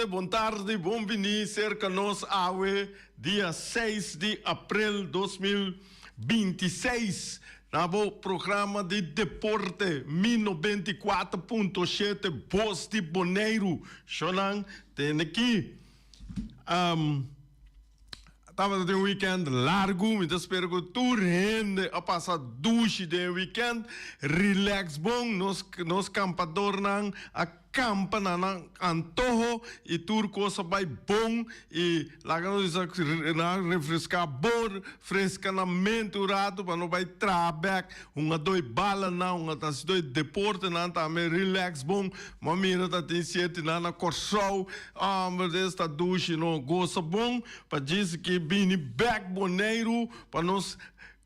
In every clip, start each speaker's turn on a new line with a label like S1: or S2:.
S1: Deporte, bon tardi, bon bini serka nos awe dia seis di aprel 2026 na bo programa di deporte Mi 94.7 Bos di Boneiru. Shownan tene ki. Tabata tin un weekend largu, mi ta spera ku tur hende a pasa dushi den e weekend, relax bon, nos nos kampadornan a kampa na nan antoho i tur kos a bai bon i laga nos bisa nan a refreská bon, freska nan mente un ratu pa no bai traha bèk. Un a doi balanan, un a ta hasi doi deportenan tambe, relax bon. Bo a mira ta tin sietinan na Kòrsou, homber des ta dushi no, gosa bon pa djis ki bini bèk Boneiru pa nos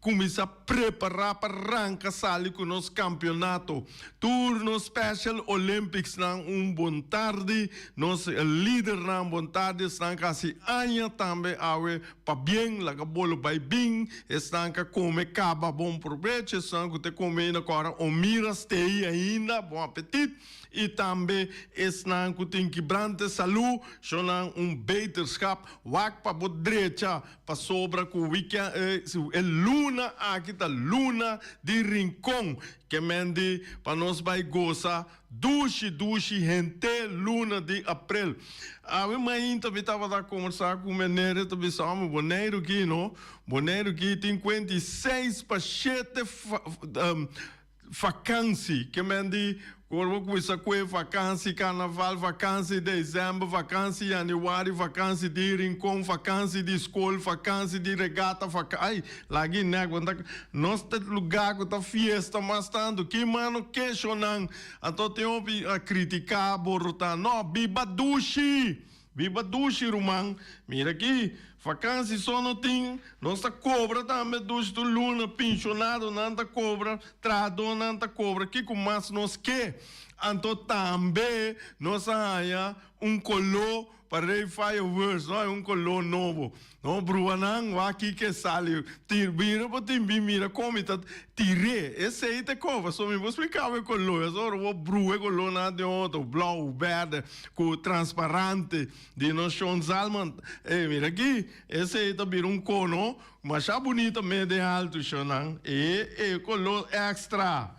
S1: kuminsá prepará pa ranka sali ku nos kampionato. Tur nos Special Olympicsnan un bon tardi, nos lidernan bon tardi, esnan ku hasi aña tambe awe Pabien, laga bolo bai bin, esnan ka kome kaba bon probecho, esnan ku te kome ainda kora o mira stei ainda, bon apetit, i tambe esnan ku tin kibrante salu, shonan un beterschap, wak pa bo drecha, pasobra ku weekend e luna aki ta luna di Rincon, ke men di pa nos bai gosa Dushi dushi henter luna di aprel. Awe mainta mi tabata kombersá ku meneer e ta bisa mi Boneiru ki no, Boneiru ki tin 56 pa shete fakansi ke men di ora bo kuminsa ku e fakansi karnaval, fakansi desèmber, fakansi yanüari, fakansi di Rincon, fakansi di skol, fakansi di regata, ai Lag'i nek bo ta nos ta lugar ku ta fiesta mas tantu ki mano keshonan anto tin hopi a kritiká borotá no biba dushi biba dushi ruman mira aki vakansi so no tin nos ta kobra tambe dushi tur luna pinshonadonan ta kobra trahadónan ta kobra kiko mas nos ke anto tambe nos a haña un koló Pa rey fireworks no hay un color nobo no bruanan wak kiko e sali tir bira bo tin bin mira con mi ta tir'é esey ta con pasobra mi por splica bo e color pasobra ora bo brua e color nan den otro blauw berde cu transparante di nos shon Zalman ey mira aki esey ta bira un cono masha bunita me den alto shonnan e e color extra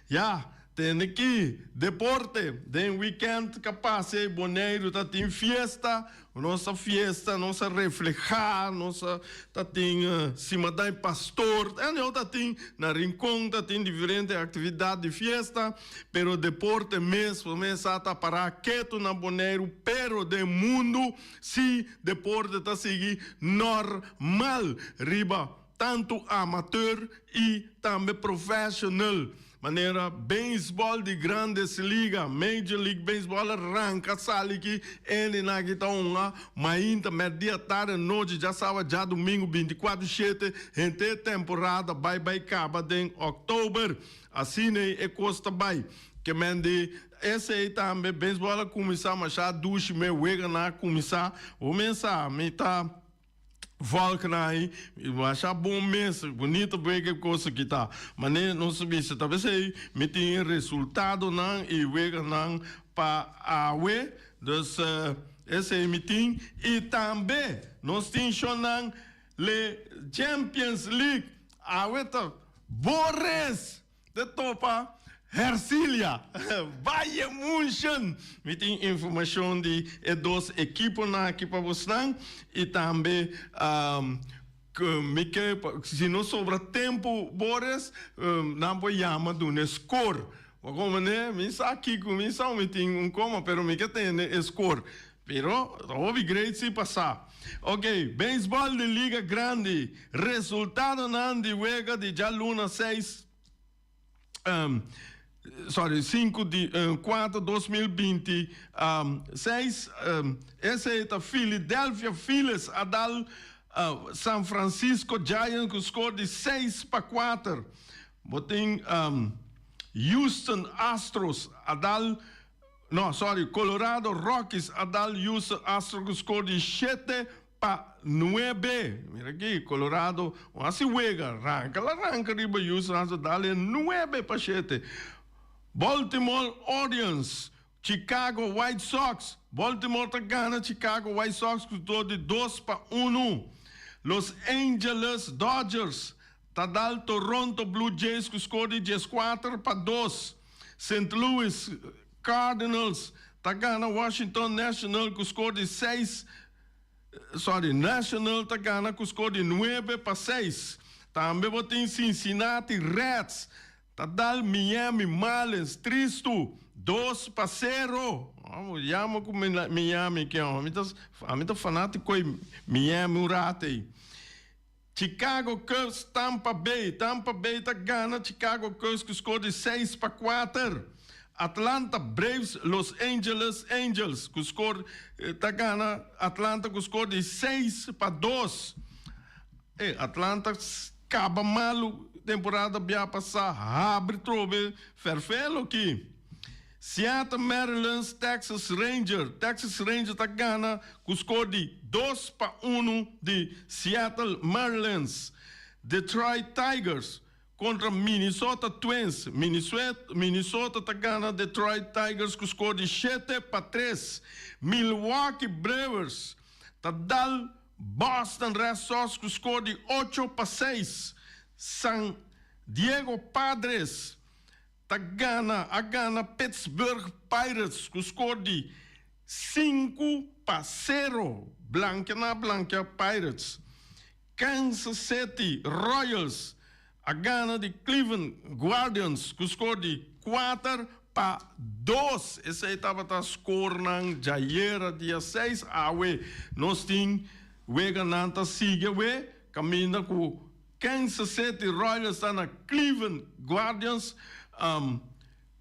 S1: ya. Tende ki deporte den weekend ka pasa ei Boneiru ta tin fiesta, nos a fiesta, nos a refleha, nos a ta tin simadan e pastor, anyhow ta tin na Rincon ta tin diferente actividad di fiesta, pero deporte mes bo mes sa ta para ketu na Boneiru, pero den mundu si deporte ta sigui normal riba tantu amateur y tambe professional. Manera beisbòl di Grandes Liga, Major League Baseball, a ranka sali ki hendenan aki ta hunga mainta, mèrdia, tardi, anochi, djasawa, djadumingu, bintikuatro shete, henter temporada bai bai kaba den òktober. Asina ei e kos ta bai. Ke men di esei tambe beisbòl a kuminsá masha dushi me weganan a kuminsá. Bo mensa mi ta. Volknan i masha bon mes, bunito wega e kos aki ta. Manera nos a bisa ta p'esei mi tin e resultadonan i weganan pa awe, dus esei mi tin. I tambe nos tin shownan le Champions League awe ta Boris! Te topa Hercilia, Bayern München. Mi tin informacion di e dos ekiponan aki pa bosnan y tambe mi ke si no sobra tempo Boris nan por yama duna e score. Bo comprende? Mi sa kico mi sa mi tin un coma pero mi ke tende e score. Pero ta hopi great si pasa. Ok, beisbòl di Liga Grandi, resultadonan di wega di djaluna seis, sorry, sinku di kuater 2026, esei ta Philadelphia Phillies a dal San Francisco Giants ku skor di 6-4. Bo tin Houston Astros a dal. No, sorry, Colorado Rockies a dal Houston Astros ku skor di 7-9. Mira aki, Colorado no hasi wega, ranka la ranka riba Houston Astros dal e 9-7. Baltimore Orioles. Chicago White Sox. Baltimore ta gana Chicago White Sox ku score di 2-1. Los Angeles Dodgers ta dal Toronto Blue Jays ku score di 14-2. St. Louis Cardinals ta gana Washington National ku score di 6, sorry, National ta gana ku score di 9-6. Tambe bo tin Cincinnati Reds ta dal Miami Marlins tristu 2-0. Yama ku Miami ke ami ta fanátiko Miami un rato ei. Chicago Cubs, Tampa Bay. Tampa Bay ta gana Chicago Cubs ku score di 6-4. Atlanta Braves, Los Angeles Angels ku score ta gana Atlanta ku score di 6-2. Atlanta kaba malu temporada bia pasá, habri trobe ferfelo aki. Seattle Mariners, Texas Ranger. Texas Ranger ta gana ku score di 2-1 di Seattle Mariners. Detroit Tigers kontra Minnesota Twins. Minnesota ta gana Detroit Tigers ku score di 7-3. Milwaukee Brewers ta dal Boston Red Sox ku score di 8-6. San Diego Padres ta gana a gana Pittsburgh Pirates ku score di 5-0. Blankia na blankia Pirates. Kansas City Royals a gana di Cleveland Guardians ku score di 4-2. Esei tabata scorenan djayera dia 6. Awe nos tin weganan ta sigui we kaminda ku Kansas City Royals ta na Cleveland Guardians,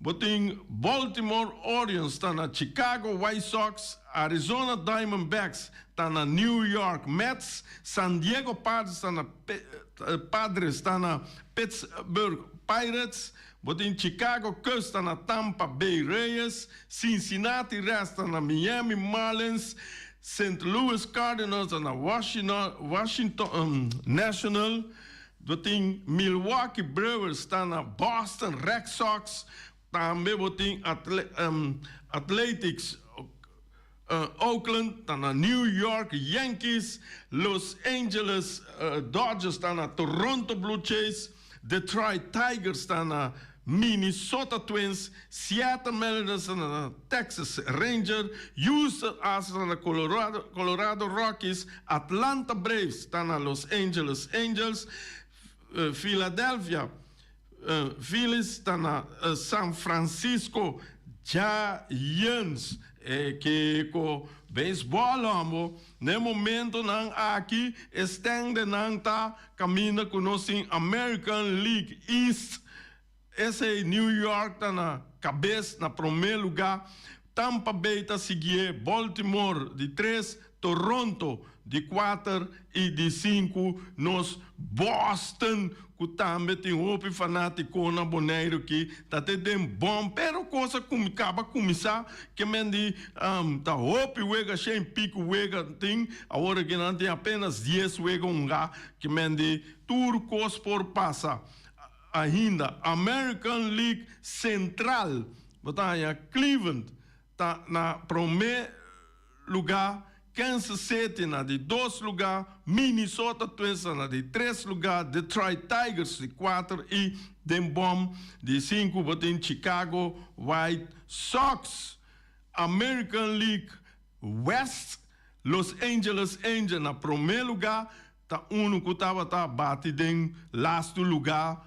S1: bo tin Baltimore Orioles ta na Chicago White Sox, Arizona Diamondbacks ta na New York Mets, San Diego Padres ta na Padres ta na Pittsburgh Pirates, bo tin Chicago Cubs ta na Tampa Bay Rays, Cincinnati Reds ta na Miami Marlins, St. Louis Cardinals ta na Washington National, bo tin Milwaukee Brewers ta na Boston Red Sox, tambe bo tin Athletics Oakland ta na New York Yankees, Los Angeles Dodgers ta na Toronto Blue Jays, Detroit Tigers ta na Minnesota Twins, Seattle Mariners ta na Texas Rangers, Houston Astros ta na Colorado Rockies, Atlanta Braves ta na Los Angeles Angels, Philadelphia Phillies ta na San Francisco Giants. E kiko beisbòl hombo, na e momentonan aki e stendenan ta kaminda ku nos tin American League East. Esei New York ta na kabes na promé lugá, Tampa Bay ta siguié, Baltimore di tres, Toronto di kuater i di sinku nos Boston ku tambe tin hopi fanátiko na Boneiru ki ta te den bòm pero kos a kaba kuminsá ke men di ta hopi wega shen piku wega tin awor aki nan tin apenas dies wega hunga ke men di tur kos por pasa ainda. American League Central bo ta haña Cleveland ta na promé lugá, Kansas City na di dos lugá, Minnesota Twins ta na di tres lugá, Detroit Tigers di kuater i den bòm di sinku bo tin Chicago White Sox. American League West, Los Angeles Angels na promé lugá, ta unu ku tabata bati den lastu lugá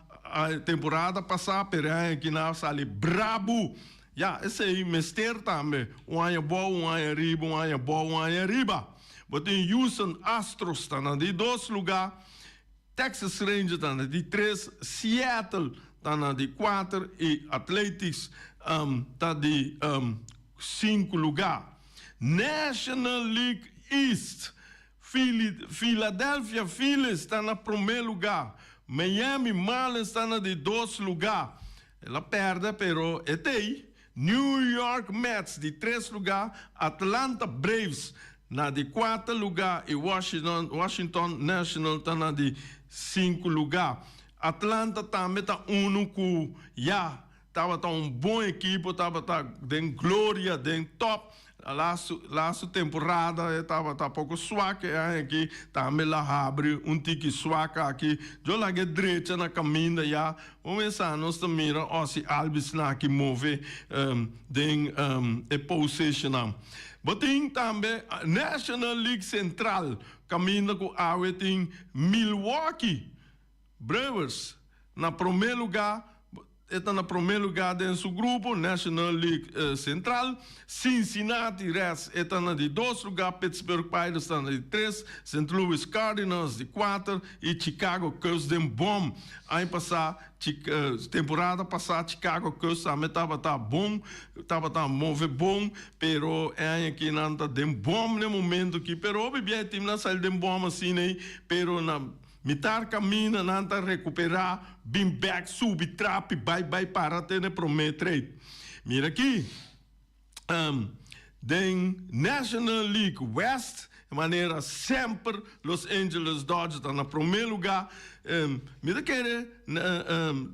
S1: temporada pasá, pero e aña aki nan a sali brabu. Ya, esei mester tambe, un aña bou, un aña riba, un aña bou, un aña riba. Bo tin Houston Astros ta na di dos lugá, Texas Rangers ta na di tres, Seattle ta na di kuater i Athletics ta di sinku lugá. National League East, Philadelphia Phillies ta na promé lugá, Miami Marlins ta na di dos lugá. El a pèrdè pero e t'ei. New York Mets di tres lugá, Atlanta Braves na di kuater lugá i Washington National ta na di sinku lugá. Atlanta tambe ta unu ku ya. Tabata un bon ekipo, tabata den gloria, den top. Lastu lastu temporada e tabata poko swak, e aña aki tambe la habri un tiki swak aki. Djo laga e drecha na kaminda ya. Bo mesa nos ta mira Ozzie Albies na aki move den e positionnan. Bo tin tambe National League Central kaminda ku awe tin Milwaukee Brewers na promé lugá, e ta na promé lugá den su grupo, National League Central. Cincinnati Reds e ta na di dos lugá, Pittsburgh Pirates ta na di tres, Saint Louis Cardinals di kuater i Chicago Cubs den bòm. Aña pasá, temporada pasá Chicago Cubs tambe tabata bon, tabata move bon, pero e aña aki nan ta den bòm na e momento aki. Pero hopi bia e timnan sali den bòm asina ei, pero na. Mitar kaminda nan ta rekuperá, bin bèk, subi trapi, bai bai para te na e promé trade. Mira aki, den National League West, manera semper Los Angeles Dodgers ta na promé lugá. Mi ta kere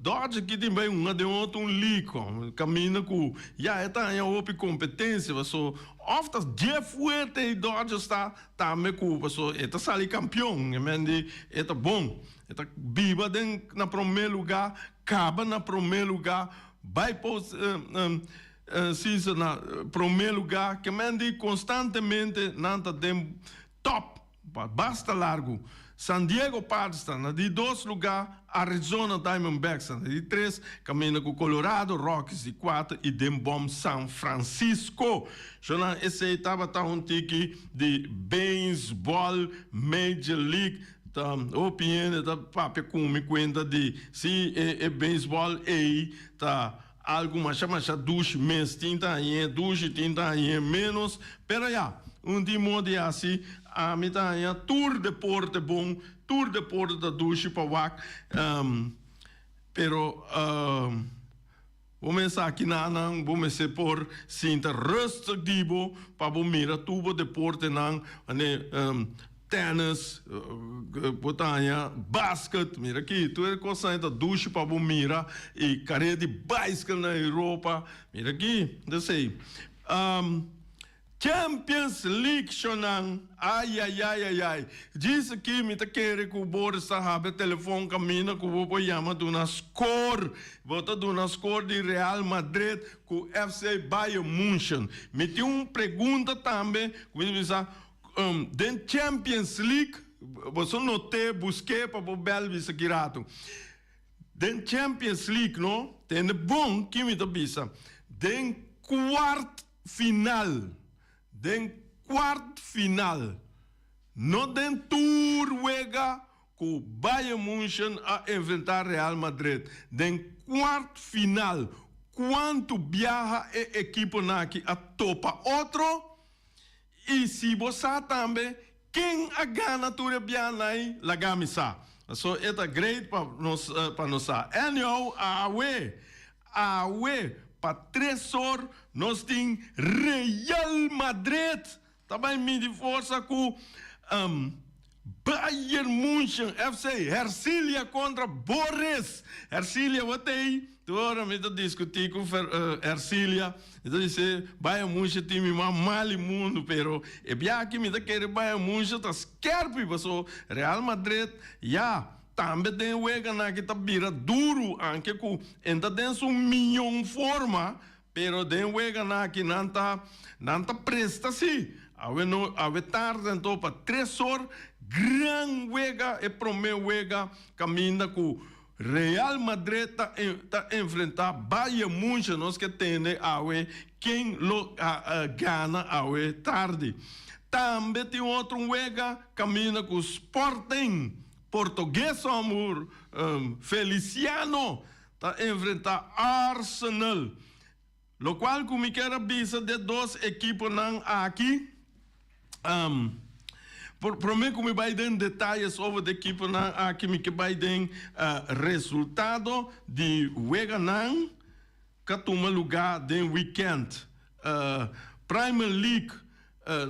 S1: Dodgers aki tin bai hunga den otro un league, kaminda ku ya e ta haña hopi kompetensia, paso òf ta dje fuerte e Dodgers ta. Tambe ku paso e ta sali kampion, e men di e ta bon, e ta biba den na promé lugá, kaba na promé lugá, bai post season na promé lugá, ke men di konstantemente nan ta den top pa basta largu. San Diego Padres ta na di dos lugá, Arizona Diamondbacks ta na di tres, kaminda ku Colorado Rockies di kuater i den bòm San Francisco. Shonnan esei tabata un tiki di beisbòl Major League. Ta hopi hende ta papia ku mi kuenta di si e beisbòl ei ta algu masha masha dushi mes. Tin ta hañ'é dushi, tin ta hañ'é ménos. Pero ya, un di modo hasi ami ta haña tur deporte bon, tur deporte ta dushi pa wak. Pero bo mester aki nanan, bo mester por sinta rustig di bo pa bo mira tur bo deportenan, mane tennis, bo ta haña basket, mira aki, tur e kosnan ta dushi pa bo mira, i karea di baiskel na Europa, mira aki, esei. Champions League shonan, ayayayayay, djis aki mi ta kere ku Boris ta habri telefon kaminda ku bo por yama duna score, bo ta duna score di Real Madrid ku FC Bayern Munchen. Mi tin un pregunta tambe ku mi ta bisa, Den Champions League, boso noté, buské pa bo bèl bisa ki ratu. Den Champions League no, tende bon ki mi ta bisa, den kwart final, den kwart final, no den tur wega ku Bayern München a enfrentá Real Madrid, den kwart final, kuantu biaha e ekiponan aki a topa otro? I si bo sa tambe ken a gana tur e bianan, laga mi sa. So e ta great pa nos pa nos sa. Anyhow, awe, awe pa tres or nos tin Real Madrid ta bai midi forsa ku Bayern Munchen FC, Hercilia kontra Boris. Hercilia bo t'ei? Tur ora mi ta diskutí ku Hercilia, mi ta bis'é Bayern Munchen tin mi mas mal i mundu, pero e biaha aki mi ta kere Bayern Munchen ta skèrpi paso Real Madrid ya tambe den weganan aki ta bira duru anke ku e ta den su mion forma. Pero den weganan aki nan ta nan ta presta si. Awe no awe tarde anto pa tres or gran wega e prome wega kaminda ku Real Madrid ta ta enfrenta Bayern Munchen nos ke tende awe ken lo gana awe tardi. Tambe tin otro un wega kaminda ku Sporting Portugues homber Feliciano ta enfrenta Arsenal. Locual cu mi kier a bisa de dos equiponan aki, prome cu mi bay den detayes over de equiponan aki mi ke bay den resultado di weganan ca tuma luga den weekend. Primer League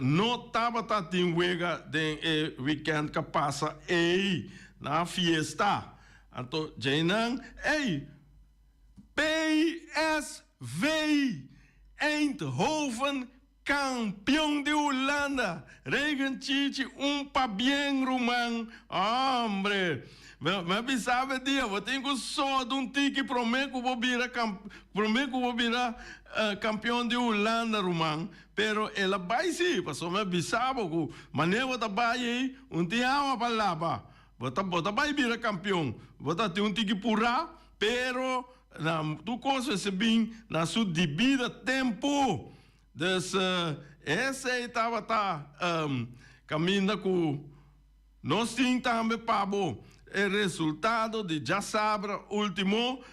S1: no tabata tin wega den e weekend ca pasa ey na fiesta. Anto djeinan, ey! PSV Eindhoven Kampion di Hulanda, Regen Chichi un pabien ruman, hombre, mi a bisa bo e dia bo tin ku soda un tiki prome ku bo bira prome ku bo bira kampion di Hulanda ruman, pero el a bai si, pasobra mi a bisa bo ku manera bo ta bai ei un tin awa pa laba, bo ta bo ta bai bira kampion, bo ta tin un tiki purá, pero Na tur kos mester bin na su dibida tempu. Dus esei tabata kaminda ku nos tin tambe pa bo e resultado di djasabra ultimo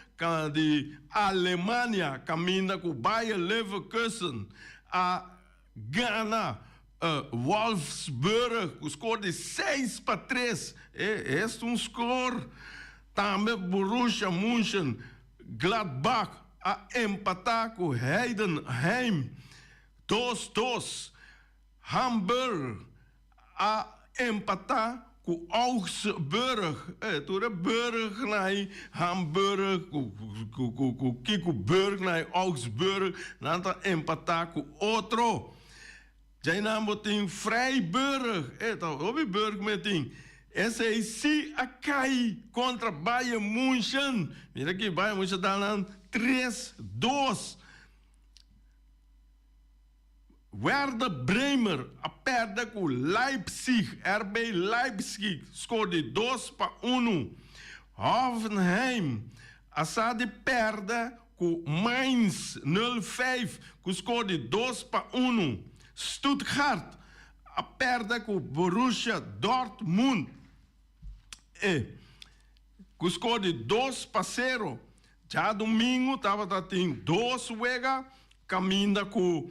S1: di Alemania kaminda ku Bayer Leverkusen a gana Wolfsburg ku skor di 6-3. E esta un skor. Tambe Borussia Mönchengladbach a empatá ku Heidenheim 2-2. Hamburg a empatá ku Augsburg. E tur e burg na Hamburg ku ku kiko burg na Augsburg nan ta empatá ku otro. Djainan bo tin Freiburg, e ta hopi burg me tin. Esei si a kai kontra Bayern Munchen. Mira aki Bayern Munchen dal nan 3-2. Werder Bremer a pèrdè ku Leipzig, RB Leipzig, skor di 2-1. Hoffenheim a sa di pèrdè ku Mainz 05 ku skor di 2-1. Stuttgart a pèrdè ku Borussia Dortmund e ku skor di 2-0. Djadumingu tabata tin dos wega kaminda ku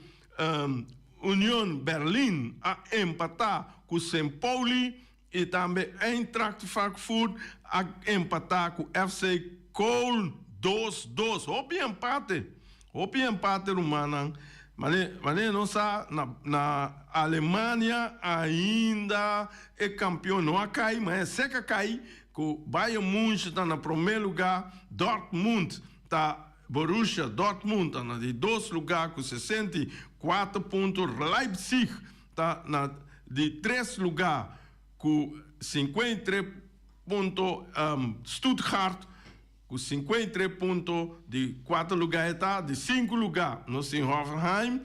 S1: Union Berlin a empatá ku Saint Pauli i tambe Eintracht Frankfurt a empatá ku FC Köln 2-2. Hopi empate, hopi empate rumannan. Mane mane nos sa na na Alemania ainda e kampion no a kai, ma e sek a kai ku Bayern Munchen ta na promé lugá, Dortmund ta Borussia Dortmund ta na di dos lugá ku 64 punto, Leipzig ta na di tres lugá ku 53 punto, Stuttgart ku 53 punto di kuater lugá e ta, di sinku lugá nos tin Hoffenheim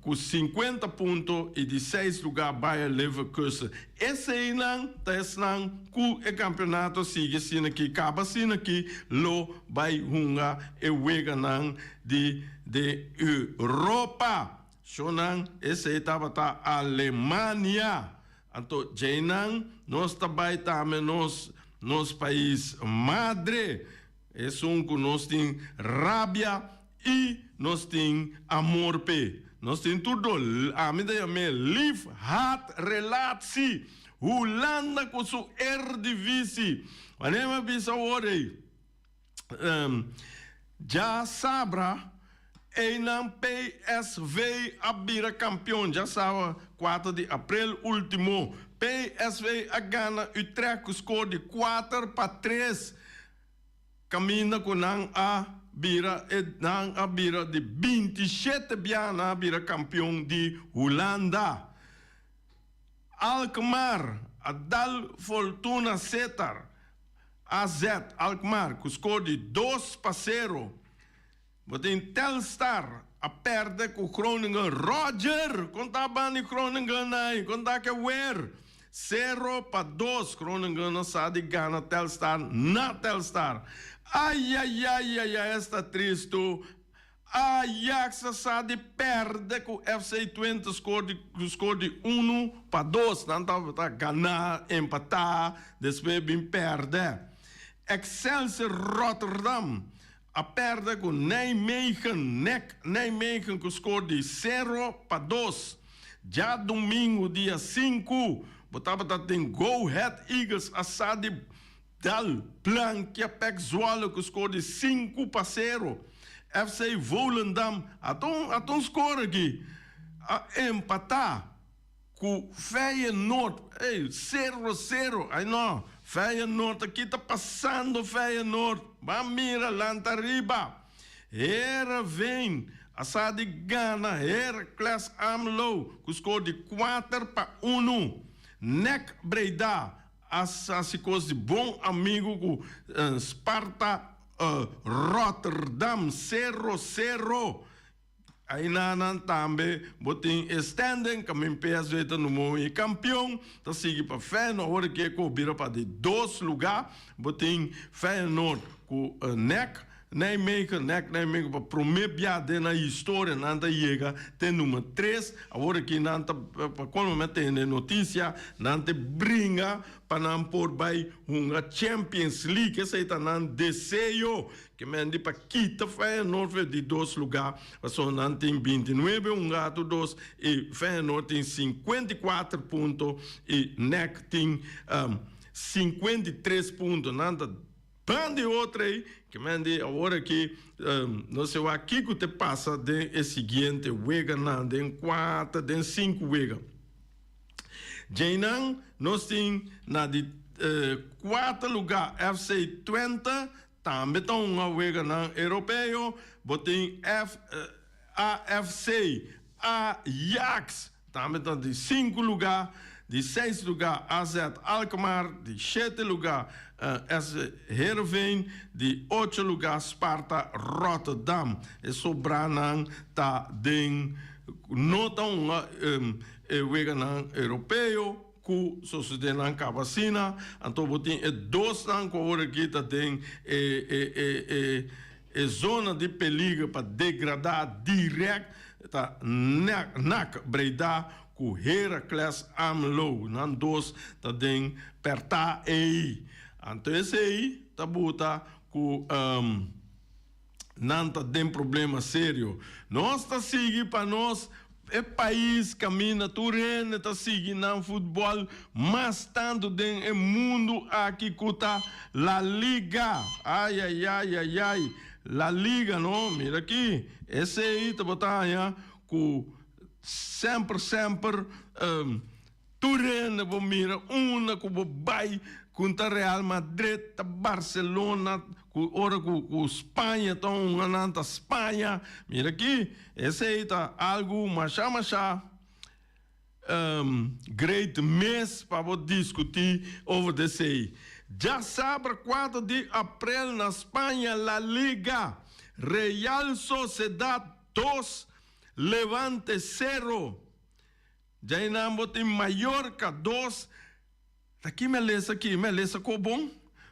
S1: ku 50 punto i di seis lugá Bayer Leverkusen. Eseinan ta esnan ku e kampeonato sigui asina ki kaba asina ki lo bai hunga e weganan di de Europa. Shownan esei tabata Alemania. Anto djeinan nos ta bai tambe nos nos pais madre, esun ku nos tin rabia i nos tin amor p'e. Nos tin tur do, ami ta yam'é lief-haat relatie. Hulanda ku su Eredivisie. Wanneer mi a bisa awor ei, Djasabra einan PSV a bira kampion djasabra 4 di aprel ultimo. PSV a gana Utrecht ku skor di 4-3 kaminda ku nan a bira e nan a bira di 27 bia nan a bira kampion di Hulanda. Alkmaar a dal Fortuna Sittard AZ Alkmaar ku skor di 2-0. Bo tin Telstar a pèrdè ku Groningen. Roger! Kon ta ban di Groningen ai? Kon ta ke wer? 0-2 Groningen a sa di gana Telstar na Telstar. Ayayayaya esta tristu. Ajax a sa di pèrdè ku FC Twente skor di ku skor di 1-2. Nan tabata ganá, empatá, despues bin pèrdè. Excelsior Rotterdam a pèrdè ku Nijmegen, NEC Nijmegen ku skor di 0-2. Djadumingu dia 5 bo tabata tin Go Ahead Eagles a sa di Dal Plankia PEC Zwolle ku skor di 5-0. FC Volendam a ta un skor aki a empatá ku Feyenoord. Ey, 0-0. Ay no, Feyenoord aki ta pasando Feyenoord. Ban mira lanta riba. Heerenveen a sa di gana Heracles Almelo ku skor di 4-1. NEC Breda a hasi kos di bon amigu ku Sparta Rotterdam 0-0. Ainanan tambe bo tin e standing kamin PSV ta numero un i kampion ta sigui pa Feyenoord awor aki e ko bira pa di dos luga bo tin Feyenoord ku NEC Nijmegen NEC Nijmegen pa prome bia den nan historia nan ta yega te numero tres awor aki nan ta pa colmo mi a tende noticia nan te bringa pa nan por bai hunga Champions League esei ta nan deseo. Ke men di pa kita Feyenoord for di dos lugá, pasobra nan tin 29 hungá tur dos i Feyenoord tin 54 punto i NEC tin 53 punto. Nan ta ban di otro ei. Ke men di awor aki no se wak kiko te pasa den e siguiente weganan, den kuater, den sinku wega. Djeinan nos tin na di kuater lugá FC Twente. Tambe ta un weganan europeo, bo tin F AFC Ajax, tambe ta di sinku lugá, di seis lugá AZ Alkmaar, di shete lugá SC Heerenveen, di ocho lugá Sparta Rotterdam. E sobranan ta den no ta un e weganan europeo. Ku sosodé nan kaba asina, anto bo tin e dosnan ku awor aki ta den e e e e e zona di peliger pa degradá dirèkt, ta NAC NAC Breda ku Heracles Almelo. Nan dos ta den pèrtá ei. Anto esei ta buta ku nan ta den problema serio. Nos ta sigui pa nos e pais caminda tur hende ta sigui nan futbol mas tanto den e mundo aki cu ta La Liga. Ayayayayay La Liga no mira aki esey ta bo ta haña cu semper semper Tur hende bo mira unda ku bo bai ku ta Real Madrid ta Barcelona ku ora ku ku Spaña ta hunga nan ta Spaña mira aki esei ta algu masha masha great mes pa bo diskuti over di esei. Djasabra 4 di aprel na Spaña La Liga Real Sociedad 2 Levante 0. Djainan bo tin Mallorca dos. Ta ki mi a lesa aki? Mi a lesa ko bon?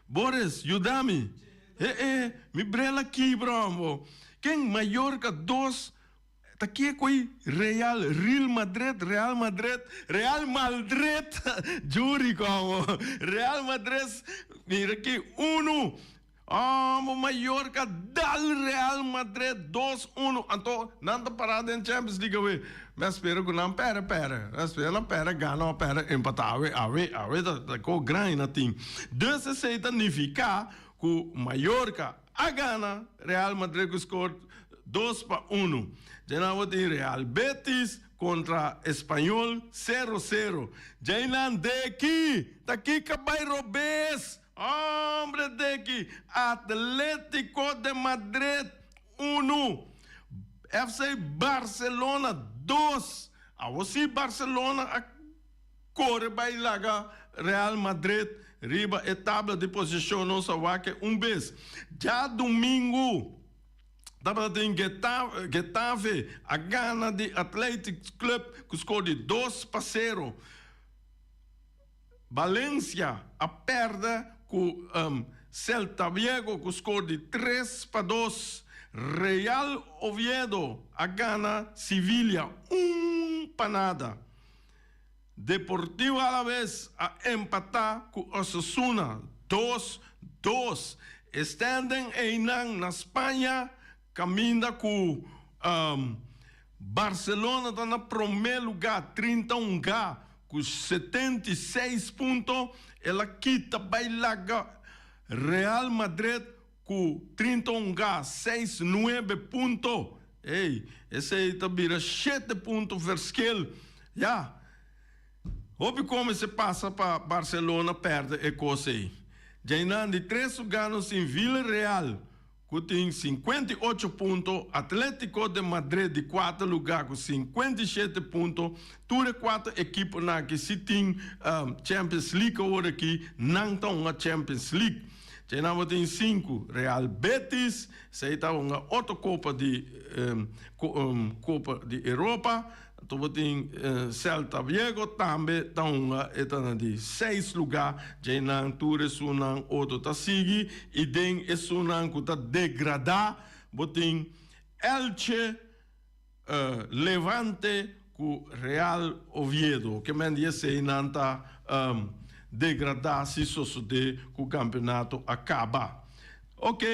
S1: Boris, yuda mi. E e, mi brel a kibra hombo. Ken Mallorca dos? Ta ki e koi Real, Real Madrid, Real Madrid, Real Maldrid, Juri komo. Real Madrid, mira ki unu. Amo Mallorca dal Real Madrid dos uno anto nan ta para den Champions League awe mi a spera cu nan perde perde mi a spera nan perde gana of perde empata awe awe awe ta co gran na tin dus esey ta nifica cu Mallorca a gana Real Madrid cu score 2-1 dje nan bo tin Real Betis contra Espanyol 0-0 djey nan deki ta kika bay robes. Hombre deki Atletico de Madrid unu, FC Barcelona dos. Awor si Barcelona a kore bai laga Real Madrid riba e tabla di posishon nos a wak e un bes. Djadumingu tabata tin Getafe a gana di Athletic Club ku skor di 2-0. Valencia a pèrdè ku Celta Viego ku skor di 3-2. Real Oviedo a gana Sevilla 1-0. Deportivo Alaves a empatá ku Osasuna 2-2. E standing einan na Spaña kaminda ku Barcelona ta na promé lugá 31 ga Ku 76 punto el a kita bai laga Real Madrid ku 31 ga seis nuebe punto. Ey, esey ta bira shete punto verschil. Ya, hopi come se pasa pa Barcelona perde e cos ey. Djainan di tres lugá nos tin Villarreal ku tin 58 punto, Atletico de Madrid di kuater lugá ku 57 punto. Tur e kuater ekiponan aki si tin Champions League awor aki, nan ta hunga Champions League. Djainan bo tin sinku, Real Betis, esei ta hunga otro kopa di kopa di Europa. Anto bo tin Celta Viego tambe ta hunga, e ta na di seis lugá. Djeinan tur esunnan otro ta sigui i den esunnan ku ta degradá bo tin Elche, Levante ku Real Oviedo. Ke men di esei nan ta degradá si sosodé ku kampeonato a kaba. Ok,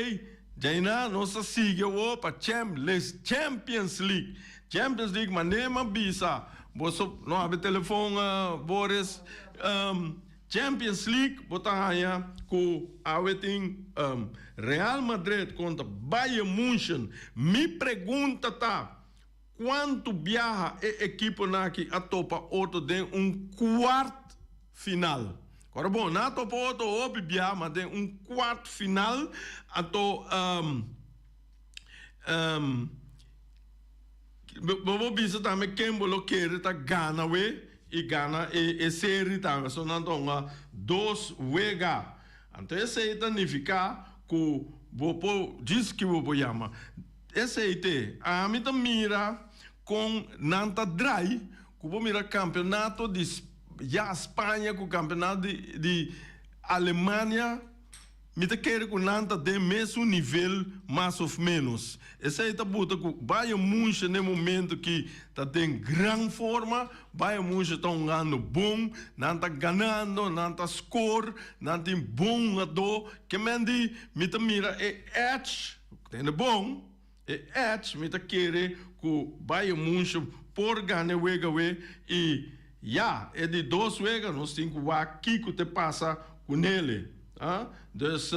S1: djaina nos ta sigui awor pa Champions League. Champions League manera mi a bisa boso no habri telefon Boris. Champions League bo ta haña ku awe tin Real Madrid kontra Bayern Munchen. Mi pregunta ta kuantu biaha e ekiponan aki a topa otro den un kwart final? Ora bon, nan a topa otro hopi biaha, ma den un kwart final anto bo por bisa tambe ken bo lo kere ta gana we i gana e seri tambe. So nan ta hunga dos wega. Anto esei ta nifiká ku bo por djis ki bo por yama. Esei te, ami ta mira kon nan ta drai ku bo mira kampeonato di ya Spaña ku kampeonato di di Alemania, mi ta kere ku nan ta den mesun nivel mas of menos. Esei ta buta ku Bayern Munchen den momento ki ta den gran forma, Bayern Munchen ta hungando bon, nan ta ganando, nan ta score, nan tin bon hungadó. Ke men di mi ta mira e edge. Tende bon, e edge mi ta kere ku Bayern Munchen por gana e wega we i ya, e di dos wega nos tin ku wak kiko te pasa ku nele. Dus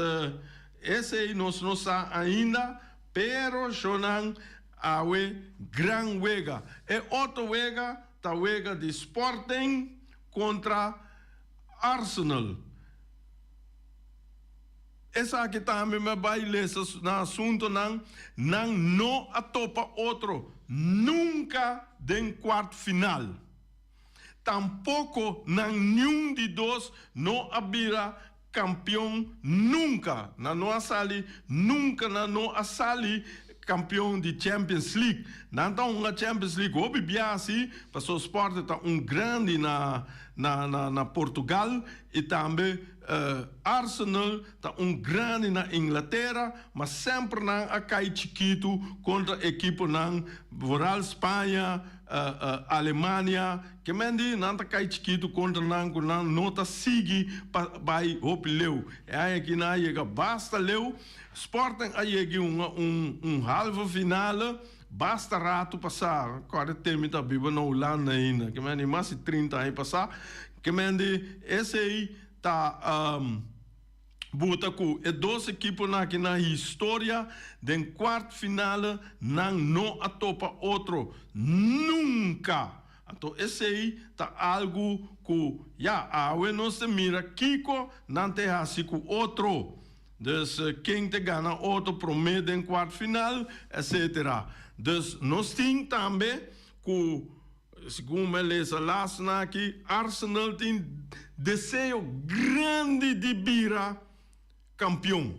S1: esei nos no sa ainda, pero shonan awe gran wega. E otro wega ta wega di Sporting kontra Arsenal. Esaki tambe mi a bai lesa na asuntonan, nan no a topa otro nunka den kwart final. Tampoko nan niun di dos no a bira kampion nunka. Nan no a sali nunka nan no a sali kampion di Champions League. Nan ta hunga Champions League hopi bia si, pasobra Sporting ta un grandi na na na Portugal i tambe Arsenal ta un grandi na Inglatera, ma semper nan a kai chikitu kontra ekiponan vooral Spaña, Alemania, ke men di nan ta kai chikitu kontra nan ku nan no ta sigui pa bai hopi leu. E aña aki nan a yega basta leu. Sporting a yegi hunga un halve finale basta ratu pasá, kòrda te mi ta biba na Hulanda ainda, ke men di mas di 30 aña pasá, ke men di esei ta buta ku e dos ekiponan aki na historia den kwart finale nan no a topa otro nunka. Anto esei ta algu ku ya awe nos ta mira kiko nan ta hasi ku otro. Dus ken ta gana otro promé den kwart final etcetera. Dus nos tin tambe ku segun mi a lesa laatstnan aki Arsenal tin deseo grandi di bira kampion.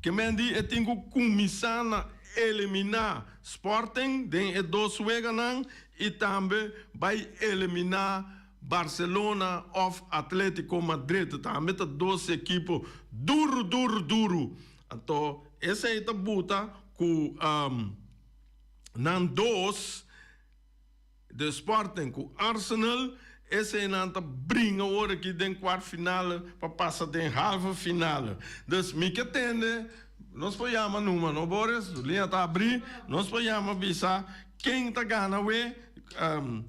S1: Ke men di e tin ku kuminsá na eliminá Sporting den e dos weganan i tambe bai eliminá Barcelona òf Atletico Madrid. Tambe ta dos ekipo duru duru duru. Anto esei ta buta ku nan dos. De Sporting ku Arsenal, eseinan ta bringa awor aki den kwart finale pa pasa den halve finale. Dus mi ke tende, nos por yama numa no Boris, liña ta abrí, nos por yama bisa ken ta gana awe.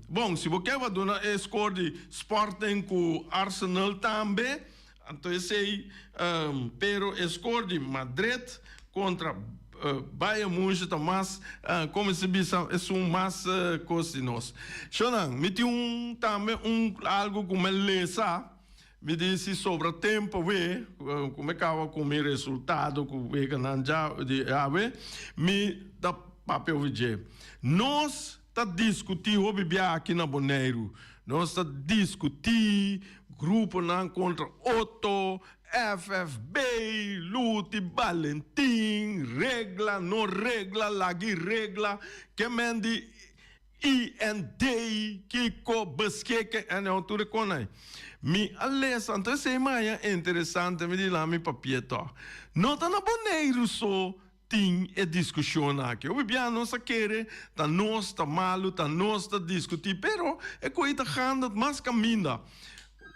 S1: Bon, si bo ke bo a duna e score di Sporting ku Arsenal tambe, Anto esei, pero e score di Madrid contra Bayern Munchen ta mas, como se bisa, esun mas cos di nos. Shonan, mi tin un tambe un algo cu mi a lesa, Mi di si sobra tempo we, ku mi kaba ku mi resultado ku weganan dja di awe, mi ta papia over dje. Nos ta diskutí hopi bia aki na Boneiru. Nos ta diskutí gruponan kontra otro, FFB, Luti, Balentin, regla, no regla, lag'i regla, ke men di IND, kiko, beskikken en nou tur e konai. Mi a lesa, anto esei maya interesante, mi di laat mi papia tòg. No ta na Boneiru so tin e diskushon aki. Hopi bia nos a kere ta nos ta malu, ta nos ta diskutí, pero e koi ta ganda mas kaminda.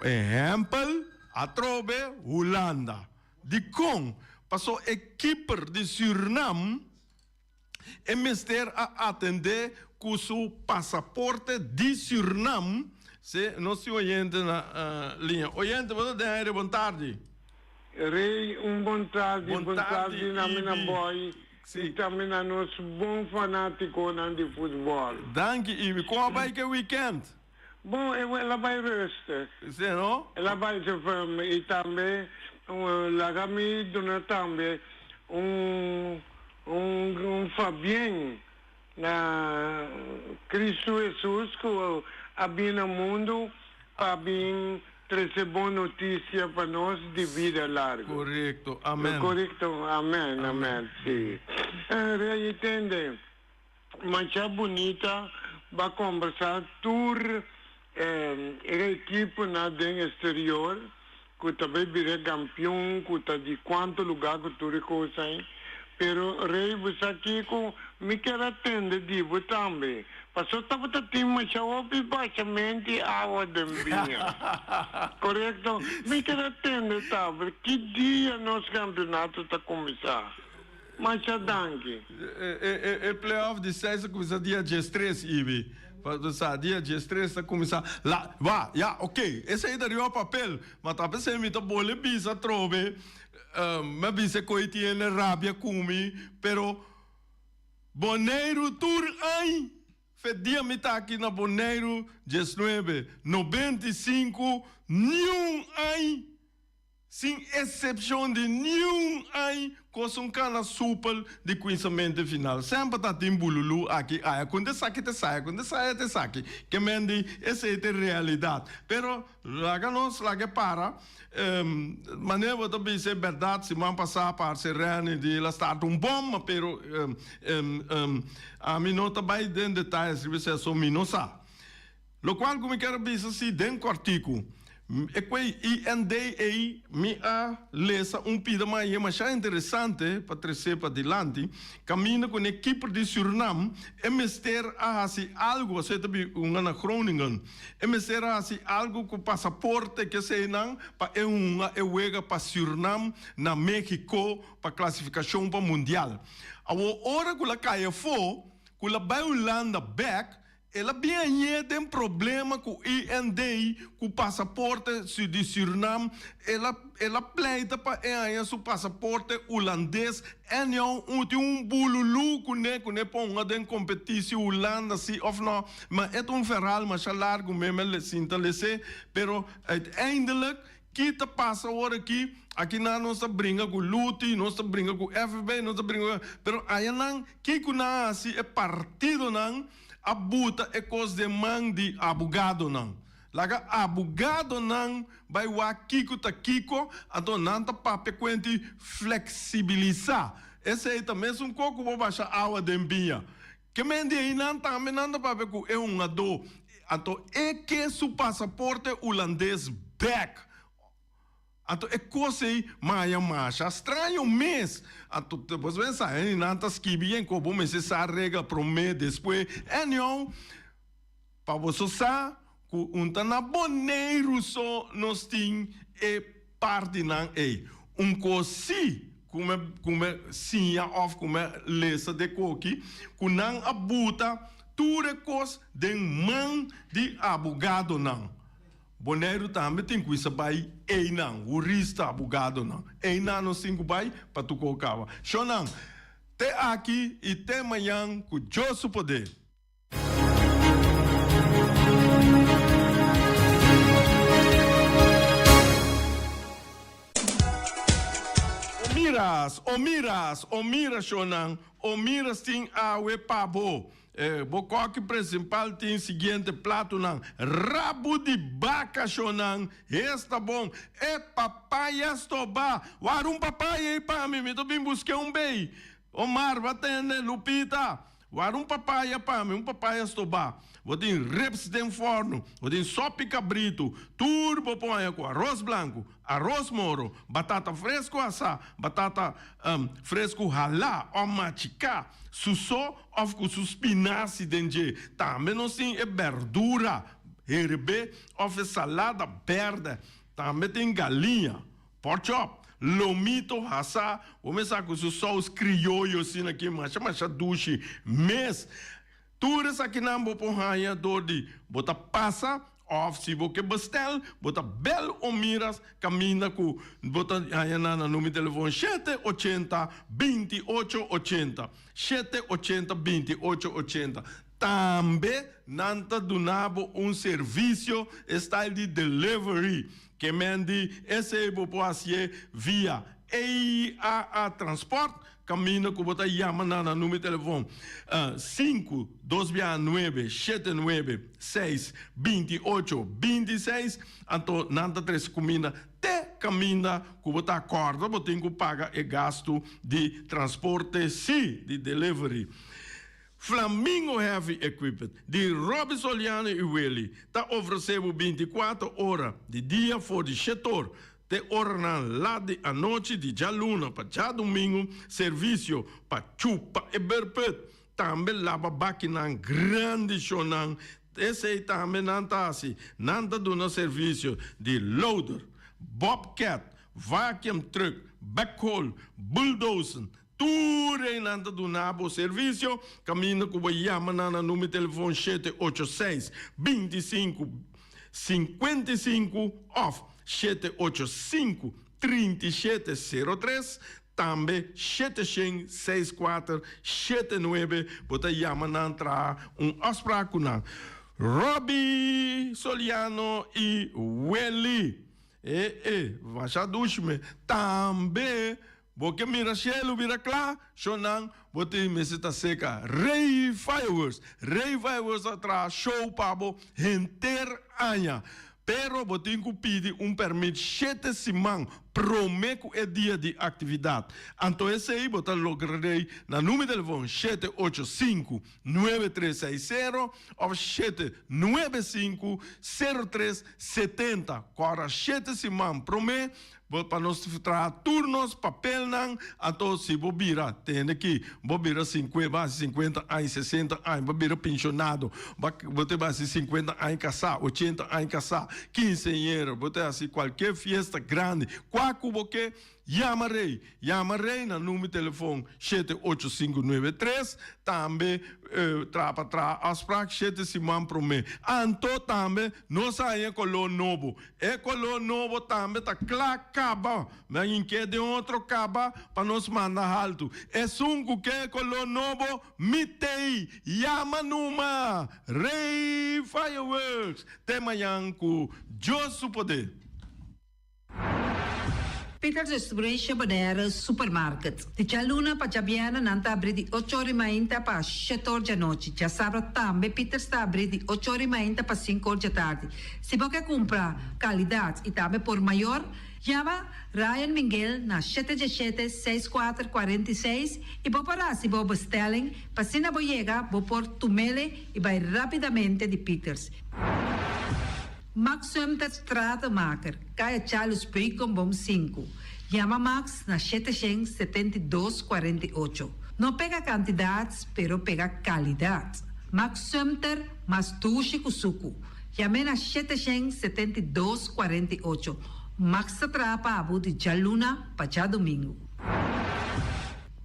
S1: Ehèmpel, atrobe Hulanda. Dikon? Paso e kiper di Sürnam. E mester a atendé ku su pasaporte di Sürnam. Sí, nos tin oyente na liña. Oyente, bo ta den aire, bon tardi.
S2: Rey, un bon tardi, bon tardi na mi na boy y tambe na nos bon fanaticonan di futbol.
S1: Danki Ibi. Con a bay ke weekend?
S2: Bon, el a bay rustig.
S1: Sí, no?
S2: El a bay y tambe laga mi duna tambe un Un fabien na Cristo Hesus cu a bin na mundo pa bin trece bon noticia pa nos di bida largo.
S1: Corecto, amen.
S2: Corecto, amen, amen, si. Rey tende, masha bunita ba combersa tur e equiponan den exterior cu ta bay bira campeon, cu ta di cuanto lugar cu tur e cos ay. Pero Rey bo sa kico? Mi kier a tende di bo tambe. Paso tabata tin masha hopi bashamenti awa den biña. Corecto? Mi kier a tende tambe ki dia nos campeonato ta cuminsa. Masha danki.
S1: E playoff di seis ta cuminsa dia diestres, Ibi. Sa, dia diestres ta cuminsa. La, wa, ya, ok. Esey ta riba papel. Ma ta pesey mi ta bole bisa atrobe. Mi a bisa cu e tiene rabia cu mi, pero Boneiru tur añ. Fe dia mi ta aki na Boneiru, diesnuebe, 95, niun añ. Sin excepcion di niun añ cos un cana supel di cuinsamente final. Semper ta tin bululu aki aya con esaki ta esaya con esaya ta esaki. Ke men di esey ta e realidad. Pero laga nos laga e para. Manera bo ta bisa e berdad siman pasa parce Renny di el a start un bom pero ami no ta bay den detayes riba esey aso mi no sa. Locual cu mi kier a bisa si den cortico. E cuey IND ey mi a lesa un pida maye masha interesante pa trece pa dilanti, caminda cu n'e keeper di Surinam e mester a haci algo, asina ta bi hunga na Groningen, e mester a haci algo cu pasaporte keseynan pa e hunga e wega pa Surinam na Mexico pa clasificacion pa mundial. Awor ora cu la cay afo, cu la bay Hulanda bek, El a bin añe den problema ku IND ku pasaporte di Surinam. El a el a pleita pa e haña su pasaporte hulandes. Anyhow un tin un bululu kuné kuné ponga den kompetisi Hulanda si of no. Ma e ta un verhaal masha largu meme le sinta les'é. Pero uiteindelijk ki ta pasa awor aki? Aki nan nos ta bringa ku Luti, nos ta bringa ku FB, nos ta bringa ku pero ayanan kiko nan a hasi e partidonan a buta e kos den man di abogadonan. Laga abogadonan bai wak kiko ta kiko, anto nan ta papia kuenti fleksibilisá. Esei ta mesun kos ku bo basha awa den biña. Ke men di einan tambe nan ta papia ku e hungadó, anto e ke su pasaporte hulandes bèk. Anto e kos ei maya masha straño mes. Anto bo ta pensa hende nan ta skibi yen ku bo mester sa regla promé despues. Anyhow, pa boso sa ku un ta na Boneiru so nos tin e partinan ei. Un kos si ku mi ku mi siña òf ku mi lesa de koki ku nan a buta tur e kos den man di abogadonan. Boneiru tambe tin ku isa bai einan, hurista, abugadonan. Einan nos tin ku bai pa tuko kaba. Shonnan, te aki i te mañan ku Dios su poder. Omiras, Omiras, Omiras shonnan, Omiras tin awe pa bo. Bo kòki prinsipal tin siguiente platonan, Rabu di baka shonnan, esta bon, e papaya stobá, wara un papaya ei pa mi, mi ta bin busk'é un bei. Omar, bo a tende, Lupita, Wara un papaya pa mi, un papaya stobá. Bo tin ribs den fòrnu, bo tin sòpi kabritu, tur bo por haña ku aros blanku, aros moro, batata fresku asá, batata fresku halá òf machiká, su so òf ku su spinasi den dje. Tambe nos tin e bèrdura herbé òf e salada bèrdè. Tambe tin galiña. Pork chop, lomito hasá, bo mester sa ku su sous krioyo asina aki masha masha dushi mes. Tur esakinan bo por haña dor di bo ta pasa òf si bo ke bestèl bo ta bèl Omiras kaminda ku bo ta haña nan na numero di telefòn shete ochenta binti ocho ochenta, shete ochenta binti ocho ochenta. Tambe nan ta duna bo un servisio style di delivery. Ke men di esei bo por hasié via EAA Transport, kaminda ku bo ta yama nan na numero di telefon sinku dos biaha nuebe shete nuebe seis binti ocho binti seis. Anto nan ta trese kuminda te kaminda ku bo ta kòrda bo tin ku paga e gastu di transporte si, di delivery. Flamingo Heavy Equipment di Robby Soliano y Willy ta ofrece bo binticuatro ora di dia for di shetor te oranan lat di anochi di djaluna pa djadumingu, servicio pa chupa e berput, tambe laba bakinan grandi shonnan, esey tambe nan ta haci, nan ta duna servicio di loader, bobcat, vacuum truck, backhoe, bulldozen, Tur einan ta duna bo servisio kaminda ku bo yama nan na numero di telefon shete ocho seis, 25, 55 òf shete ocho sinku, 37, sero tres, tambe shete shen, seis kuater, shete nuebe. Bo ta yama nan traha un afsprak ku nan. Robby Soliano i Welly. E e, masha dushi me. Tambe Bo ke mira shelu bira kla, shownan bo tin mester ta seka Rey Fireworks. Rey Fireworks ta traha show pa bo henter aña. Pero bo tin ku pidi un permit shete siman prome ku e dia di aktividat. Anto esei bo ta logra rei na numero di telefon shete ocho sinku, nuebe tres seis sero òf shete nuebe sinku, sero tres setenta. Kòrda shete siman prome Bo pa nos traha tur nos papelnan, anto si bo bira, tende ki, bo bira sinkue, bo hasi sinkuenta aña, sesenta aña, bo bira penshonado, bo bo ta hasi sinkuenta aña kasá, ochenta aña kasá, kinseñero, bo ta hasi kualke fiesta grandi, kua ku bo ke, yama Rey. Yama Rey na numero di telefon shete ocho sinku nuebe tres, tambe traha pa traha afsprak shete siman promé. Anto tambe nos a haña koló nobo. E koló nobo tambe ta kla kaba. Nan hink'é den otro kaba pa nos manda haltu. Esun ku ke e koló nobo, mi t'ei! Yama numa! Rey Fireworks! Te mañan ku Dios su poder!
S3: Peters Restauration Bonaire Supermarket. Di djaluna pa djabièrnè nan ta abrí di ocho or i mainta pa shete or djanochi. Djasabra tambe Peters ta abrí di ocho or i mainta pa sinku or djatardi. Si bo ke kumpra kalidat i tambe por mayor, yama Ryan Minguel na shete djeshete, seis kuater, kuarenta i seis i bo por hasi bo bestelling pa asina bo yega bo por tumele i bai rapidamente di Peters. Max Sumter Stratenmaker, Kaya Charles Beukenboom sinku. Yama Max na shete shen setenta i dos kuarenta i ocho. No pega kantidat, pero pega kalidat. Max Sumter mas dushi ku suku. Yam'é na shete shen setenta i dos kuarenta i ocho. Max ta traha pa bo di djaluna pa djadumingu.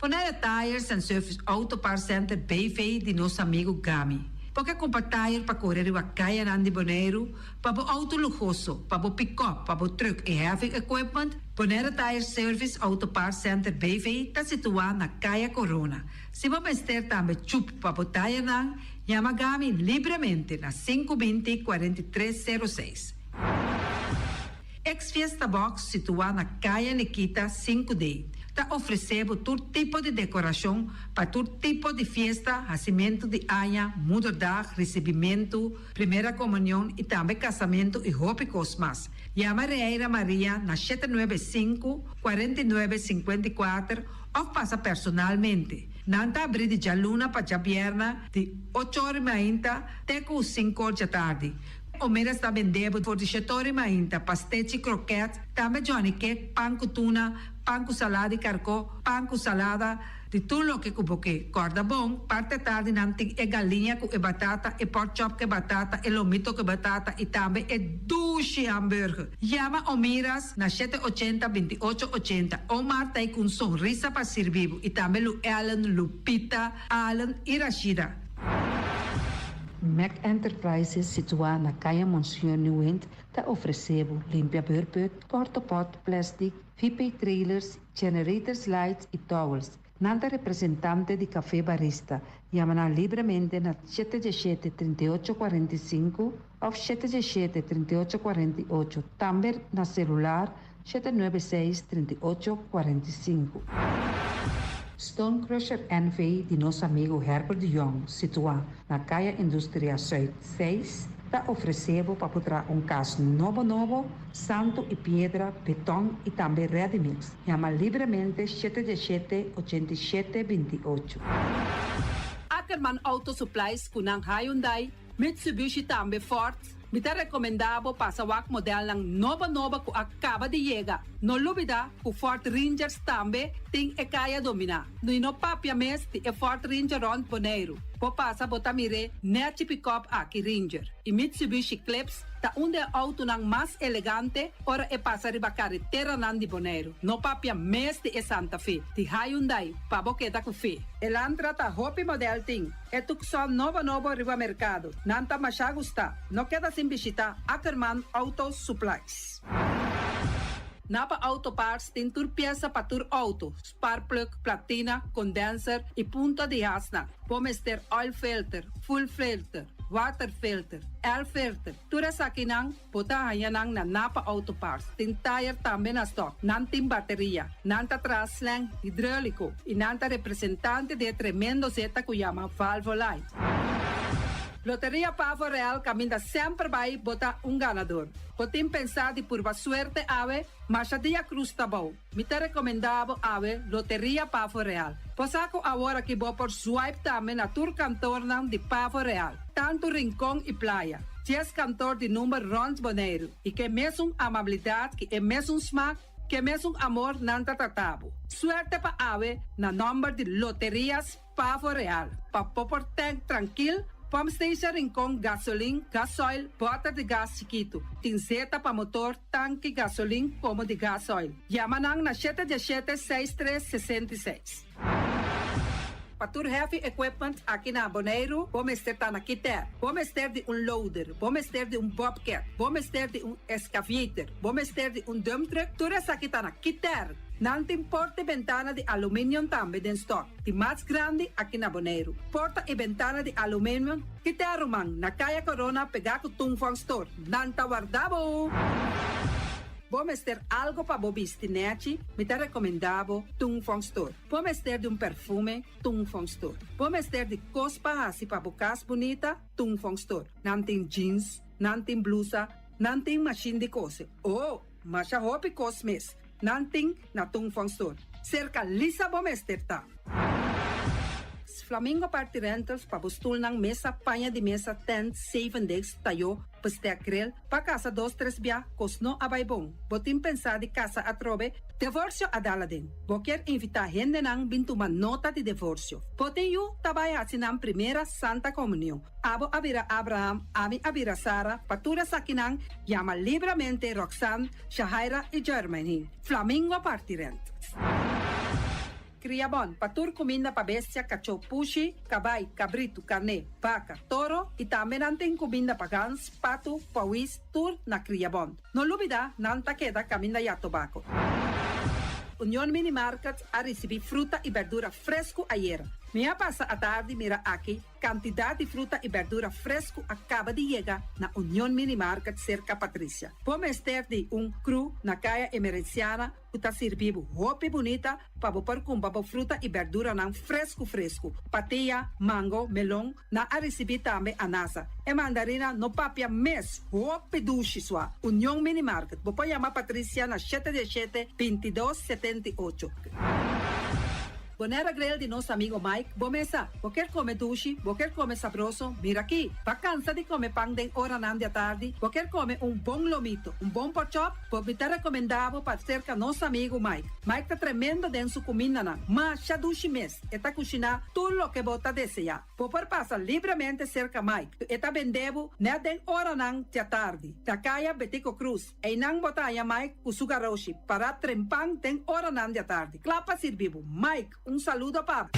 S3: Bonaire Tires and Service Auto Parts Center BV di nos amigu Gami. Bo ke kumpra tire pa kore riba kayanan di Boneiru, pa bo outo luhoso, pa bo pikòp, pa bo trùk i heavy equipment? Bonaire Tire Service Auto Parts Center BV ta situá na Kaya Korona. Si bo mester tambe chup pa bo tayenan, yama Gami libremente na sinku binti 43 sero seis. Ex Fiesta Box situá na Kaya Nikita sinku D. ta ofresé bo tur tipo di dekorashon pa tur tipo di fiesta, hasimentu di aña, moederdag, risibimentu, primera komunion i tambe kasamentu i hopi kos mas. Yama Reira Maria na 795, 49, 54 òf pasa personalmente. Nan ta abrí di djaluna pa djabièrnè di ocho or mainta te ku 5 or djatardi. Omeras ta bende bo for di 7 or mainta, pastechi, kroket, tambe johnny cake, pan ku tuna, pan ku salada di karkó, pan ku salada, di tur loke ku bo ke. Kòrda bon, parti atardi nan tin e galiña ku e batata, e pork chop ku e batata, e lomito ku e batata i tambe e dushi hamburger. Yama Omiras na 780 28 80. Omar ta ku un sonrisa pa sirbi bo i tambe Lu Ellen, Lupita, Allen i Rashida.
S4: Mac Enterprises, situá na Kaya Monsieur Nieuwind, ta ofresé bo limpia beurput, porta-pot, plastic, VP trailers, generators lights i towels. Nan ta representante di Café Barista. Yama nan libremente na 77 38 45 òf 77 38 48. Tambe na selular 796 38 45. Stone Crusher NV di nos amigu Herbert de Jong, situá na Kaya Industria Zuid 6, ta ofresé bo pa traha un kas nobo nobo, santu i piedra, beton i tambe ready mix. Yama libremente 77 87 28.
S3: Ackerman Auto Supplies ku nan Hyundai, Mitsubishi tambe Ford. Mi ta rekomendá bo pasa wak modelnan nobo nobo ku a kaba di yega. No lubidá ku Ford Rangers tambe tin e kaya dominá. No no papia mes di e Ford Ranger rònt Boneiru. Bo pasa bo ta mir'é nèchi pick-up aki Ranger. I Mitsubishi Eclipse ta un di e outonan mas elegante ora e pasa riba kareteranan di Boneiru. No papia mes di e Santa Fe. Di Hyundai, pa bo keda ku fe. Elantra ta hopi model tin. E Tucson nobo nobo riba merkado. Nan ta masha gusta. No keda sin bishitá Ackerman Auto Supplies. Napa Auto Parts tin tur piesa pa tur outo, spark plug, platina, condenser i punta di hasnan. Bo mester oil filter, fuel filter, water filter, air filter. Tur esakinan, bo ta haña nan na Napa Auto Parts. Tin tire tambe na stock. Nan tin bateria. Nan ta traha slang hidráuliko. I nan ta representante di tremendo zeta ku yama Valvoline. Loteria Pavo Real kaminda semper bai bo ta un ganadó. Bo tin pensá di purba suerte awe, masha dia krus ta bou. Mi ta rekomendá bo awe Loteria Pavo Real. Bo sa ku awor aki bo por swipe tambe na tur kantornan di Pavo Real. Tantu Rincon i Playa. 10 kantor di number rònt Boneiru. I ku mesun amabilidat, ku mesun smak, ku mesun amor nan ta trata bo. Suerte pa awe na nòmber di Loterias Pavo Real. Pa bo por tank trankil, pump station Rincon, gasolin, gasoil, bòter di gas chikitu. Tin zeta pa motor, tanki, gasolin, komo di gasoil. Yama nan na 717 6366. Pa tur heavy equipment aki na Boneiru, bo mester ta na Kiter. Bo mester di un loader, bo mester di un bobcat, bo mester di un excavator, bo mester di un dump truck, tur esaki ta na Kiter. Nan tin porta i bentana di aluminium tambe den stock. Di mas grandi aki na Boneiru. Porta i bentana di aluminium, Kiter ruman, na Kaya Corona pegá ku Tung Store. Nan ta warda bo. Bo mester algu pa bo bisti nèchi, mi ta rekomendá bo Tung Fong Store. Bo mester di un perfume, Tung Fong Store. Bo mester di kos pa hasi pa bo kas bunita, Tung Fong Store. Nan tin jeans, nan tin blusa, nan tin machine di kose. Oh, masha hopi kos mes. Nan tin na Tung Fong Store. Serka Lisa bo mester ta. Flamingo Party Rentals pa bo stulnan mesa, paña di mesa, tent, seven days, tayo, bestek grill, pa kasa dos tres bia, kos no a bai bon. Bo tin pensá di kasa atrobe, divorsio a dal aden. Bo ke invitá hendenan bin tuma nota di divorsio. Bo tin yu ta bai hasi nan primera Santa Komunion. Abo a bira Abraham, ami a bira Sara, pa tur esakinan, yama libremente Roxanne, Shahaira i Germany. Flamingo Party Rentals. Kriabon, pa tur kuminda pa bestia, kachó, pushi, kabai, kabritu, karné, baka, toro i tambe nan tin kuminda pa gans, patu, pòwis, tur na Kriabon. No lubidá, nan ta keda kaminda ya tobako. Union Mini Market a risibí fruta i berdura fresku ayera. Mi a pasa atardi mira aki kantidat di fruta i bèrdura fresku a kaba di yega na Union Mini Market serka Patricia. Bo mester di un kru na Kaya Emerenciana ku ta sirbi bo hopi bunita pa bo por kumpra bo fruta i bèrduranan fresku fresku. Patia, mango, melon, nan a risibí tambe anasa. E mandarina no papia mes, hopi dushi sua. Union Mini Market, bo por yama Patricia na shete dieshete, bintidos, 78. Bonaire Grill di nos amigo Mike, bo mesa, bo kier come dushi, bo kier come sabroso, mira aki! Bo a cansa di come pan den oranan di atardi, bo kier come un bon lomito, un bon porkchop, bo mi ta recomenda bo pa cerca nos amigo Mike. Mike ta tremendo den su cumindanan, masha dushi mes, e ta cushina tur loke bo ta desea. Bo por pasa libremente cerca Mike, e ta bende bo net den oranan di atardi, na caya Betico Croes. Einan bo ta haña Mike ku su garoshi pará trempan den oranan di atardi, kla pa sirbi bo. Mike, un saludo pa bo.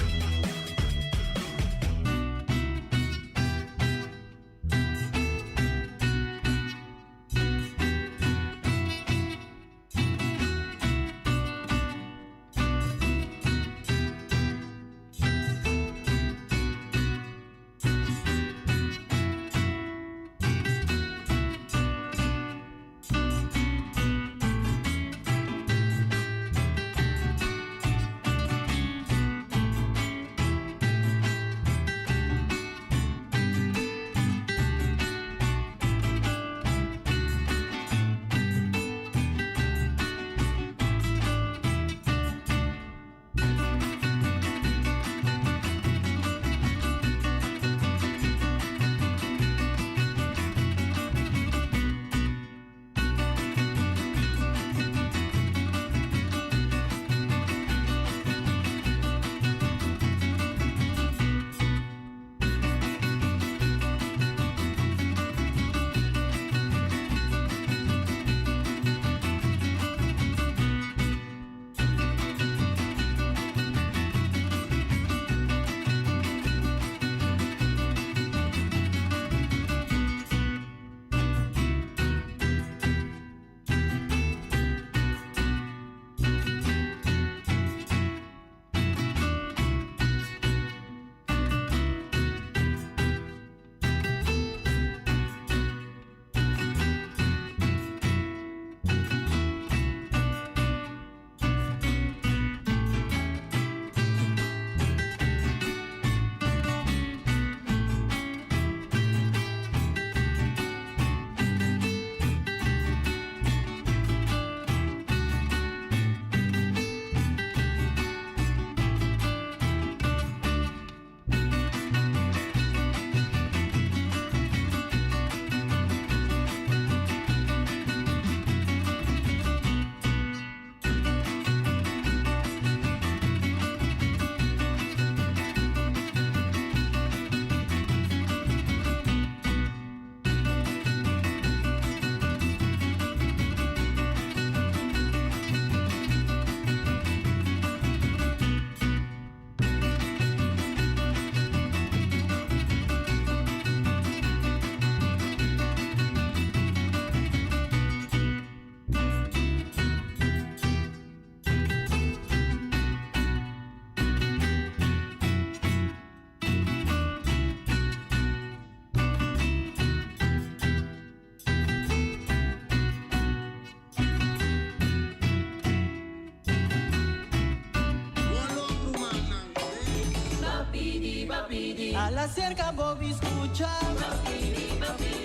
S5: Ala cerca bo escucha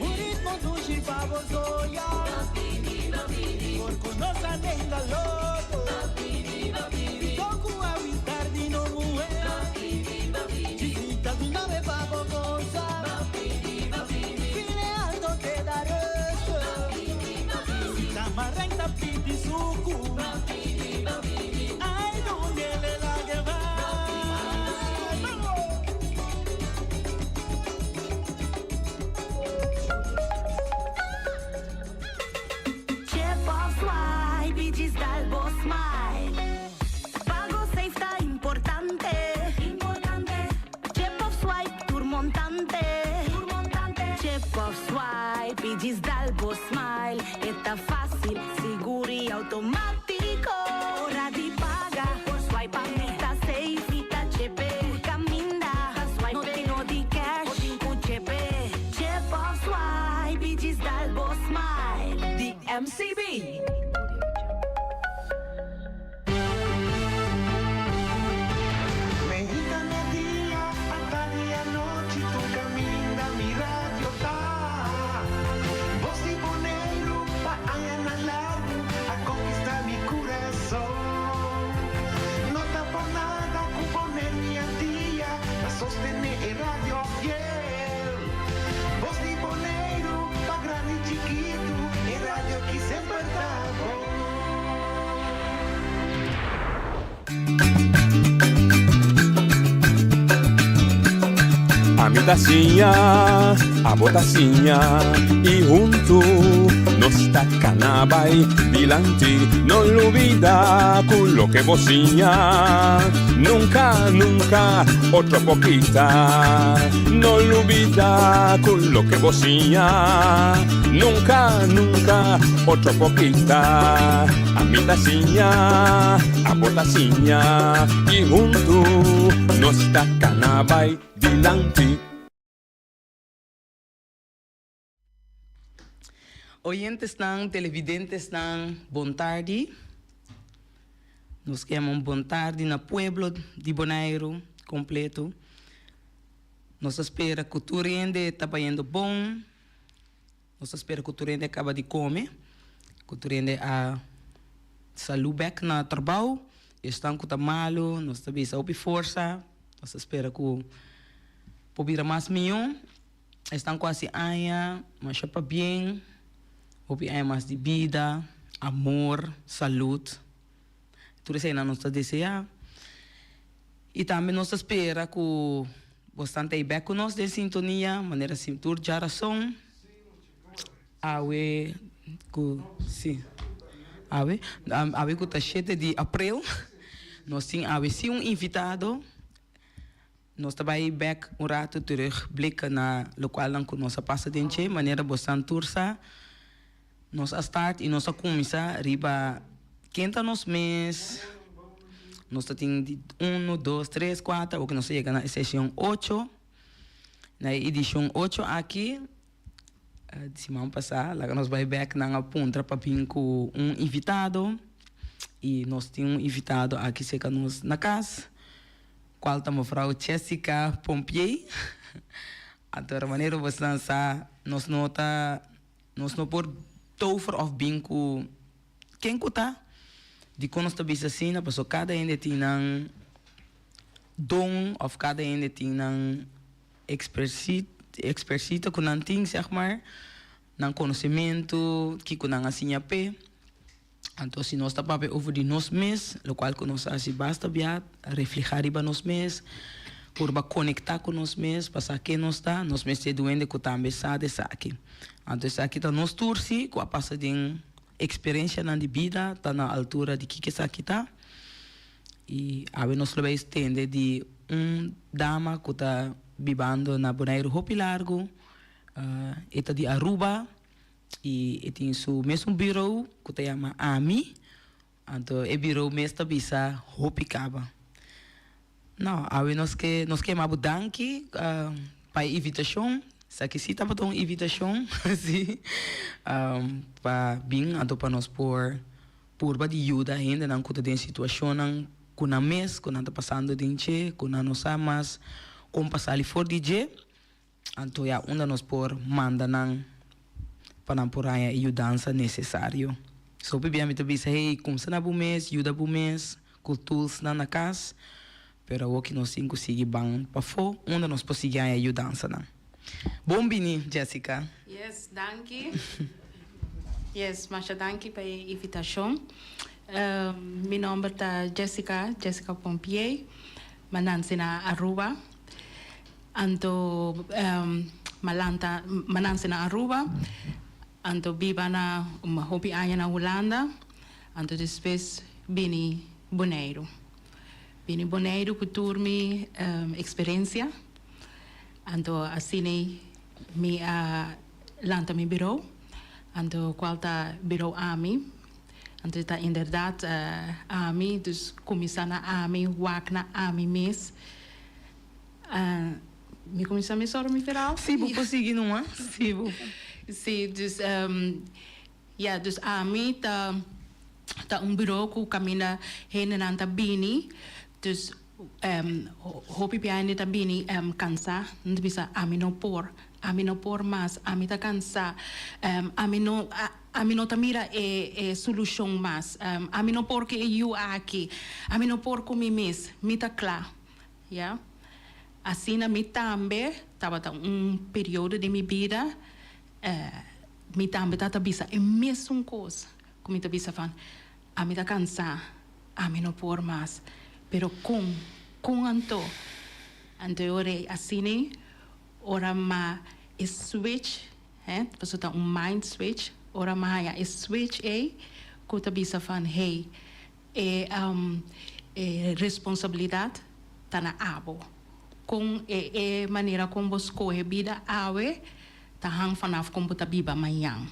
S5: Un ritmo dushi pa bo zoya Por nos andenga loco Toku a tardi no mujer Chiquita tu nave pa bo goza File alto te da rust Tamarenta pidi suku Ay, donde le la que va Vamos!
S6: Chip of swipe y djis dal bo smile. Pago safe ta importante. Importante. Chip of swipe tur montante. Tur montante. Chip of swipe y djis dal bo smile. E ta facil, sigur y automatico. Ora di paga, por swipe pa mi ta safe y ta chepe. Camina.
S7: Ami ta siña, abo ta siña y hunto nos ta cana bay dilanti. No lubida cu loke bo siña nunca, nunca otro por kita. No lubida cu loke bo siña nunca, nunca otro por kita. Ami ta siña, abo ta siña y hunto nos ta cana bay dilanti.
S8: Oyentesnan, televidentesnan, bon tardi. Nos ke yama un bon tardi na pueblo di Boneiru kompleto. Nos ta spera ku tur hende ta bayendo bon. Nos ta spera ku tur hende a kaba di kome, ku tur hende a salu bek na trabou. Esnan ku ta malu, nos ta bisa hopi forsa. Nos ta spera ku por bira mas mihó. Esnan ku hasi aña, masha pabien. Hopi aña mas di bida, amor, salud. Tur eseinan nos ta deseá. I tambe nos ta spera ku bosnan ta ei bèk ku nos den sintonia, manera si tur djarason. Awe ku si awe awe ku ta shete di aprel nos tin awe si un invitado. Nos ta bai bèk un ratu terugblikken na lokualnan ku nos a pasa den dje, manera bosnan tur sa. Nos a start y nos a cuminsa riba ken ta nos mes. Nos ta tin di uno, dos, tres, cuater, awor cu nos a yega na e sesion ocho. Na e edicion ocho aki, siman pasa, laga nos bay bek, nan a puntra pa bin cu un invitado y nos tin un invitado aki cerca nos na cas, cual ta mevrouw Jessica Pompier. Anto manera boso sa, nos no ta. Nos no por tover of bin ku ken ku ta. Dikon nos ta bisa asina? Pasobra kada hende tin nan don of kada hende tin nan expertise ku nan tin, zeg maar, nan konosementu, kiko nan a siña p'e. Anto si nos ta papia over di nos mes, lokual ku nos a hasi basta bia, reflehá riba nos mes, purba konektá ku nos mes pa sa ken nos ta, nos mester duende ku tambe sa di esaki. Anto esaki ta nos tur si ku a pasa den eksperensianan di bida, ta na altura di kiko esaki ta. I awe nos lo bai tende di un dama ku ta bibando na Boneiru hopi largu, e ta di Aruba. I e tin su mesun bureau ku ta yama Ami. Anto e bureau mes ta bisa hopi kaba. No, awe nos ke nos ke yama bo danki pa e invitashon. Esaki si tabata un invitashon, si, pa bin anto pa nos por purba di yuda hendenan ku ta den situashonnan ku nan mes, ku nan ta pasando den dje, ku nan no sa mas kon pa sali for di dje. Anto ya unda nos por manda nan pa nan por haña e yudansa nesesario. So hopi bia mi ta bisa, hey, kumsa na bo mes, yuda bo mes ku toolsnan na kas, pero awor ki nos tin ku sigui ban pafó unda nos por sigui haña e yudansanan. Bon bini, Jessica.
S9: Yes, danki. Yes, masha danki pa e invitashon. Mi nomber ta Jessica, Jessica Pompier. Mi a nanse na Aruba. Anto m'a lanta, m'a nanse na Aruba, anto biba na un hopi aña na Hulanda, anto despues bini Boneiru. Bini Boneiru ku tur mi eksperensia, anto asina mi a lanta mi birou, anto kual ta birou ami, anto ta inderdat ami, dus kuminsá na ami, wak na ami mes. Mi kuminsá mi sòru mi verhaal?
S8: Sí, bo por sigui numa. Sí, bo.
S9: Sí, dus, ya, dus ami ta ta un buro ku kaminda hendenan ta bini, dus hopi bia hende ta bini kansá, nan ta bisa ami no por, ami no por mas, ami ta kansá, ami no ami no ta mira e e solushon mas, ami no por ku e yu aki, ami no por ku mi mes, mi ta kla. Ya. Asina mi tambe tabata un periodo den mi bida, mi tambe tabata bisa e mesun kos ku mi ta bisa van, ami ta kansá, ami no por mas, pero kon, kon anto? Anto e ora ei asina. Ora m'a e switch, hè, pasobra ta un mind switch, ora m'a haña e switch ei ku ta bisa van hey, e e responsabilidat ta na abo. Kon e e manera kon bo skohe bida awe ta hang vanaf kon bo ta biba mañan.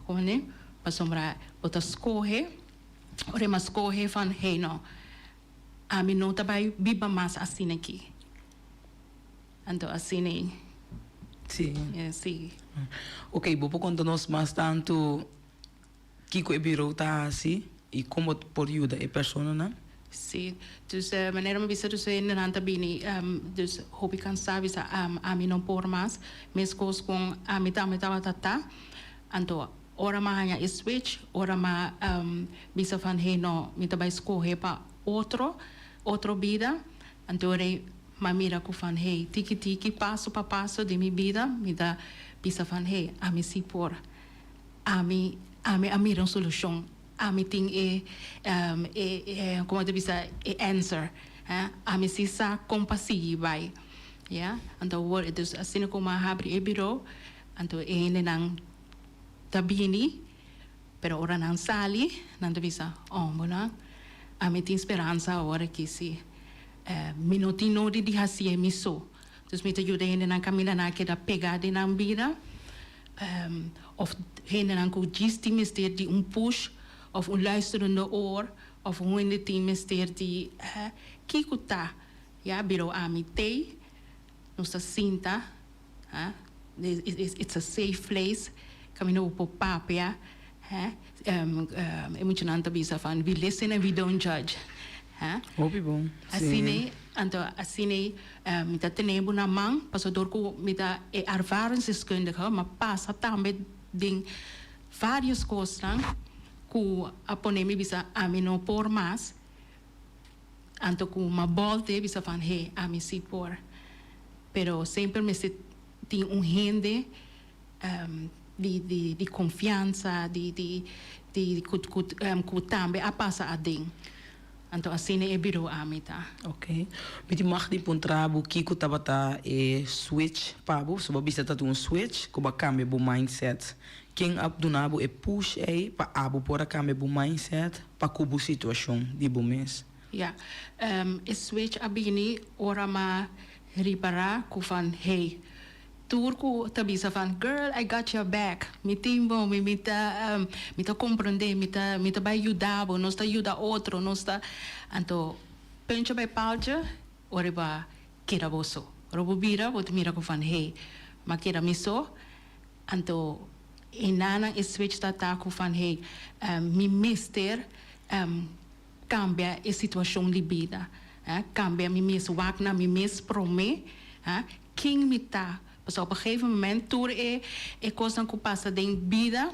S9: Komprende? Pasobra bo ta skohe, ora e m'a skohe van hey no, ami no ta bai biba mas asina aki. Anto asina ei.
S8: Sí.
S9: Sí.
S8: Ok, bo por konta nos mas tantu kiko e birou ta hasi i kon bo por yuda e personanan?
S9: Sí. Dus manera mi bisa dus hendenan ta bini dus hopi kansá bisa ami no por mas. Meskos kon ami tambe tabata ta. Anto ora mi a haña e switch, ora mi a bisa van hey no, mi ta bai skohe pa otro, otro bida. Anto ora ei m'a mira ku van hey, tiki tiki, paso pa paso den mi bida mi ta bisa van hey, ami si por. Ami, ami a mira un solushon. Ami tin e, e, e, komo ta bisa, e answer. Ami si sa kon pa sigui bai. Ya, anto awor, dus asina ku m'a habri e biro, anto e hendenan ta bini, pero ora nan sali, nan ta bisa, oh, bo nan, ami tin speransa awor aki si. Mi no tin nodi di hasié mi so. Dus mi ta yuda hendenan kaminda nan a keda pegá den nan bida, òf hendenan ku djis tin mester di un push òf un luisterende oor, òf un hende tin mester di kiko ta, ya, biro ami tei, nos ta sinta. It's a safe place kaminda bo por papia. E muchanan ta bisa van we listen and we don't judge.
S8: Hopi bon.
S9: Asina anto asina mi ta tene bo na man pasobra dor ku mi ta e ervaringsdeskundige mi a pasa tambe den varios kosnan ku a pone mi bisa ami no por mas. Anto ku mi a bolte bisa van he ami si por. Pero semper mester tin un hende di di di confiansa di di di cu cu cu tambe a pasa aden. Anto asina e biro ami ta.
S8: Ok. Mi tin mag di puntra bo kico tabata e switch pa bo? So bo a bisa ta tin un switch cu bo a cambia bo mindset. Ken a duna bo e push ey pa abo por a cambia bo mindset pa cu bo situacion di bo mes?
S9: Ya, e switch a bini ora m'a ripará ku van hey, tur ku ta bisa van girl I got your back, mi tin bo, mi mi ta mi ta komprondé, mi ta mi ta bai yuda bo, nos ta yuda otro, nos ta anto puntje bij paaltje ora bo a keda bo so. Ora bo bira bo ta mira ku van hey, m'a keda mi so, anto e nanan e switch ta ta ku van hey, mi mester Cambia e situacion di bida, cambia mi mes, wak na mi mes prome, ken mi ta. Pasobra op een gegeven moment tur e e cosnan cu pasa den bida,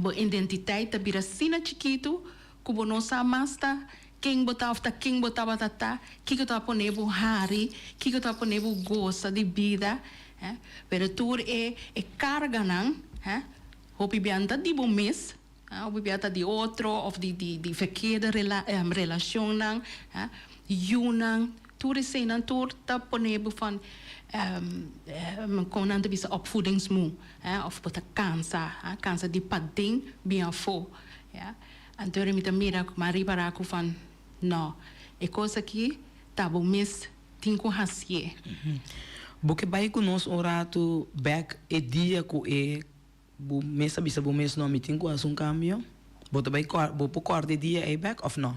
S9: bo identiteit ta bira asina chikitu cu bo no sa mas ta ken bo ta of ta ken bo tabata ta, kico ta pone bo hari, kico ta pone bo gosa di bida. Pero tur e e carganan, hopi biaha ta di bo mes. Hopi bia ta di otro of di di di verkeerde rela relacionnan, yunan, tur eseinan tur ta pone bo van kon nan ta bisa opvoedingsmoe, of bo ta cansa, cansa di paden bin afo, ya. Anto mi ta mira mi a ripara ku van no, e kos aki ta bo mes tin ku hasié.
S8: Bo ke bai ku nos un ratu bek e dia ku e Bo mes a bisa bo mes, No, mi tin ku hasi un kambio. Bo ta bai kòr, bo por kòrda e dia ei bèk òf no?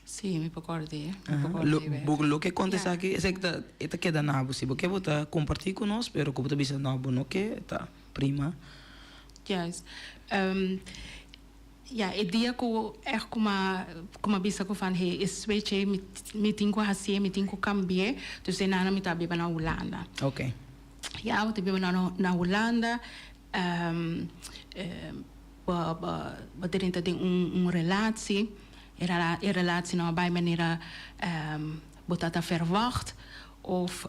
S9: Sí, mi por kòrda e, mi por kòrda e bèk.
S8: Bo lo ke konta esaki, esaki ta, e ta keda na bo. Si bo ke bo ta kompartí ku nos, pero ku bo ta bisa no, bo no ke, ta prima.
S9: Juist. Ya, e dia ku ègt ku m'a, ku m'a bisa ku van he, e switch ei mi, mi tin ku hasié, mi tin ku kambi'é, dus e nana mi ta biba na Hulanda.
S8: Oké.
S9: Ya, bo ta biba na na Hulanda, bo bo bo ta drenta den un un relatie, e rela e relatie no a bai manera bo ta ta verwacht of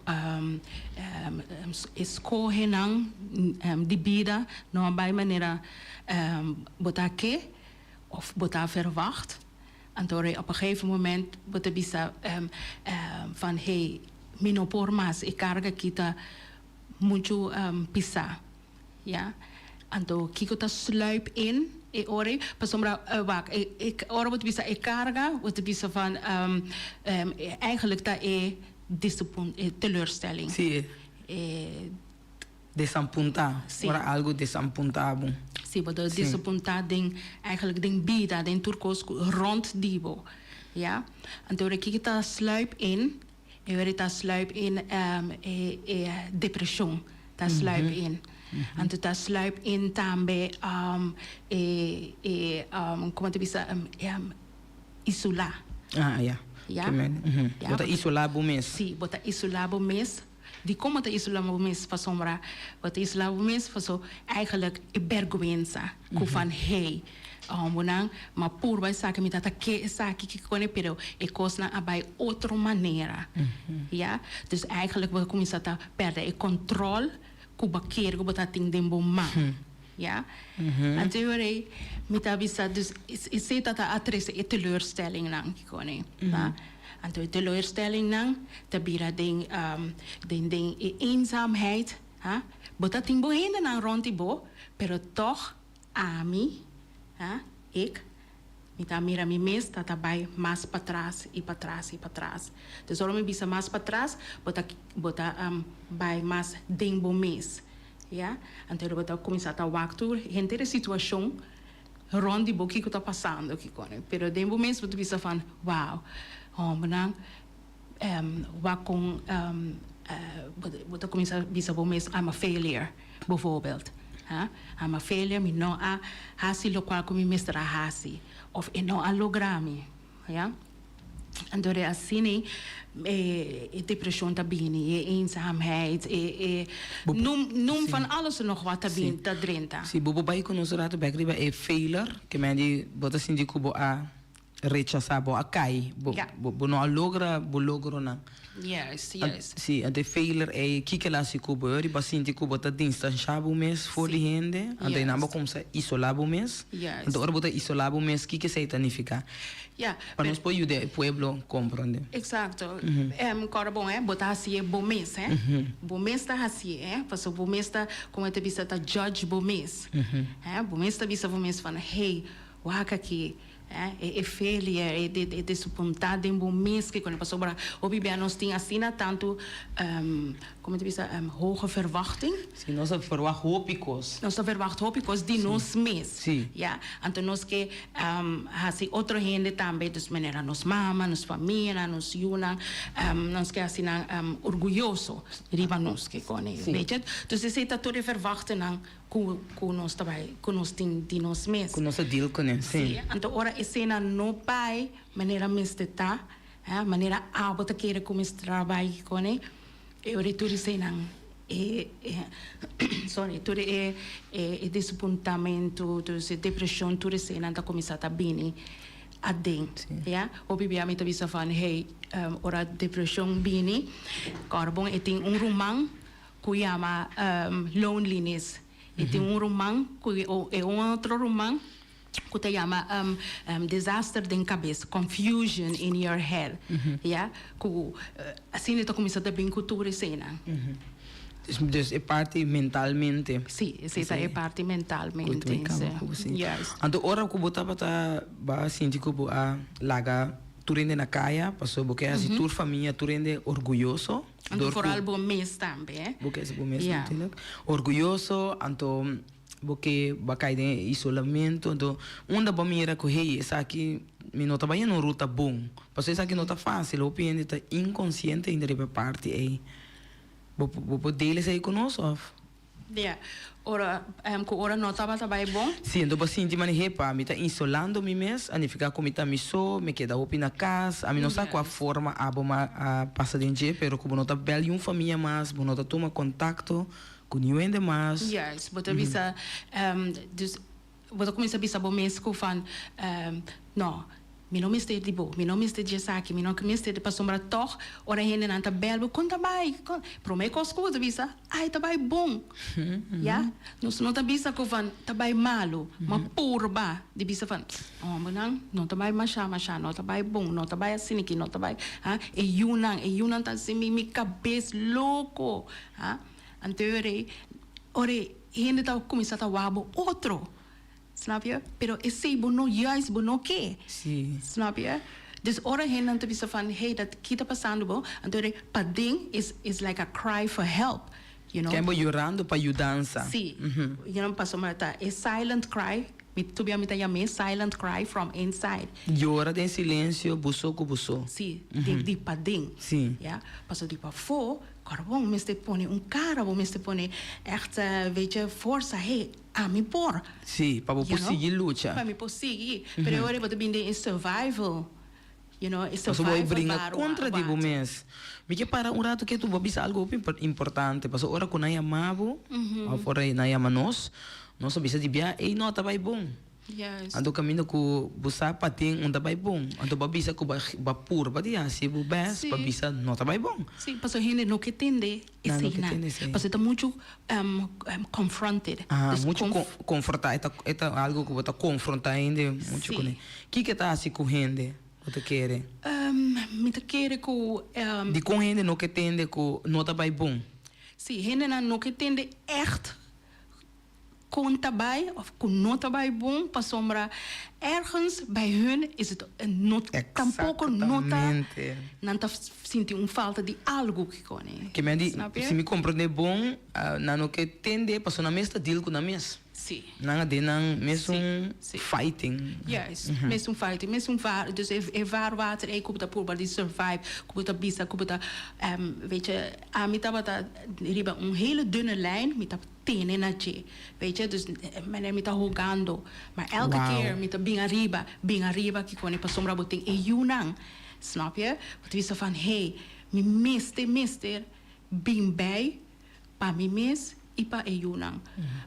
S9: e skohenan di bida no a bai manera bo ta ke of bo ta verwacht. Anto op een gegeven moment bo ta bisa van hey. mi no por mas, e karga aki ta muchu pisá. Ya. Anto kiko ta sluip in e ora ei? Pasobra wak, e ora bo ta bisa e karga, bo ta bisa van eigenlijk ta e disapun e teleurstelling.
S8: Sí.
S9: E.
S8: Desampuntá.
S9: Sí.
S8: Ora algu desampuntá bo.
S9: Sí, bo ta
S8: Sí.
S9: desapuntá den eigenlijk den bida, den tur kos ku rònt di bo. Ya. Anto ora kiko ta sluip in? E ora ta sluip in e e depresion ta sluip in. Anto ta sluip in tambe e e como ta bisa isola.
S8: Ah ya.
S9: Ya.
S8: Ke men
S9: Ya.
S8: Bo ta isola bo mes.
S9: Si, bo ta isola bo mes. Dikon bo ta isola bo mes? Pasobra bo ta isola bo mes paso eigenlijk e bergwensa ku van hey hombernan ma purba esaki mi tata ke esaki ke kone pero e kosnan a bai otro manera ya dus eigenlijk bo ta kuminsa ta perde e control ku bo kier ku bo ta tin den bo man ya anto e ora ei mi ta bisa dus esei ta ta a trese e teleurstellingnan kikone ta anto e teleurstellingnan ta bira den den den e eenzaamheid ha bo ta tin bo hendenan rond di bo pero tog Ami, ha, ik, mi ta mira mi mes ta ta bai mas patras i patras i patras. Dus ora mi bisa mas patras, bo ta bo ta bai mas den bo mes, ya. Anto bo ta kuminsá ta wak tur henter e situashon rònt di bo kiko ta pasando kiko. Pero den bo mes bo ta bisa van, wow, hòmbernan wak kon bo ta kuminsá bisa bo mes I'm a failure. Bijvoorbeeld, ha, I'm a failure, mi no a hasi lokual ku mi mester a hasi, òf e no a logra mi, ya. Anto de asina e e depreshon ta bini, e eenzaamheid, e e noem noem van alles en nog wat ta bin ta drenta.
S8: Si bo por bai ku nos un rato bek riba e failure, ke men di bo ta sinti ku bo a rechasá, bo a kai, bo
S9: Ja.
S8: bo bo no a logra bo logronan.
S9: Juist, juist.
S8: Sí, anto e failure ei, kiko el a hasi ku bo? E ora bo a sinti ku bo ta distanshá bo mes for di
S9: Sí.
S8: hende, anto einan bo
S9: Juist.
S8: kumsa isolá bo mes.
S9: Juist.
S8: Anto ora bo ta isolá bo mes, kiko esei ta nifiká?
S9: Ja,
S8: Pa
S9: pero
S8: nos por yuda e pueblo komprondé.
S9: Exacto. Kòrda bon, hè, bo ta hasié bo mes, hè. Bo mes ta hasié, hè, pasobra bo mes ta, komo e ta bisa, ta judge bo mes. Hè, bo mes ta bisa bo mes van, hey, wak aki, E failure, e e desapuntá den bo mes ke kone pasobra hopi bia nos tin asina tantu komo ta bisa hoge verwachting.
S8: Si, nos ta verwagt hopi kos.
S9: Nos ta verwagt hopi kos di nos mes.
S8: Si.
S9: Ya, anto nos ke hasi otro hende tambe, dus manera nos mama, nos famianan, nos yunan, nos ke hasi nan orguyoso riba nos ke kone, weet je. Dus esei ta tur e verwachtingnan Ku ku nos ta bai, ku nos tin di nos mes.
S8: Ku nos ta deal kuné, sí.
S9: Sí, anto ora esena no bai manera mester ta, hè, manera abo ta kere ku mester a bai kuné, e ora tur esenan e e sorry, tur e e desapuntamentu, dus e depreshon, tur esenan ta kuminsá ta bini aden, ya. Hopi bia mi ta bisa van, hey, ora depreshon bini, kòrda bon e tin un ruman ku yama loneliness. E tin un ruman ku e un otro ruman ku ta yama desaster den kabes, confusion in your head, ya, ku asina e ta kuminsá ta bin ku tur eseinan.
S8: Dus e parti mentalmente.
S9: Sí, esei ta e parti mentalmente, sí. Juist.
S8: Anto ora ku bo tabata ba sinti ku bo a laga tur hende na kaya pasobra bo ke hasi tur famia, tur hende orguyoso.
S9: Anto vooral bo mes tambe, hè?
S8: Bo ke bo mes
S9: Ja.
S8: natuurlijk. Orguyoso, anto bo ke bo a kai den e isolamento, anto unda bo mira ku hey esaki mi no ta bai en un ruta bon, pasobra esaki no ta fácil, hopi hende ta inkonsiente ainda riba e parti ei. Bo bo por deel esei ku nos òf?
S9: Ja, ora ku ora no tabata bai bon.
S8: Sí, anto bo sinti mane hepa, mi ta isolando mi mes, a nifiká ku mi ta mi so, mi keda hopi na kas, ami no sa kua forma abo ma a pasa den dje, pero ku bo no ta bèl niun famia mas, bo no ta tuma kontakto ku niun hende mas.
S9: Juist, bo ta bisa, dus bo ta kuminsá bisa bo mes ku van, no. Mi no mester di bo, mi no mester di esaki, mi no mester di pasobra tòg ora hendenan ta bèl bo, kon ta bai? Kon? Promé kos ku bo ta bisa, ai ta bai bon. Ya? Nos no ta bisa ku van ta bai malu, ma purba di bisa van, hòmbernan no ta bai mashá mashá, no ta bai bon, no ta bai asin'aki, no ta bai, ha? E yunan, e yunan ta hasi mi mi kabes loko, ha? Anto ora ei, ora ei hende ta kuminsá ta wak bo otro. Snap je? Pero esey bo no juist bo no ke.
S8: Sí.
S9: Snap je? Dus ora hendenan ta bisa van hey dat ki ta pasando bo, anto e paden is is like a cry for help, you know.
S8: Ken bo yorando pa yudansa.
S9: Sí. You know pasobra ta e silent cry, mi tobia mi ta yam'é silent cry from inside.
S8: Yora den silencio bo so ku bo so.
S9: Sí, di di paden.
S8: Sí.
S9: Ya, pasobra di pafó, kòrbon mester pone un kara, bo mester pone echt weet je forsa, hey. Ami por.
S8: Sí, pa bo por sigui lucha.
S9: Pa mi por sigui. Pero e ora bo ta bini den e survival, you know, e
S8: Pasobra bo
S9: survival
S8: a bringa
S9: baru
S8: kontra di bo mes. Mi ke para un ratu ketu bo a bisa algu hopi importante. Pasobra ora ku nan yama bo, òf ora nan yama nos, nos a bisa di bia, ey no ta bai bon.
S9: Juist.
S8: Anto kaminda ku bo sa patin un ta bai bon. Anto bo a bisa ku bo a purba di hasi bo bes pa
S9: Sí.
S8: bisa no ta bai bon.
S9: Sí, pasobra hende no ke tende
S8: Nan no ke
S9: eseinan.
S8: tende esei.
S9: Pasobra e ta muchu confronted.
S8: Aha,
S9: Dus
S8: muchu
S9: conf.
S8: konfrontá. E ta e ta algu ku bo ta konfrontá hende muchu
S9: Sí.
S8: kuné. Kiko e ta hasi ku hende bo ta kere?
S9: Mi ta kere ku.
S8: Dikon hende no ke tende ku no ta bai bon?
S9: Sí, hendenan no ke tende ègt Kon ta bai of ku no ta bai bon pasobra ergens bij hun is het no tampoco no ta nan ta sinti un falta di algo kiko ne.
S8: Ke men di
S9: Snap je?
S8: si mi komprende bon nan no ke tende pasobra nan mes ta deal ku nan mes.
S9: Si.
S8: Nan a den nan mesun
S9: Si.
S8: fighting.
S9: Juist, mesun fighting, mesun vaar, dus e e vaarwater ei ku bo ta purba di survive, ku bo ta bisa ku bo ta weet je ami tabata riba un hele dunne lijn mi ta tene na dje weet je dus manera mi ta hogando maar elke
S8: Wow.
S9: keer mi ta bin ariba bin ariba kikone pasobra bo tin e yunan snap je bo ta bisa van hey mi mester mester bin bij pa mi mes y pa e yunan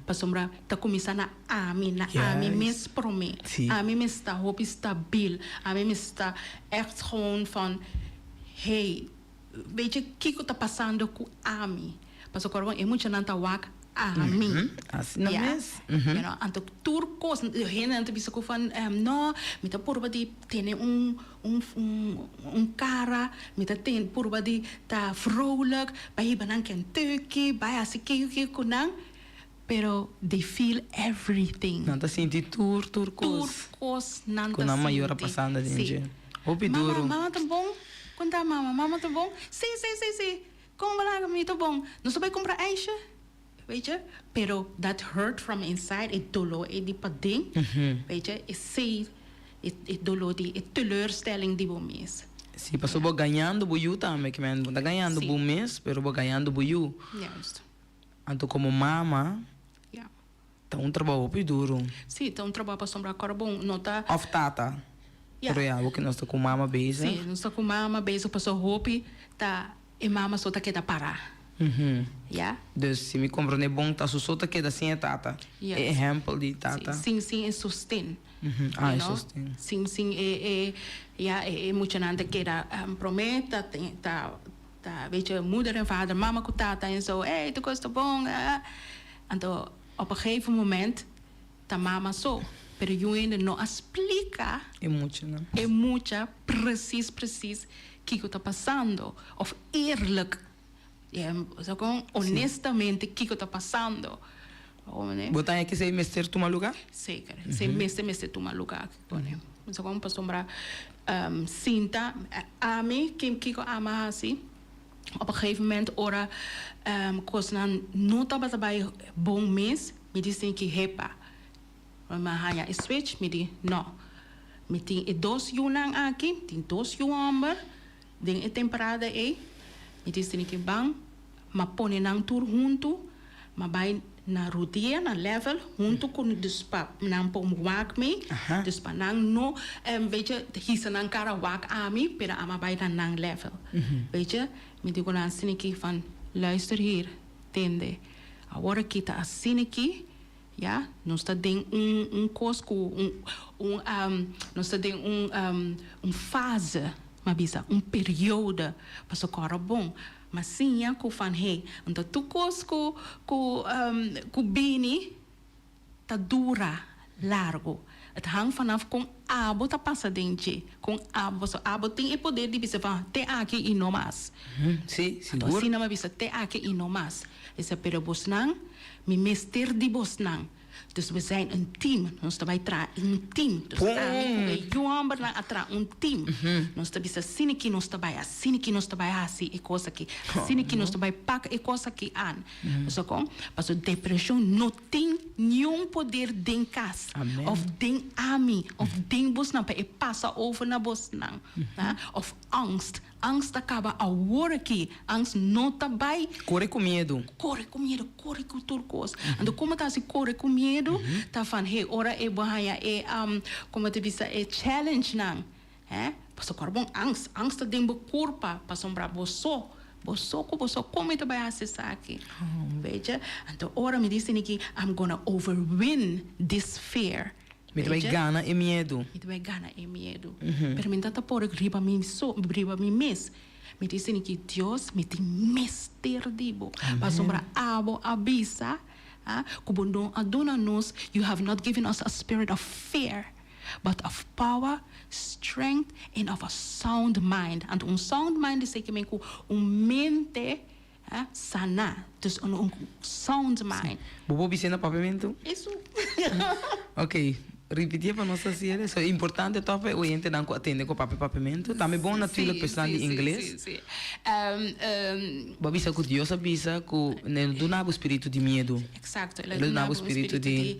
S9: pasobra ta cuminsa na ami na ami
S8: Juist.
S9: mes prome
S8: Sí.
S9: ami mes ta hopi stabiel ami mes ta echt gewoon van hey Weet je kiko ta pasando ku ami. Pasobra kòrda bon e muchanan ta wak ami.
S8: Asina
S9: Ya.
S8: mes.
S9: You know, anto tur kos, hendenan ta bisa ku van no, mi ta purba di tene un un un un kara, mi ta ten purba di ta vrolijk, bai hiba nan Kentucky, bai hasi kiko kiko ku nan, pero they feel everything.
S8: Nan ta sinti tur tur kos.
S9: Tur kos nan ta
S8: Ku nan mayor a
S9: sinti.
S8: pasando den
S9: Sí.
S8: dje. Hopi
S9: Mama,
S8: duro.
S9: mama ta bon? Konta mama, mama ta bon? Sí, sí, sí, sí. Kon bo laga mi ta bon. Nos ta bai kumpra ijsje, weet je. Pero that hurt from inside, e doló ei di paden, weet je, esei e doló di, e teleurstelling di bo mes.
S8: Sí, pasobra bo gañando bo yu tambe, ke men bo ta gañando
S9: Sí.
S8: bo mes, pero bo gañando bo yu.
S9: Juist.
S8: Anto komo mama,
S9: Ja.
S8: Ta un trabou hopi duru.
S9: Sí, ta un trabou pasobra kòrda bon no ta.
S8: Òf tata.
S9: Ja.
S8: Pero ya, awor nos ta ku mama bezig.
S9: Sí, nos ta ku mama bezig pasobra hopi ta e mama so ta keda pará. Ja.
S8: Dus si mi komprondé bon ta su so ta keda sin e tata.
S9: Yes.
S8: E ehèmpel di tata.
S9: Sí, sin sin e sosten.
S8: Ah,
S9: You
S8: e
S9: know?
S8: sosten.
S9: Sin sin e e ja e e muchanan ta keda promé ta ta ta weet je moeder en vader, mama ku tata en zo, ey tur kos ta bon. Anto op een gegeven moment ta mama so, pero yu hende no a splica
S8: E muchanan.
S9: e mucha precies precies kico ta pasando of eerlijk, sa con, honestamente kico ta pasando.
S8: Bo ta haña kesey mester tuma luga?
S9: Zeker, esey mester mester tuma luga. Sa con pasobra sinta ami kico ami a haci. Op een gegeven moment ora kosnan no tabata bai bon mes, mi di sinki hepa. Mi a haña e switch, mi di no. Mi tin e dos yunan aki, mi tin dos yu hòmber den e temporada ei. Mi di sinki ban, m'a pone nan tur huntu, m'a bai na rudia, na level, huntu ku dus pa nan por wak mi, dus pa nan no, weet je, hisa nan kara wak ami, pero ami a bai na nan level. Weet je, mi di ku nan asin'aki van, luister hier, tende, awor aki ta asin'aki, Ya, nos ta den un un kos ku un un nos ta den un un fase, m'a bisa, un periode, paso kòrda bon, m'a siña ku van hey, anto tur kos ku ku ku bini ta dura largu. Het hangt vanaf kon abo ta pasa den dje, kon abo, pasobra abo tin e poder di bisa van te aki i no mas.
S8: Sí,
S9: Anto
S8: sigur.
S9: asina m'a bisa te aki i no mas. E sa, pero bosnan, mi mester di bosnan. Dus we zijn een team. Nos ta bai traha un team. Dus ami ku e yu hòmbernan a traha un team. Nos ta bisa asina ki nos ta bai, asina ki nos ta bai hasi e kos aki, asina ki nos ta bai pak e kos aki aan. Pasobra kon? Pasobra depreshon no tin niun poder den kas òf den ami òf den bosnan pa e pasa over na bosnan. Òf angst. Angst ta kaba awor aki. Angst no ta bai.
S8: Kore ku miedu.
S9: Kore ku miedu, kore ku tur kos. Anto komo ta hasi kore ku miedu? Ta van hey ora e bo haña e komo ta bisa e challenge nan he pasobra kor bon angst, angst ta den bo kurpa pasobra bo so, bo so ku bo so komo e ta bai hasi esaki? Weet je? Anto ora mi di ki I'm gonna overwin this fear.
S8: Mi ta bai gana e miedu.
S9: Mi ta bai gana e miedu. Pero mi ta ta por riba mi so, riba mi mes. Mi ta sinti ki Dios, mi tin mester di bo. Pasobra abo a bisa, ah, ku bo no a duna nos, you have not given us a spirit of fear, but of power, strength, and of a sound mind. Anto un sound mind esei ke men ku un mente Ha? Sana. Dus un un sound mind.
S8: Bo por bis'é na papiamentu?
S9: Eso.
S8: Ok, ripitié pa nos hasié. So importante tòg pa e oyentenan ku a tende ku papia papiamentu. Tambe bon natuurlijk pa esnan di ingles.
S9: Sí, sí, sí.
S8: Bo a bisa ku Dios a bisa ku E no duna bo spiritu di miedu.
S9: Exacto. El a duna bo spiritu di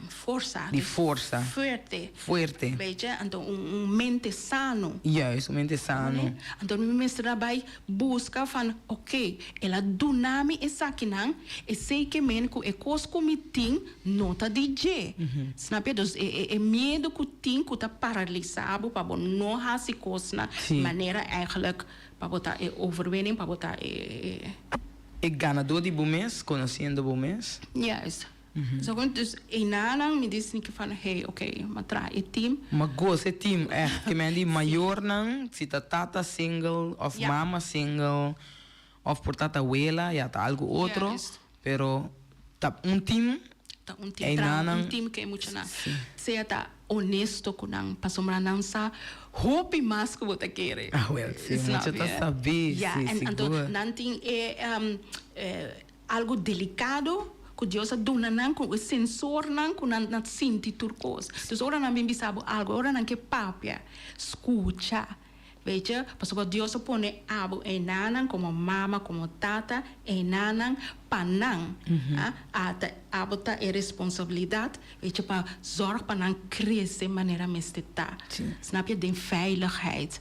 S9: forsa.
S8: Di forsa.
S9: Fuerte.
S8: Fuerte.
S9: Weet je? Anto un un mente sano.
S8: Juist, un mente sano.
S9: Anto mi mester a bai Buska van, oké, el a duna mi esakinan, esei ke men ku e kos ku mi tin no ta di dje. Snap je? Dus e e e miedu ku tin ku ta paralisa bo pa bo no hasi kosnan manera eigenlijk pa bo ta e overwinning, pa bo ta e e.
S8: E ganadó di bo mes, konosiendo bo mes.
S9: Juist. So kon dus einanan mi di sneaky van hey oké m'a traha e team.
S8: M'a gosa e team echt ke men di mayornan si ta tata single of mama single of por ta tawela ya ta algo otro pero ta un team.
S9: Ta un team traha un team ke e muchanan sea ta honesto ku nan pasobra nan sa hopi mas ku bo ta kere.
S8: Ah wel si mucha ta sabi si sigur.
S9: Anto nan tin e Algo delicado cu Dios a duna nan cu e sensornan cu nan na sinti tur cos. Dus ora nan bin bisa bo algo, ora nan ke papia, scucha. Weet je, pasobra Dios a pone abo enanan como mama, como tata, enanan pa nan. Ata abo ta e responsabilidad, weet je, pa zorg pa nan crece manera mester ta. Snap je? Den veiligheid.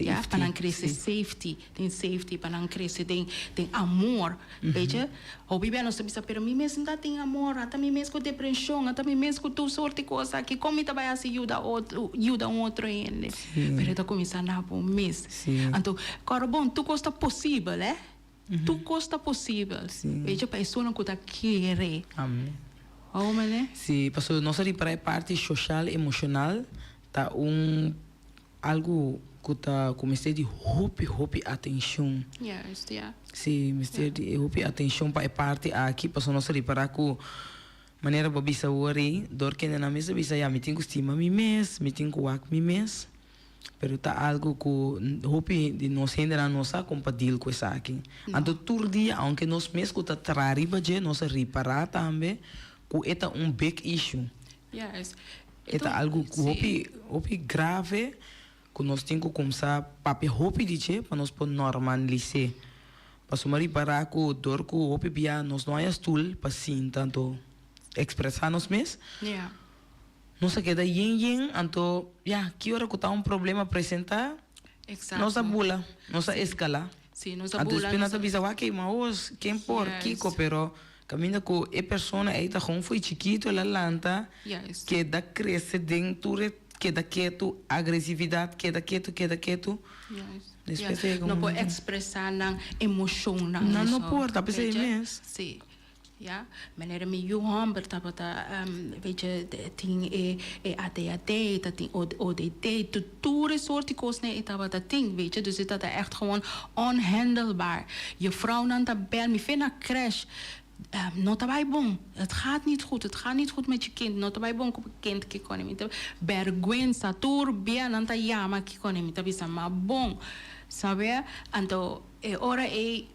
S9: Ja, pa nan crece safety, den safety, pa nan crece den den amor, weet je. Hopi bia nos ta bisa, pero mi mes no ta tin amor, ata mi mes cu depresion, ata mi mes cu tur soort di cos aki, con mi ta bay haci yuda otro, yuda un otro hende? Pero e ta cuminsa na bo mes. Anto, kòrda bon, tur cos ta posibel, eh. Tur cos ta posibel, weet je, pa esunnan cu ta kere. Hoor mene?
S8: Sí, pasobra nos a ripara e parti social emocional ta un. Algu ku ta ku mester di hopi hopi atenshon.
S9: Juist, ja.
S8: Sí, mester di hopi atenshon pa e parti aki, pasobra nos a ripará ku manera bo a bisa awor ei, dor kende nan mes a bisa ya mi tin ku stima mi mes, mi tin ku wak mi mes, pero ta algu ku hopi di nos hendenan no sa kon pa deal ku esaki. Anto tur dia, aunke nos mes ku ta traha riba dje, nos a ripará tambe ku e ta un big issue.
S9: Juist.
S8: E ta algu ku hopi hopi grave ku nos tin ku kumsa papia hopi di dje pa nos por normalis'é. Pasobra mi a ripará ku dor ku hopi bia nos no haña stul pa sinta anto ekspresá nos mes, nos a keda yen yen anto ya ki ora ku ta un problema presentá nos a bula, nos a eskalá. Anto despues nan ta bisa wak ey maos ken por kiko pero Caminda cu e persona ey ta gewoon fo'i chikito el a lanta keda crece den tur e keda ketu, agresividad, keda ketu, keda ketu. Despues ta yega un
S9: No por expresa nan emocionnan.
S8: Nan no por, ta pesey mes.
S9: Si. Ja, manera mi yu hòmber tabata, weet je, tin e e ADHD, ta tin ODD, tur e soort di kosnan e tabata tin, weet je. Dus e tabata ègt gewoon onhandelbaar. Juffrouwnan ta bèl mi fe na crèche, no ta bai bon, het gaat niet goed, het gaat niet goed met je kind, no ta bai bon ku bo kind kiko. Mi ta bèrgwensa, tur bia nan ta yama kiko, mi ta bisa ma bon, sabe. Anto e ora ei.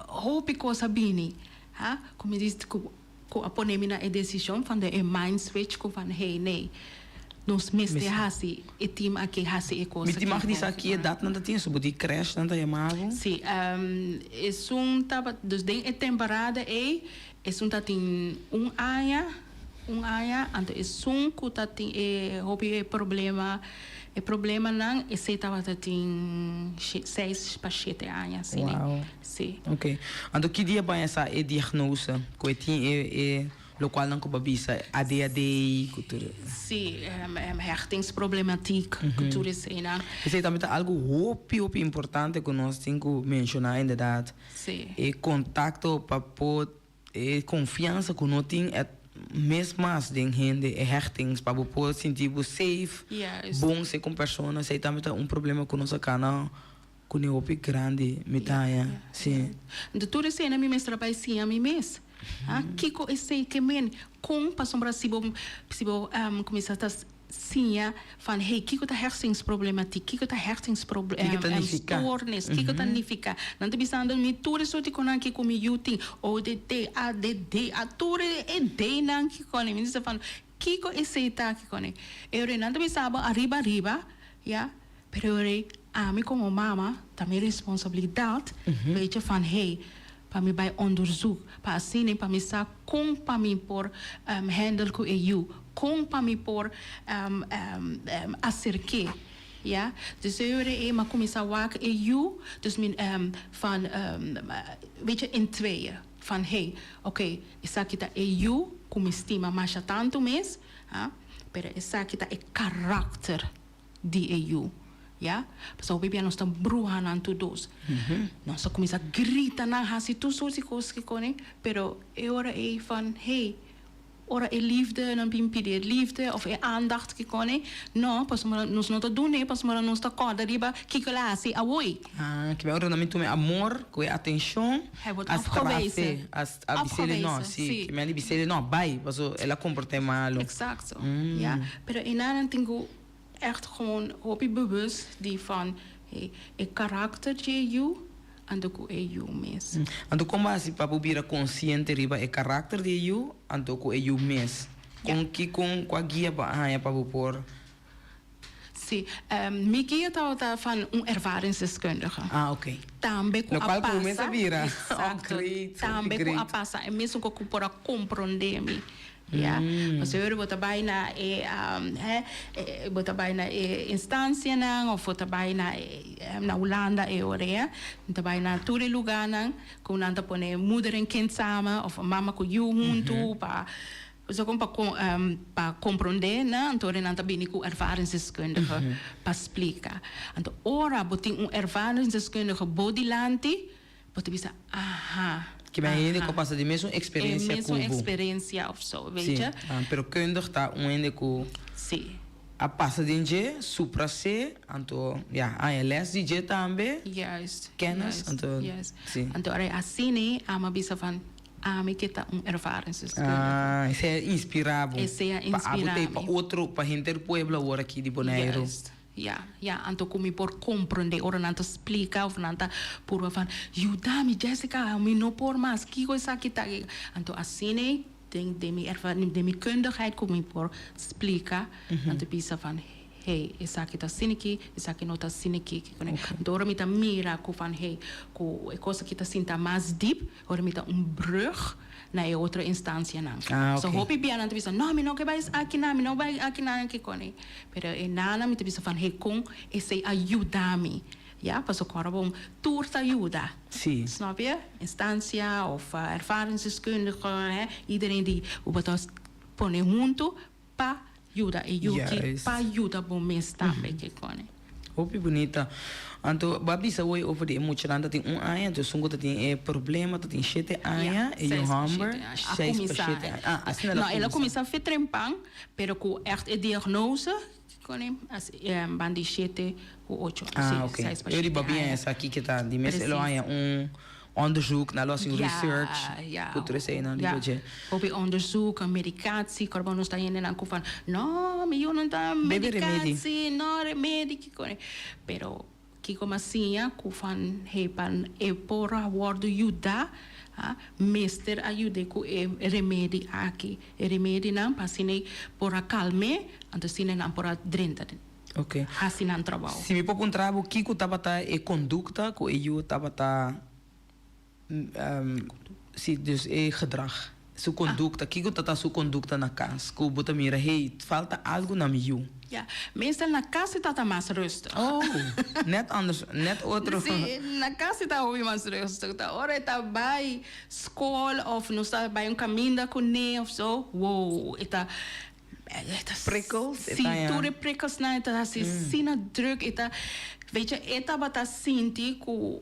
S9: Hopi kos a bini, ha, ku mi di ku ku a pone mi na e desishon van de e mind switch ku van hey nee, nos mester hasi e team aki hasi e kos
S8: Mi
S9: aki.
S8: tin mag di sa ki edat nan ta tin, so bo di crèche nan ta yama bo?
S9: Si, esun tabata, dus den e temporada ei esun ta tin un aña, un aña, anto esun ku ta tin e hopi e problema, e problemanan esei tabata tin seis pa shete aña asina.
S8: Wow.
S9: Si.
S8: Ok. Anto ki dia baña sa e diagnose ku e tin e e lokual nan ku bo a bisa ADHD ku tur.
S9: Si, hechtingsproblematiek ku tur eseinan.
S8: Esei tambe ta algu hopi hopi importante ku nos tin ku menshoná inderdat.
S9: Si.
S8: E kontakto pa por E konfiansa ku no tin et mes mas den hende, e hechtings pa bo por sinti bo safe, bon ser ku un persona, esei tambe ta un problema ku nos a kana kuné hopi grandi mi ta haña, si.
S9: Anto tur esei mi mester a bai siña mi mes, ha, kiko esei ke men, kon, pasobra si bo si bo kuminsá ta Siña van hey kiko ta hechtingsproblematiek, kiko ta hechtingsproblem,
S8: Kiko ta nifiká?
S9: stoornis, kiko ta nifiká. Nan ta bisando mi tur e sorti konan ki ku mi yu tin, ODD, ADD, a tur e Dnan kiko mi bisa van kiko esei ta kiko ne. E ora nan ta bisa bo ariba ariba ya, pero e ora ami komo mama ta mi responsabilidat weet je van hey pa mi bai onderzoek pa asina pa mi sa kon pa mi por handle ku e yu, kon pa mi por aserk'é, ya. Dus e ora ei mi a kuminsá wak e yu, dus mi van weet je in tweeën, van hey, oké, esaki ta e yu ku mi stima masha tantu mes, ha, pero esaki ta e karakter di e yu, ya. Pasobra hopi bia nos ta bruha nan tur dos. Nos ta kuminsá grita nan, hasi tur sort di kos ki kone, pero e ora ei van, hey, ora e liefde, nan bin pidi e liefde of e aandacht ki kone, no, pasobra nos no ta dun'é, pasobra nos ta kòrda riba kiko el a hasi awoi.
S8: Ah, ki ora nan bin tuma e amor ku e atenshon,
S9: Hij wordt
S8: a
S9: afgewezen.
S8: straf'é, a a bis'é no,
S9: Afgewezen,
S8: si,
S9: si.
S8: ki men di bis'é no, bai, pasobra el a komport'é malu.
S9: Exacto, ya. Pero einan nan tin ku echt gewoon hopi bewust di van, hey, e karakter dje yu anto ku e yu mes.
S8: Anto kon bo hasi pa bo bira konsiente riba e karakter di e yu anto ku e yu mes? Kon ki kon kua guia bo a haña pa bo por.
S9: Sí, mi guia tabata van un ervaringsdeskundige.
S8: Ah, oké.
S9: Tambe ku a
S8: Lokual ku bo mes a
S9: pasa.
S8: bira. Oh,
S9: Exacto.
S8: great, hopi
S9: Tambe ku a
S8: great.
S9: pasa e mesun ku por a komprondé mi. Ya, pasobra bo ta bai na e hè, bo ta bai na e instancianan of bo ta bai na e na Hulanda e ora ya, bo ta bai na tur e lugarnan ku nan ta pone moeder en kind samen of mama ku yu huntu pa so kon pa pa komprondé nan, anto nan ta bini ku ervaringsdeskundige pa splika. Anto ora bo tin un ervaringsdeskundige bo dilanti, Bo ta bisa, aha.
S8: Ki men hende ku a pasa di mesun eksperensia ku bo.
S9: E mesun eksperensia of so, weet je.
S8: Si, pero kundig ta un hende ku.
S9: Si.
S8: A pasa den dje, supra se, anto ya, haña les di dje tambe.
S9: Juist.
S8: Kennis, anto, si.
S9: Anto ora asina ami a bisa van, ami ke ta un ervaringsdeskundige.
S8: Ah, esei a inspirá bo.
S9: Esei a inspirá mi.
S8: Pa abo ta i pa otro, pa henter pueblo awor aki di Boneiru.
S9: Juist. Ya, ya, anto ku mi por komprondé ora nan ta splika òf nan ta purba van, Yuda mi, Jessica, mi no por mas, kiko esaki ta? Anto asina ei, den den mi erva, den mi kundigheid ku mi por splika, nan ta bisa van, hey, esaki ta asina aki, esaki no ta asina aki. Anto ora mi ta mira ku van, hey, ku e kos aki ta sinta mas dip, ora mi ta un brug na e otro instancianan.
S8: Ah,
S9: So
S8: oké.
S9: hopi bia nan ta bisa, no, mi no ke bai aki nan, mi no bai aki nan, kiko ni. Pero e nana mi ta bisa van, hey, kon esei a yuda mi? Ya, pasobra ora bon tur ta yuda.
S8: Sí.
S9: Snap je? Instancia of ervaringsdeskundige, hè, iedereen di bo ta pone hunto pa yuda e yuki,
S8: Juist.
S9: pa yuda bo mes tambe, kiko ni.
S8: Hopi bunita. Anto bo a bisa hoy over di e muchanan ta tin un aña, anto esun ku ta tin e problema ta tin shete aña, e yu hòmber seis pa shete aña. Ah, asina el a
S9: No, el a
S8: kuminsá.
S9: kuminsá fe trempan, pero ku ègt e diagnose kone ban di shete ku ocho,
S8: Ah, ok.
S9: seis pa
S8: Eu di
S9: shete
S8: babia
S9: aña.
S8: esaki ke ta di mes el lo
S9: Precies.
S8: haña un onderzoek, nan lo hasi un
S9: Ja,
S8: research
S9: ja.
S8: ku tur eseinan
S9: Ja.
S8: riba dje.
S9: Hopi onderzoek, medicatie, kòrda nos ta hendenan ku van, no, mi yu no ta
S8: Bebe remedi.
S9: medicatie, no remedi, kiko. Pero kiko m'a siña ku van hey pa e por a wòrdu yuda, ah, mester a yud'é ku e remedi aki. E remedinan pa asina e por a kalm'é, anto asina nan por a drenta den.
S8: Ok.
S9: Hasi nan trabou.
S8: Si mi por puntra bo kiko tabata e kondukta ku e yu tabata si dus e gedrag, su kondukta, kiko ta ta su kondukta na kas ku bo ta mira hey falta algu na mi yu?
S9: Ya, meestal na kas e ta ta mas rustig.
S8: Oh, net anders, net otro.
S9: Si, na kas e ta hopi mas rustig. Ta ora e ta bai skol of nos ta bai un kaminda kuné of so, wow, e ta
S8: Prikkels?
S9: Si, tur e prikkelsnan e ta hasi asina druk, e ta, weet je, e tabata sinti ku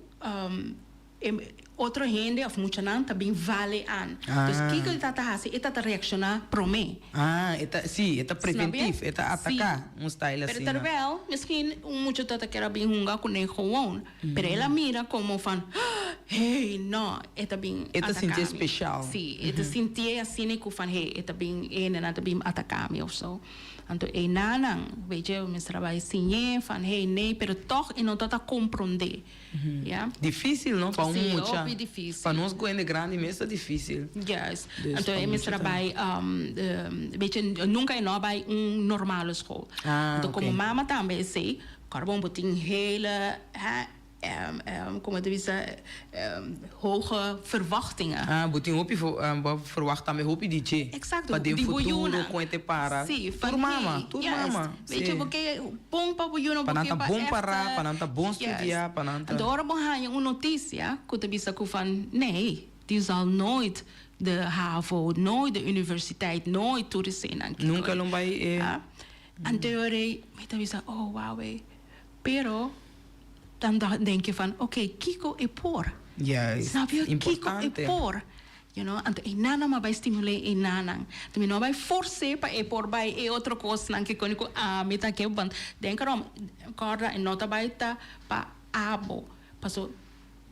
S9: e otro hende of muchanan ta bin vale an. Dus kiko e ta ta hasi? E ta ta reakshoná promé.
S8: Ah, e ta, si, e ta preventif, e ta ataká, un style
S9: Pero
S8: asina.
S9: terwijl, miskien un mucha ta ta kere bin hunga kuné gewoon, pero el a mira komo van, hey, no, e ta bin
S8: E ta
S9: ataká
S8: sintié
S9: mi.
S8: speshal.
S9: Sí, e ta sintié asina ku van, hey, e ta bin, e hendenan ta bin ataká mi of so. Anto e nanan, weet je, mester a bai siñ'é van, hey, nee, pero tòg e no ta ta komprondé, ya.
S8: Difísil, no, pa un
S9: Sí,
S8: mucha.
S9: hopi difísil.
S8: Pa nos ku hende grandi mes ta difísil.
S9: Juist.
S8: Dus
S9: Anto
S8: pa
S9: e mester
S8: mucha
S9: a
S8: ta.
S9: bai, weet je, nunka e no a bai un normale school.
S8: Ah,
S9: Anto komo
S8: oké.
S9: mama tambe esei, Kòrbon bo tin hele, hè, como te bisa, hoge verwachtingen.
S8: Ah, bo tin hopi, bo verwacht tambe hopi di dje.
S9: Exacto,
S8: Pa den
S9: di bo
S8: futuro
S9: yunan.
S8: kon e te para.
S9: Sí, van
S8: Tur mama,
S9: hey,
S8: tur
S9: juist.
S8: mama.
S9: Weet je,
S8: Sí.
S9: bo ke bon pa bo yunan,
S8: Pa
S9: bo
S8: nan
S9: ke
S8: ta
S9: pa
S8: bon
S9: echt,
S8: para, pa nan ta bon
S9: juist.
S8: studia, pa nan ta.
S9: Anto ora bo haña un noticia ku ta bisa ku van, nee, die zal nooit de havo, nooit de universiteit, nooit tur eseinan.
S8: Nunca lo bai e.
S9: Ja. Anto ora mi ta bisa, oh, wauw, eh. Pero dan denk je van, oké, kiko e por.
S8: Juist.
S9: Snap je? Kiko e
S8: Importante.
S9: por. You know, anto e nana ma bai stimulé e nanan. Anto mi no bai forcé pa e por bai e otro kosnan ke koni ku ami ta ke, want denk erom, kòrda e no ta bai ta pa abo, paso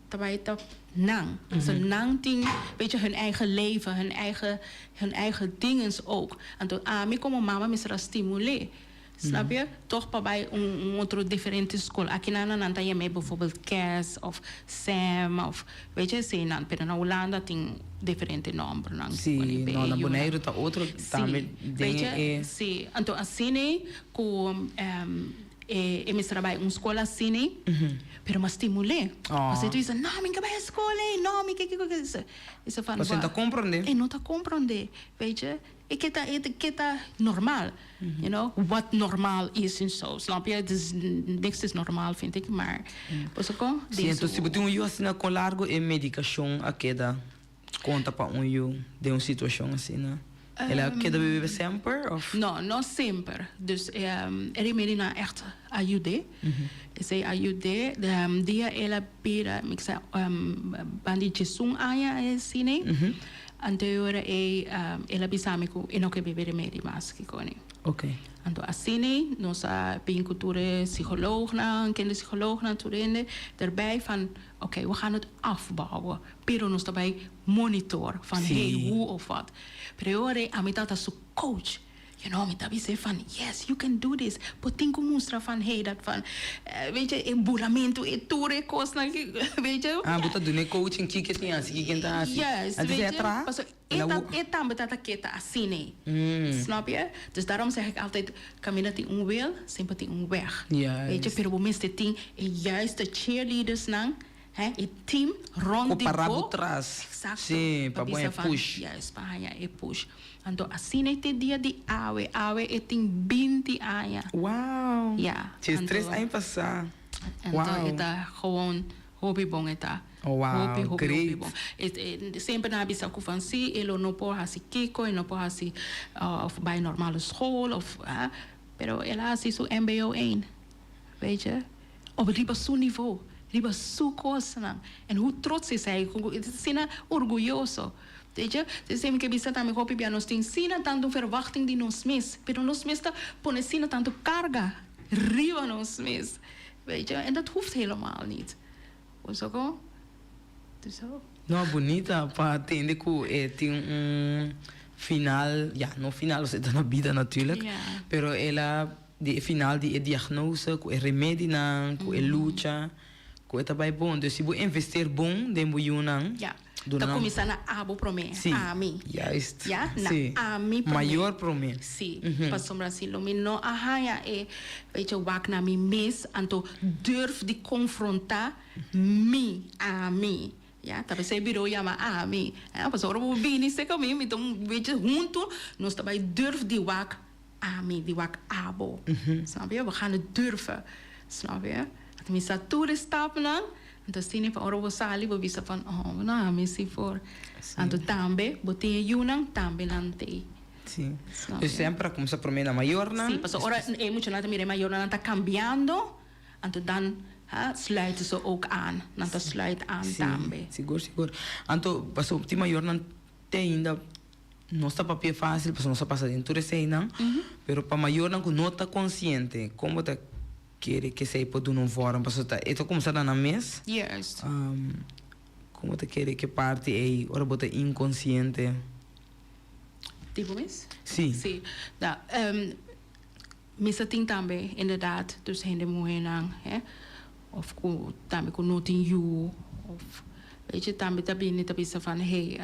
S9: ta bai ta nan. So nan tin, weet je, hun eigen leven, hun eigen, hun eigen dingens ook. Anto ami komo mama mester a stimulé. Snap je? Toch pa bai un, un otro diferente school. Aki nan nan ta yam'é bijvoorbeeld Kes of Sam of weet je, esei nan. Pero na Hulanda tin diferente nombernan.
S8: Sí,
S9: Pone
S8: no, na
S9: BU.
S8: Boneiru ta otro
S9: Sí,
S8: tambe
S9: weet
S8: den
S9: je,
S8: e.
S9: Sí, anto asina ku e e mester a bai un skol asina, pero m'a stimul'é.
S8: Oh.
S9: Pasobra e ta bisa, no, mi ke bai e skol ei, no, mi ke kiko ke. E sa van,
S8: Pasobra e ta komprondé.
S9: E no ta komprondé, weet je. E ke ta, e ke ta normal, you know, wat normal is en zo, snap je? Dus niks is normaal, vind ik, maar boso kon
S8: Sí,
S9: den
S8: enton
S9: su
S8: si bo tin un yu asina, kon largo e medikashon a keda konta pa un yu den un situashon asina? El a keda bebe semper of?
S9: No, no semper. Dus e remedinan echt a yud'é. Esei a yud'é. Dia el a bira, mi sa, ban di djesun aña asina. Anto e ora ei el a bisa mi ku e no ke bebe remedi mas kikoni. Anto asina nos a bin ku tur e psicoloognan, kinderpsicoloognan, tur hende erbij van oké, we gaan het afbouwen, pero nos ta bai monitor van hey, hoe of wat. Pero e ora ei ami tabata su coach. You know, mi ta bis'é van, yes, you can do this. Bo tin ku mustra van, hey, dat van, weet je, e buramentu, e tur e kosnan, weet je.
S8: Ah, bo ta dun'é coaching kiko tin hasi, kiko ta hasi.
S9: Juist,
S8: Antes
S9: weet
S8: e
S9: je.
S8: traha,
S9: Paso
S8: el
S9: e
S8: a
S9: ta,
S8: wo-
S9: e tambe ta ta ke ta asina. Snap je? Dus daarom zeg ik altijd, kaminda tin un wil, semper tin un weg.
S8: Juist.
S9: Weet je, pero bo mester tin e juiste cheerleadersnan. Hè, e team rond
S8: Ku
S9: di
S8: para
S9: bo.
S8: bo tras.
S9: Exacto.
S8: Sí, pa
S9: Pa
S8: bo
S9: bisa
S8: e
S9: van,
S8: push.
S9: Juist, pa haña e push. Anto asina e te dia di awe. Awe e tin binti aña.
S8: Wow!
S9: Ja,
S8: Djes
S9: anto
S8: tres aña pasá.
S9: Anto
S8: Wow.
S9: e ta gewoon hopi bon e ta.
S8: Oh, wow,
S9: Hopi, hopi, hopi
S8: great.
S9: bon. E, e, semper nan a bisa ku van si, e lo no por hasi kiko, e no por hasi of bai normale school of, ah, pero el a hasi su mbo één. Weet je? Op riba su niveau, riba su kosnan. En hoe trots is hij, e ta asina orguyoso. Weet je, dus mi ke bisa tambe hopi bia nos tin asina tantu verwachting di nos mes, pero nos mes ta pone asina tantu karga riba nos mes. Weet je, en dat hoeft helemaal niet. Bo sa kon? Dus zo.
S8: No, bunita pa tende ku e tin un final, ya, no final, osea ta na bida natuurlijk, pero el a di e final di e diagnose ku e remedinan, ku e lucha, ku e ta bai bon. Dus si bo investeer bon den bo yunan,
S9: Ya,
S8: duna
S9: ta
S8: nan.
S9: kuminsá na abo promé,
S8: Sí,
S9: ami.
S8: juist.
S9: Ya, na
S8: Sí.
S9: ami promé.
S8: Mayor promé.
S9: Sí, pasobra si lo mi no a haña e, weet je, wak na mi mes, anto durf di konfrontá mi, ami. Ya, ta p'esei biro yama ami. Ya, pasobra ora bo bini serka mi, mi ta un, weet je, huntu nos ta bai durf di wak ami, di wak abo. Snap je? We gaan het durven. Snap je? Anto mi sa tur e stapnan, anto asina pa ora bo sali bo bisa van, oh, no ami si por. Anto tambe bo tin e yunan, tambe nan t'ei.
S8: Sí.
S9: Snap
S8: Dus
S9: je?
S8: semper a kumsa promé na mayornan.
S9: Sí, pasobra ora e muchanan ta mira e mayornan ta kambiando, anto dan ha, sluiten ze ook aan. Nan ta sluit aan
S8: Sí,
S9: tambe.
S8: sigur, sigur. Anto pasobra tin mayornan te ainda No ta papia fácil pasobra nos a pasa den tur eseinan, pero pa mayornan ku no ta konsiente kon bo ta kere ku esei por duna un vòrm pasobra ta e ta kuminsá na nan mes.
S9: Juist.
S8: Kon bo ta kere ku e parti ei ora bo ta inkonsiente?
S9: Di bo mes?
S8: Sí.
S9: Sí. Nou, mi sa tin tambe inderdaad dus hende muhénan hè òf ku tambe ku no tin yu òf weet je tambe ta bini ta bisa van hey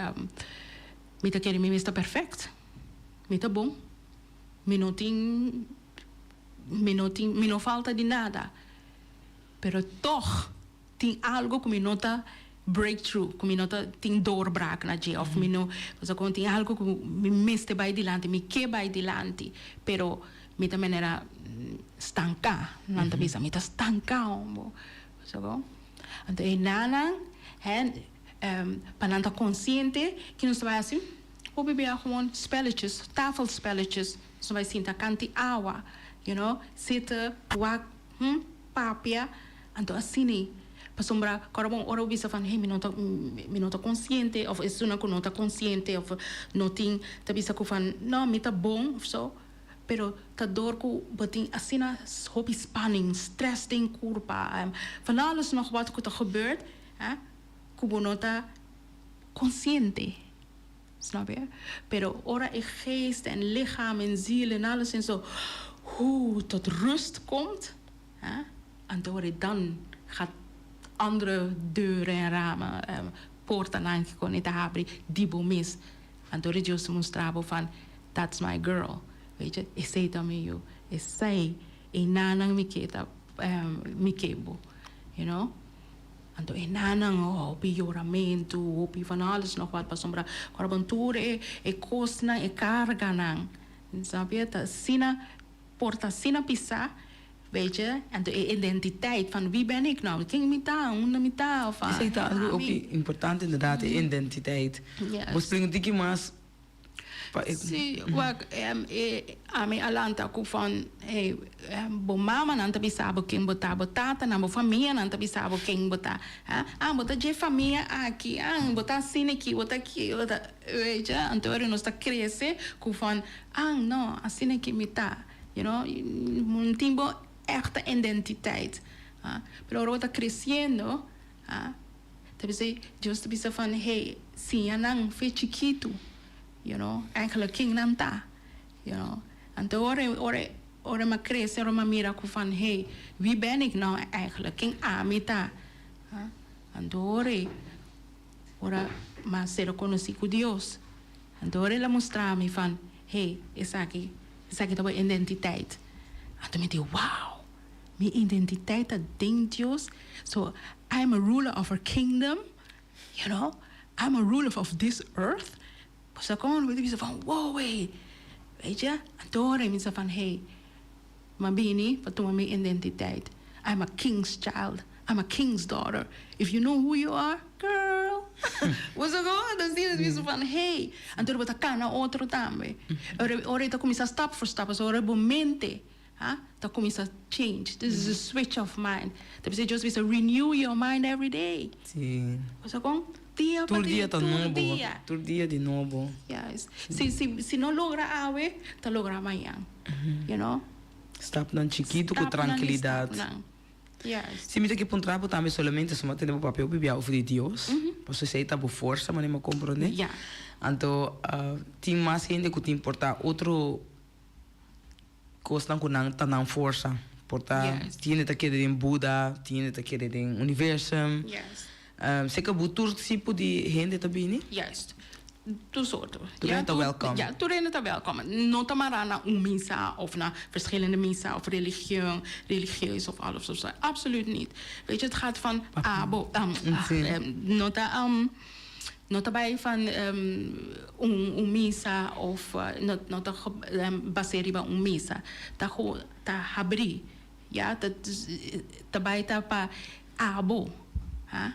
S9: Mi ta kere mi mes ta perfect. Mi ta bon. Mi no tin, mi no tin, mi no falta di nada. Pero tog tin algo ku mi no ta break through, ku mi no ta tin doorbraak na dje of mi no, pasobra kon tin algo ku mi mester bai dilanti, mi ke bai dilanti, pero mi ta manera stanká, nan ta bisa mi ta stanká hombo. Pasobra kon? Anto e nanan, hè. Pa nan ta konsiente ki nos ta bai hasi, hopi bia gewoon spelletjes, tafelspelletjes. Nos ta bai sinta kanti awa, you know, zitten, wak, hm, papia. Anto asina, pasobra kòrda bon ora bo bisa van, hey, mi no ta, mi no ta konsiente òf esunnan ku no ta konsiente òf no tin ta bisa ku van, no, mi ta bon òf so. Pero ta dor ku bo tin asina hopi spanning, stress den kurpa, van alles nog wat ku ta gebeurt, hè. Ku bo no ta konsiente, snap je? Pero ora e geest en lichaam en ziel en alles en zo, hoe tot rust komt, hè, anto ora dan gaat andere deuren en ramen, portanan ku kon e ta habri di bo mes. Anto ora Dios ta mustra bo van, that's my girl, weet je, esei ta mi yu, esei, e nanan mi ke ta, mi ke bo, you know. Anto e nannan hopi yoramentu, hopi van alles nog wat, pasobra ora bon tur e e kosnan, e karganan, snap je, ta asina, por ta asina pisá, weet je, anto e identiteit van wie ben ik nou, ken mi ta, unda mi ta, of
S8: Esei ta algu
S9: ami.
S8: hopi importante inderdaad, e identiteit. Bo splika un tiki mas Pa e.
S9: Sí, wak, e ami a lanta ku van, hey, bo mamanan ta bisa bo ken bo ta, bo tatanan, bo famianan ta bisa bo ken bo ta. Ha, ah, bo ta dje famia aki, ah, bo ta asina aki, bo ta aki, bo ta, weet je. Anto ora nos ta krese ku van, ah, no, asina aki mi ta, you know, bo no tin bo èkte identiteit. Ha, pero ora bo ta kresiendo, ha. Ta bisa Dios ta bisa van hey siña nan fe chikitu you know eigenlijk ken nan ta you know anto ora ora ora mi a crece ora mi a mira cu van hey wie ben ik nou eigenlijk ken ami ta anto ora ora mi a ser conoci cu Dios anto ora el a mustra mi van hey esaki esaki ta bo identiteit anto mi di wow. Mi identiteit ta den Dios, so I am a ruler of a kingdom, you know, I'm a ruler of this earth. Bo sa kon bo ta bisa van wow wey, weet je. Anto ora mi bisa van hey, m'a bini pa tuma mi identiteit, I'm a king's child, I'm a king's daughter, if you know who you are, girl, bo sa kon bo ta bisa van hey, anto bo ta kana otro tambe, ora e ta kuminsa stap for stap, pasobra ora bo mente. Ha? Ta cuminsa change. This is a switch of mind. Ta bisa Dios bisa renew your mind every day.
S8: Si.
S9: Bo con? Dia pa
S8: Tur
S9: dia,
S8: dia ta
S9: tur
S8: nobo.
S9: dia.
S8: Tur dia di nobo.
S9: Yes. Si, si, si no logra awe, ta logra mañan. You know?
S8: Stapnan chikitu ku
S9: Stapnan i
S8: trankilidat.
S9: stapnan. Yes.
S8: Si mi ta ke puntra bo tambe solamente suma tene bo papia hopi bia over di Dios, pasobra esei ta bo forsa manera mi a komprondé.
S9: Ja.
S8: Anto tin mas hende ku tin por ta otro kosnan ku nan ta nan forsa. Por ta tin hende ta kere den Buda, tin hende ta kere den universum. Seka bo tur tipo di hende ta bini?
S9: Juist. Tur soorten.
S8: Tur hende ta welkom.
S9: Ja, tur hende ta welkom. No ta mará na un misa of na verschillende misa of religion, religieus of alles of zo. Absoluut niet. Weet je, het gaat van abo, no ta, no ta bai van un, un misa of no, no ta basé riba un misa. Ta gewoon, ta habrí. Ja, ta, ta bai ta pa abo, ha,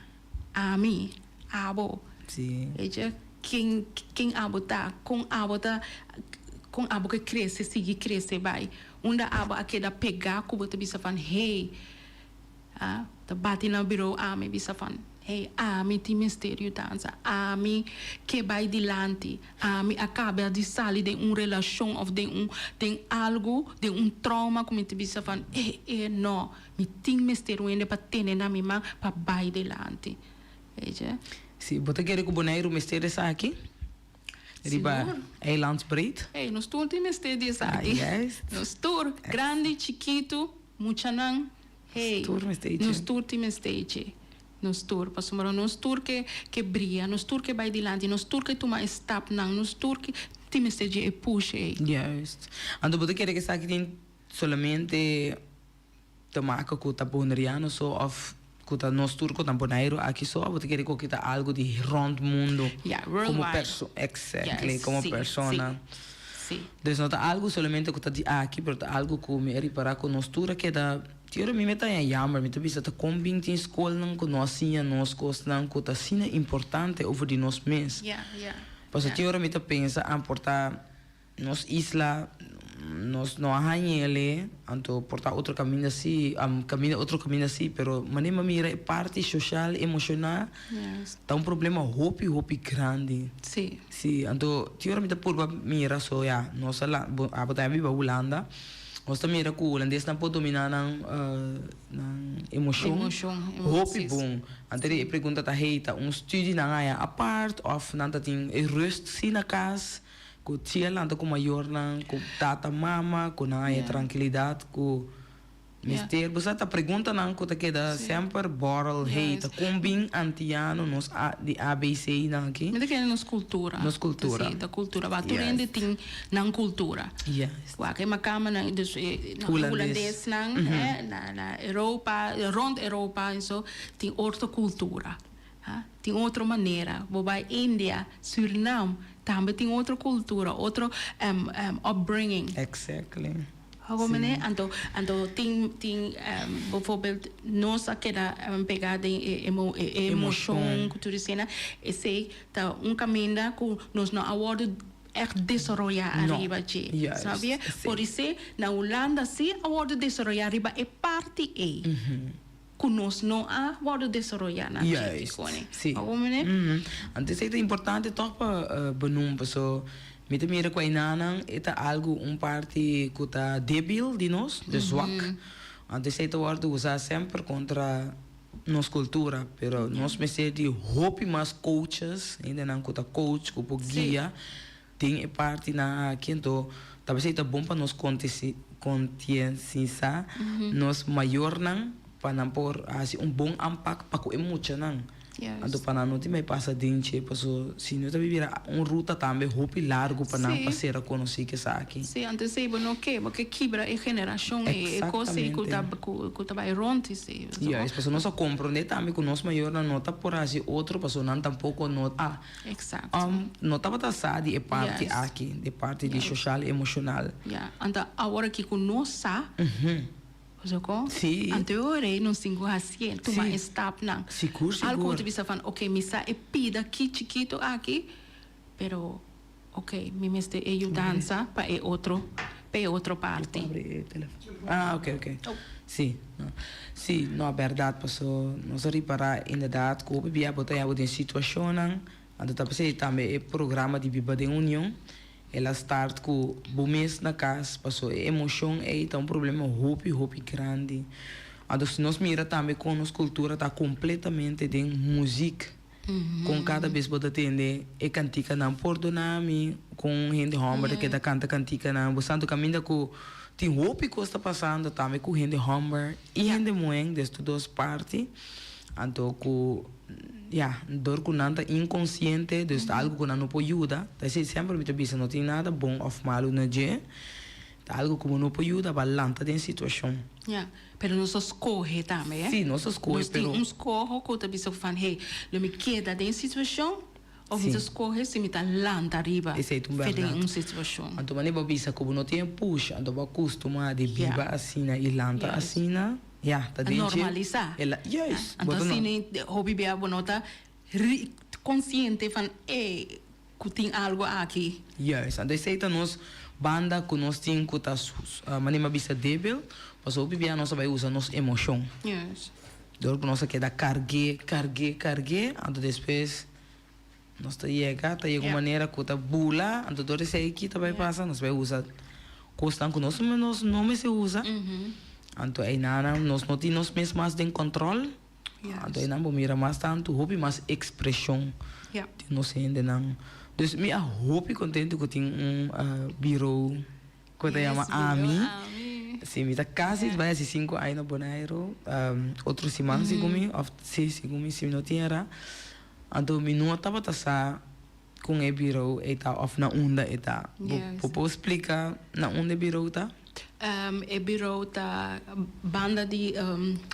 S9: ami, abo.
S8: Sí.
S9: Weet je, ken, ken abo ta, kon abo ta, kon abo ke krese, sigui krese bai. Unda abo a keda pegá ku bo ta bisa van, hey, ha, ta bati na bureau ami bisa van, hey, ami tin mester yudansa, ami ke bai dilanti, Ami a caba di sali den un relacion of den un den algo, den un trauma cu mi ta bisa van eh eh no, mi tin mester un hende pa tene na mi man pa bay delanti. Weet je?
S8: Si, bo ta kere cu Boneiru mester esaki? Riba
S9: Sigur.
S8: eilandsbreed?
S9: Ey, nos tur tin mester di esaki.
S8: Ah, juist.
S9: Nos tur, grandi, chikitu, muchanan, hey,
S8: Nos tur mester
S9: nos tur tin mester dje. Nos tur, pasobra nos tur ke ke bria, nos tur ke bai dilanti, nos tur ke tuma e stapnan, nos tur ke tin mester dje e push ei.
S8: Juist. Anto bo ta kere ku esaki tin solamente te maka ku ta boneriano so òf ku ta nos tur ku ta Boneiru aki so òf bo ta kere ku ta algu di rònt mundu?
S9: Ya,
S8: Komo
S9: worldwide.
S8: perso, exactly,
S9: Yes,
S8: komo
S9: si,
S8: persona.
S9: si, si.
S8: Dus no ta algu solamente ku ta di aki, pero ta algu ku mi a ripará ku nos tur a keda. Tin ora mi meta haña jammer, mi ta bisa ta kon bin tin skolnan ku no a siña nos kosnan ku ta asina importante over di nos mes. Pasobra tin ora mi ta pensa ah por ta nos isla nos no a hañ'ele, anto por ta otro kaminda si, kaminda otro kaminda si, pero manera mi a mira e parti soshal, emoshonal ta un problema hopi hopi grandi. Si, anto tin ora mi ta purba mira so ya nos a abo ta biba Hulanda. Nos ta mira ku hulandesnan por dominá nan nan emoshon hopi bon. Anto e pregunta ta, hey, ta un studi nan haña apart òf nan ta tin e rust si na kas ku tia lanta ku mayornan, ku tata, mama, ku nan haña trankilidat ku Mester bo sa ta preguntanan ku ta keda semper borrel hey ta kon bin antiano nos a di abc nan aki.
S9: Mi ta kere nos kultura.
S8: Nos kultura.
S9: Si ta kultura ba tur hende tin nan kultura.
S8: Yes.
S9: Wak e makamanan dus e
S8: Hulandes.
S9: hulandesnan na na Europa rond Europa en so tin otro kultura ha tin otro manera bo bai India Surinam tambe tin otro kultura otro upbringing.
S8: Exactly.
S9: Hopi manera, anto anto tin tin bijvoorbeeld nos a keda pega den e emo e emoshon ku tur esena, esei ta un kaminda ku nos no a wòrdu ègt desaroyá ariba dje, sabia? Por esei na Hulanda sí a wòrdu desaroyá riba e parti ei ku nos no a wòrdu desaroyá na dje, Kikoni. Hopi manera.
S8: Anto esei ta importante tòg pa benoem paso Mi ta mira ku einanan e ta algu un parti ku ta debil di nos, de zwak. Anto esei ta wòrdu usá semper kontra nos kultura. Pero nos mester di hopi mas coaches, hendenan ku ta coach, ku por guia den e partinan aki. Anto ta p'esei ta bon pa nos kontiensisá nos mayornan pa nan por hasi un bon aanpak pa ku e muchanan. Anto pa nan no tin bai pasa den dje, paso si no ta bai bira un ruta tambe hopi largu pa nan pa sera konosí ku esaki.
S9: Sí, anto esei bo no ke, bo ke kibra e generashon, e kos ei ku ta ku ta bai rònt esei.
S8: Juist, paso nos a komprondé tambe ku nos mayornan no ta por hasi otro paso nan tampoko no a no tabata sa di e parti aki, di e parti di soshal emoshonal.
S9: Ya, anto awor aki ku nos sa. Pasobra
S8: Sí.
S9: anto e nos tin ku hasié, tuma
S8: Sí.
S9: e stapnan.
S8: Sigur, sigur.
S9: Algu ku ta bisa van, oké, mi sa e pida ki chikitu aki, pero oké, mi mester e yudansa pa e otro, Pa e otro parti.
S8: Ah, oké, oké. Sí, no. Sí, no, bèrdat, paso nos a ripará inderdaad ku hopi bia bo ta haña bo den situashonnan, anto ta p'esei tambe e programa di Biba den Union, el a start ku bo mes na kas, paso e emoshon ei ta un problema hopi, hopi grandi. Anto si nos mira tambe kon nos kultura ta kompletamente den muzik. Kon kada bes bo ta tende e kantikanan Pordona mi, kon hende hòmber ta keda kanta kantikanan Bo Santu kaminda ku tin hopi kos ta pasando tambe ku hende hòmber i hende muhé des tur dos parti. Anto ku ya dor ku nan ta inkonsiente dus ta algu ku nan no por yuda. Ta esei semper mi ta bisa no tin nada bon òf malu na dje. Ta algu ku bo no por yuda bo a lanta den situashon.
S9: Ya. Pero nos ta skohe tambe, eh?
S8: Sí, nos ta skohe,
S9: Nos tin un skoho ku ta bisa van, hey, lo mi keda den situashon òf mi ta skohe si mi ta lanta riba
S8: Esei ta un
S9: fe den
S8: bèrdat.
S9: un situashon.
S8: Anto manera bo bisa ku bo no tin e push, anto bo a kustumá di biba asina i lanta asina, ya, ta
S9: A
S8: den dje.
S9: normalisá.
S8: El a, juist.
S9: Anto
S8: Bo ta no.
S9: asina hopi bia bo no ta konsiente van, ey, Ku tin algu aki.
S8: Juist, anto esei ta nos banda ku nos tin ku ta manera mi a bisa debil, pasobra hopi bia nos a bai usa nos emoshon.
S9: Juist.
S8: Dor ku nos a keda karg'é, karg'é, karg'é, anto despues nos ta yega, ta yega un manera ku ta bula, anto dor esei aki ta bai pasa, nos bai usa kosnan ku nos nos no mester usa, anto einan nos no tin nos mes mas den kòntròl. Anto einan bo mira mas tantu hopi mas ekspreshon di nos hendenan. Dus mi a hopi kontentu ku tin un biro ku ta yama ami. Si mi ta kasi bai hasi sinku aña na Boneiru otro siman segun mi òf si segun mi si mi no tin erá. Anto mi no tabata sa kon e biro ei ta òf na unda e ta. Bo por splika na unda e biro ta?
S9: E bureau ta banda di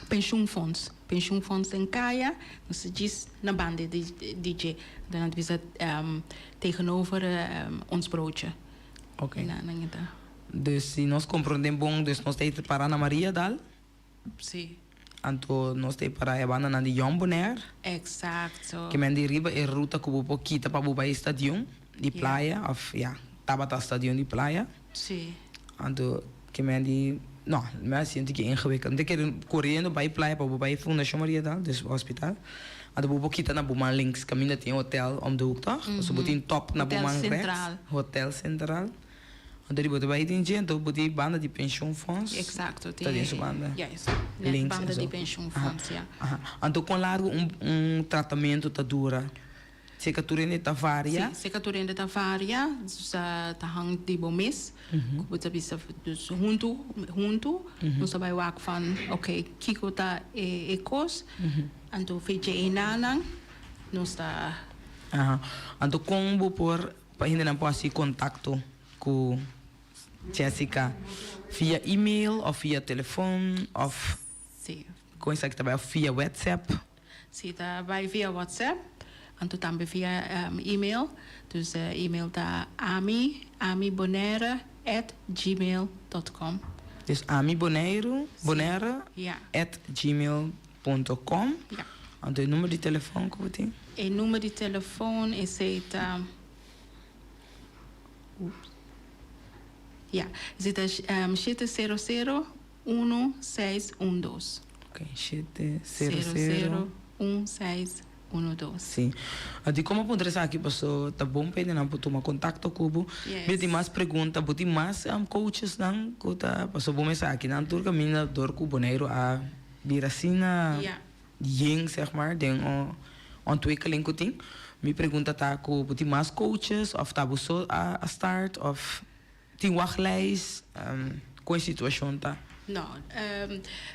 S9: pensioenfonds. Pensioenfonds den kaya, nos ta djis na banda di dje. Anto nan ta bisa tegenover Ons Broodje.
S8: Ok.
S9: Na nan e ta.
S8: Dus si nos comprende bon, dus nos ta e para na Mariadal.
S9: Si.
S8: Anto nos ta e para e bandanan di Jong Bonaire.
S9: Exacto.
S8: Ke men di riba e ruta ku bo por kita pa bo bai stadion di playa of ya, tabata stadion di playa.
S9: Si.
S8: Anto ke men di, no, mi a sinti ki ingewikkeld. Mi ta kere koriendo bai playa pa bo bai Fundashon Mariadal, dus hospital. Anto bo por kita na bo man links kaminda tin hotel om de hoek toch? Pasobra bo tin top na bo
S9: Hotel
S8: man rechts.
S9: Centraal.
S8: Hotel Centraal. Anto di bo ta bai den dje, anto bo tin banda di pensioenfonds.
S9: Exacto,
S8: Ta den su banda.
S9: Juist, net
S8: Links
S9: banda
S8: en
S9: di
S8: zo.
S9: pensioenfonds, ja.
S8: Aha, Anto kon largu un un tratamento ta dura? Seka tur hende ta varia?
S9: Si, seka tur hende ta varia, dus ta hang di bo mes. Ku bo ta bisa, dus huntu, huntu nos ta bai wak van, oké, kiko ta e kos, anto fecha e nanan nos ta.
S8: Aha, anto kon bo por Pa hendenan por hasi kontakto ku Jessica via email òf via telefon òf
S9: Sí.
S8: kon esaki ta bai òf via WhatsApp?
S9: Sí, ta bai via WhatsApp, anto tambe via email. Dus email ta ami, amibonaire at gmail dot com.
S8: Dus amiboneiru, bonaire
S9: Ja.
S8: at gmail punto com.
S9: Ja.
S8: Anto e number di telefon ku bo tin?
S9: E number di telefon esei ta, oeps, ja, esei ta shete sero sero uno seis un dos.
S8: Ok, shete sero
S9: Sero
S8: sero.
S9: sero un seis uno dos.
S8: Sí. Di como puntra esaki paso ta bon pa hendenan por tuma contacto cu bo.
S9: Yes.
S8: Mi tin mas pregunta, bo tin mas coachesnan cu ta paso bo mes aki nan tur caminda dor cu Boneiru a bira asina
S9: Ja.
S8: yen zeg maar den un ontwikkeling cu tin. Mi pregunta ta cu bo tin mas coaches of ta bo so a start of tin wachtlijst? Con e situacion ta?
S9: No,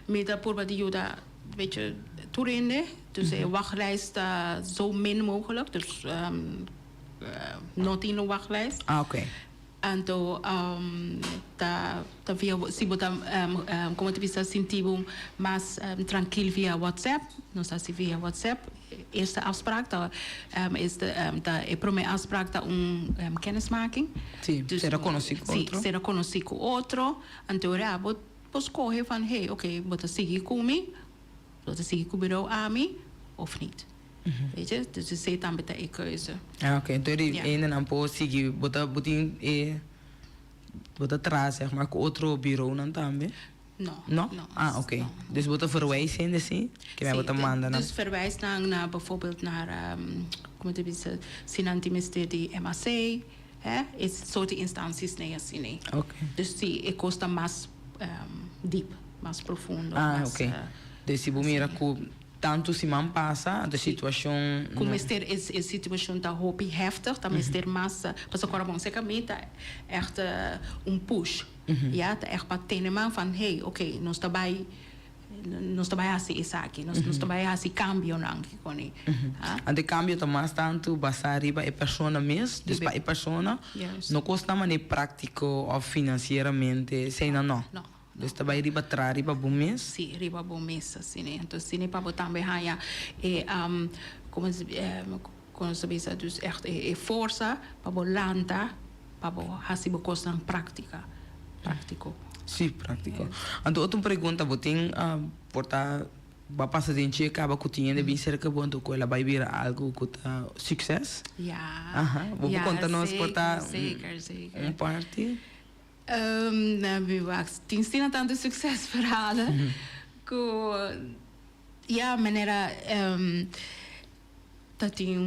S9: mi ta purba di yuda beetje tur hende, dus e wachtlijst ta zo min mogelijk, dus no tin un wachtlijst.
S8: Ah, oké.
S9: Anto ta ta via si bo ta como ta bisa sinti bo mas trankil via WhatsApp, nos ta hasi via WhatsApp. Eerste afspraak ta eerste ta e prome afspraak ta un kennismaking.
S8: Si, sera konosí ku otro.
S9: Si, sera konosí ku otro. Anto ora bo por skohe van hey oké bo ta sigui ku mi, bo ta sigui ku bureau ami of niet. Weet je, dus esei tambe ta e keuze.
S8: Ah oké, enton di
S9: Ja.
S8: hendenan por sigui bo ta bo tin e. bo ta traha zeg maar ku otro bureaunan tambe?
S9: No.
S8: No?
S9: No.
S8: Ah, oké. Dus bo ta verwijs hende si? Ke men bo ta manda nan?
S9: Dus verwijs nan na bijvoorbeeld naar, como te bisa, si nan tin mester di MAC, hè, e soort di instanties nee asina.
S8: Oké.
S9: Dus si e kos ta mas diep, mas profundo.
S8: Ah,
S9: mas,
S8: oké. Dus si bo mira ku tantu siman pasa, anto e situashon
S9: Ku mester e e situashon ta hopi heftig, ta mester mas, pasobra kòrda bon, serka mi ta ègt un push. Ya, ta ègt pa tene man van, hey, oké, nos ta bai, nos ta bai hasi esaki, nos nos ta bai hasi kambionan kikoni.
S8: Ha? Anto e kambio ta mas tantu basá riba e persona mes, dus pa e persona no kos na manera práktiko òf finansieramente, eseinan no.
S9: No.
S8: Dus ta bai riba tra riba bo mes.
S9: Sí, riba bo mes asina. Entonces asina pa bo tambe haña e, komo komo nos ta bisa, dus ègt e forsa pa bo lanta. Pa bo hasi bo kosnan práktika, práktiko.
S8: Sí, práktiko. Anto otro pregunta, bo tin por ta bo a pasa den dje kaba ku tin hende bin serka bo anto ku el a bai bira algu ku ta sukses?
S9: Ya.
S8: Aha, bo por konta nos por ta
S9: Zeker, zeker.
S8: un parti?
S9: Mi wak, tin asina tantu suksesverhalen ku ya manera ta tin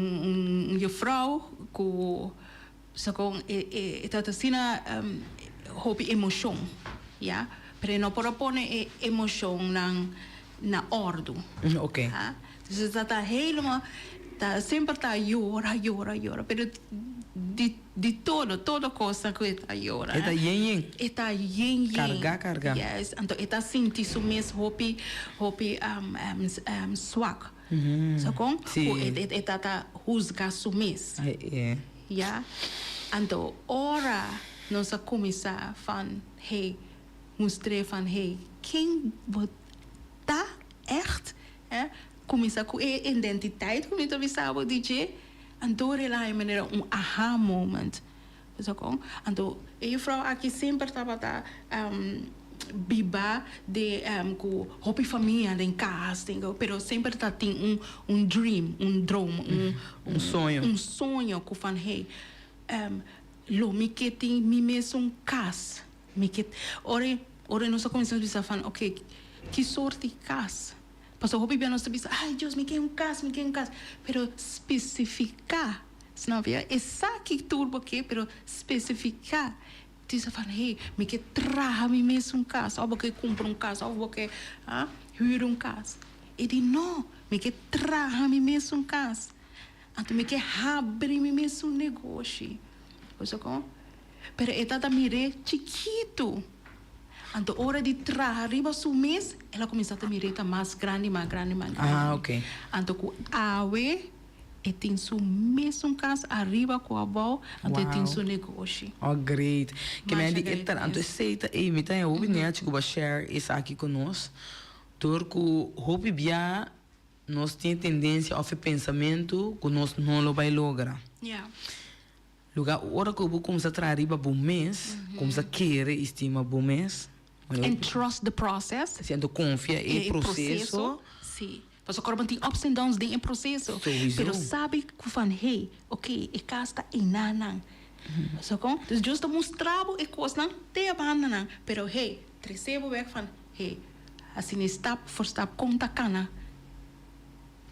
S9: un juffrouw ku Segun e ta asina hopi emocion, ya, pero e no por a pone e emocionnan na ordu.
S8: Oké.
S9: Ha? Dus e ta ta helemaal, ta semper ta yora, yora, yora, pero di di todo, todo cosa cu e ta yora.
S8: E ta yen yen.
S9: E ta yen yen.
S8: Carga, carga.
S9: Yes, anto e ta sinti su mes hopi, hopi swak. Sa kon?
S8: Sí.
S9: Ku e ta ta husga su mes. Ya. Anto ora nos a kuminsá van hey, mustr'é van hey, ken bo ta ègt, hè, kuminsá ku e identiteit ku mi ta bisa bo di dje, anto ora el a haña manera un aha moment. Sa kon? Anto e jufrou aki semper tabata biba den ku hopi famia den kas, den pero semper ta tin un un dream, un droom, un
S8: Un soño.
S9: un soño ku van hey, lo mi ke tin mi mesun kas. Mi ke ora ora nos a kuminsá bisa van oke ki sort di kas? Pasobra hopi bia nos ta bisa ay Dios mi ke un kas, mi ke un kas, pero spesifiká. Snap je? Esaki tur bo ke, pero specifica. Disa van, hey, mi ke traha mi mes un cas, of bo ke cumpra un cas, of bo ke huur un cas. E di, no, mi ke traha mi mes un cas. Anto mi ke habri mi mes un negoshi. Bo sa con? Pero e tata mir'é chikitu. Anto ora di traha riba su mes, el a cuminsa ta mir'é ta mas grandi, mas grandi, mas grandi.
S8: Ah, ok.
S9: Anto cu awe. E tin su mesun kas ariba ku abou, anto e tin su negoshi.
S8: Oh great. Ke men di
S9: Masha
S8: e
S9: great,
S8: ta anto
S9: yes.
S8: esei ta ey mi ta haña hopi nechi ku bo a share esaki ku nos dor ku hopi bia nos tin e tendensia of e pensamentu ku nos no lo bai logra.
S9: Ja.
S8: Luga ora ku bo kumsa traha riba bo mes, kumsa kere i stima bo mes.
S9: And trust the process.
S8: Si anto konfia e proseso.
S9: Si. Pasobra ora bo tin ups and downs den e proseso.
S8: Sowieso.
S9: Pero sabi ku van hey, oké, e kas ta enanan. So kon? Dus Dios ta mustra bo e kosnan te a bandanan. Pero hey, trese bo bek van hey, asina stap for stap kon ta kana.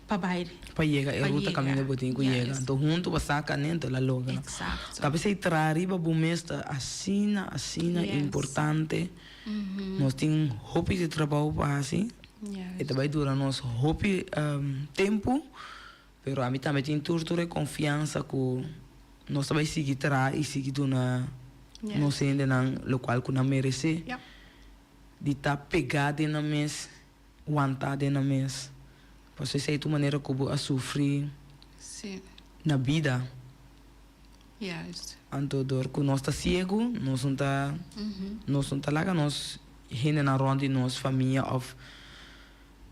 S9: Pa bai.
S8: Pa yega e
S9: Pa
S8: ruta
S9: yega.
S8: kaminda bo tin ku yega.
S9: Juist.
S8: Anto huntu bo sa kane, anto el a logra.
S9: Exacto.
S8: Ta p'esei traha riba bo mes ta asina, asina
S9: Yes.
S8: importante. Nos tin hopi di trabou pa hasi.
S9: Juist.
S8: E ta bai dura nos hopi tempu, pero ami tambe tin tur tur e konfiansa ku nos ta bai sigui traha i sigui duna
S9: Yes.
S8: nos hendenan lokual ku nan meresé.
S9: Yep.
S8: Di ta pegá den nan mes. Wanta den nan mes. Pasobra esei ta un manera ku bo a sufri
S9: Sí.
S8: na bida.
S9: Juist.
S8: Anto dor ku nos ta siegu, nos no ta nos no ta laga nos hendenan rònt di nos, famia òf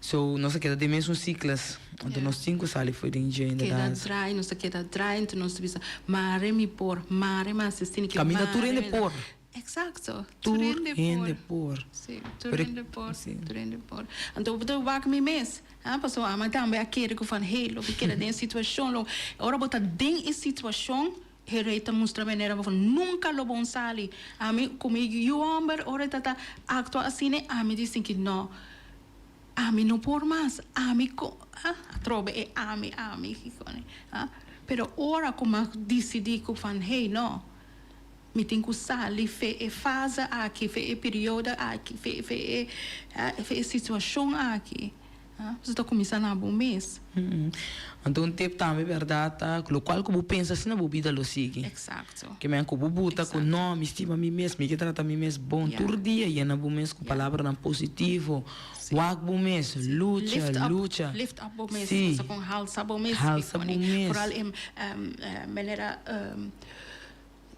S8: so nos ta keda den mesun sikles. Anto nos tin ku sali for den dje
S9: Keda
S8: inderdaad.
S9: draai, nos ta keda draai, anto nos ta bisa, mare mi por, mare mi a asistí,
S8: Kaminda tur
S9: mare
S8: hende
S9: mi.
S8: por.
S9: Exacto.
S8: Tur
S9: Tur hende por.
S8: hende por.
S9: Sí, tur
S8: Pero
S9: hende por,
S8: sí.
S9: tur hende por. Anto bo ta wak mi mes, ah, pasobra ama tambe a kere ku van, hey, lo mi keda den e situashon, lo, ora bo ta den e situashon, E rei ta mustra manera bo nunca lo bon sali. Ami cu mi yu homber ora e ta ta actua asina ami di sinti no ami no por mas ami co ah atrobe e ami ami ah pero ora cu mi a dicidi cu van hey no mi tin cu sali fe e fase aki fe e periodo aki fe fe e fe e situacion aki. Bo ta kuminsá na bo mes.
S8: Anto un tip tambe bèrdat ta ku lokual ku bo pensa asina bo bida lo sigui.
S9: Eksakto.
S8: Ke men ku bo buta ku no, mi stima mi mes, mi ke trata mi mes bon. Tur dia yena bo mes ku palabranan positivo. Wak bo mes, lucha, lucha.
S9: Lift up bo mes. Si. Halsa bo mes.
S8: Halsa bo mes.
S9: Foral e manera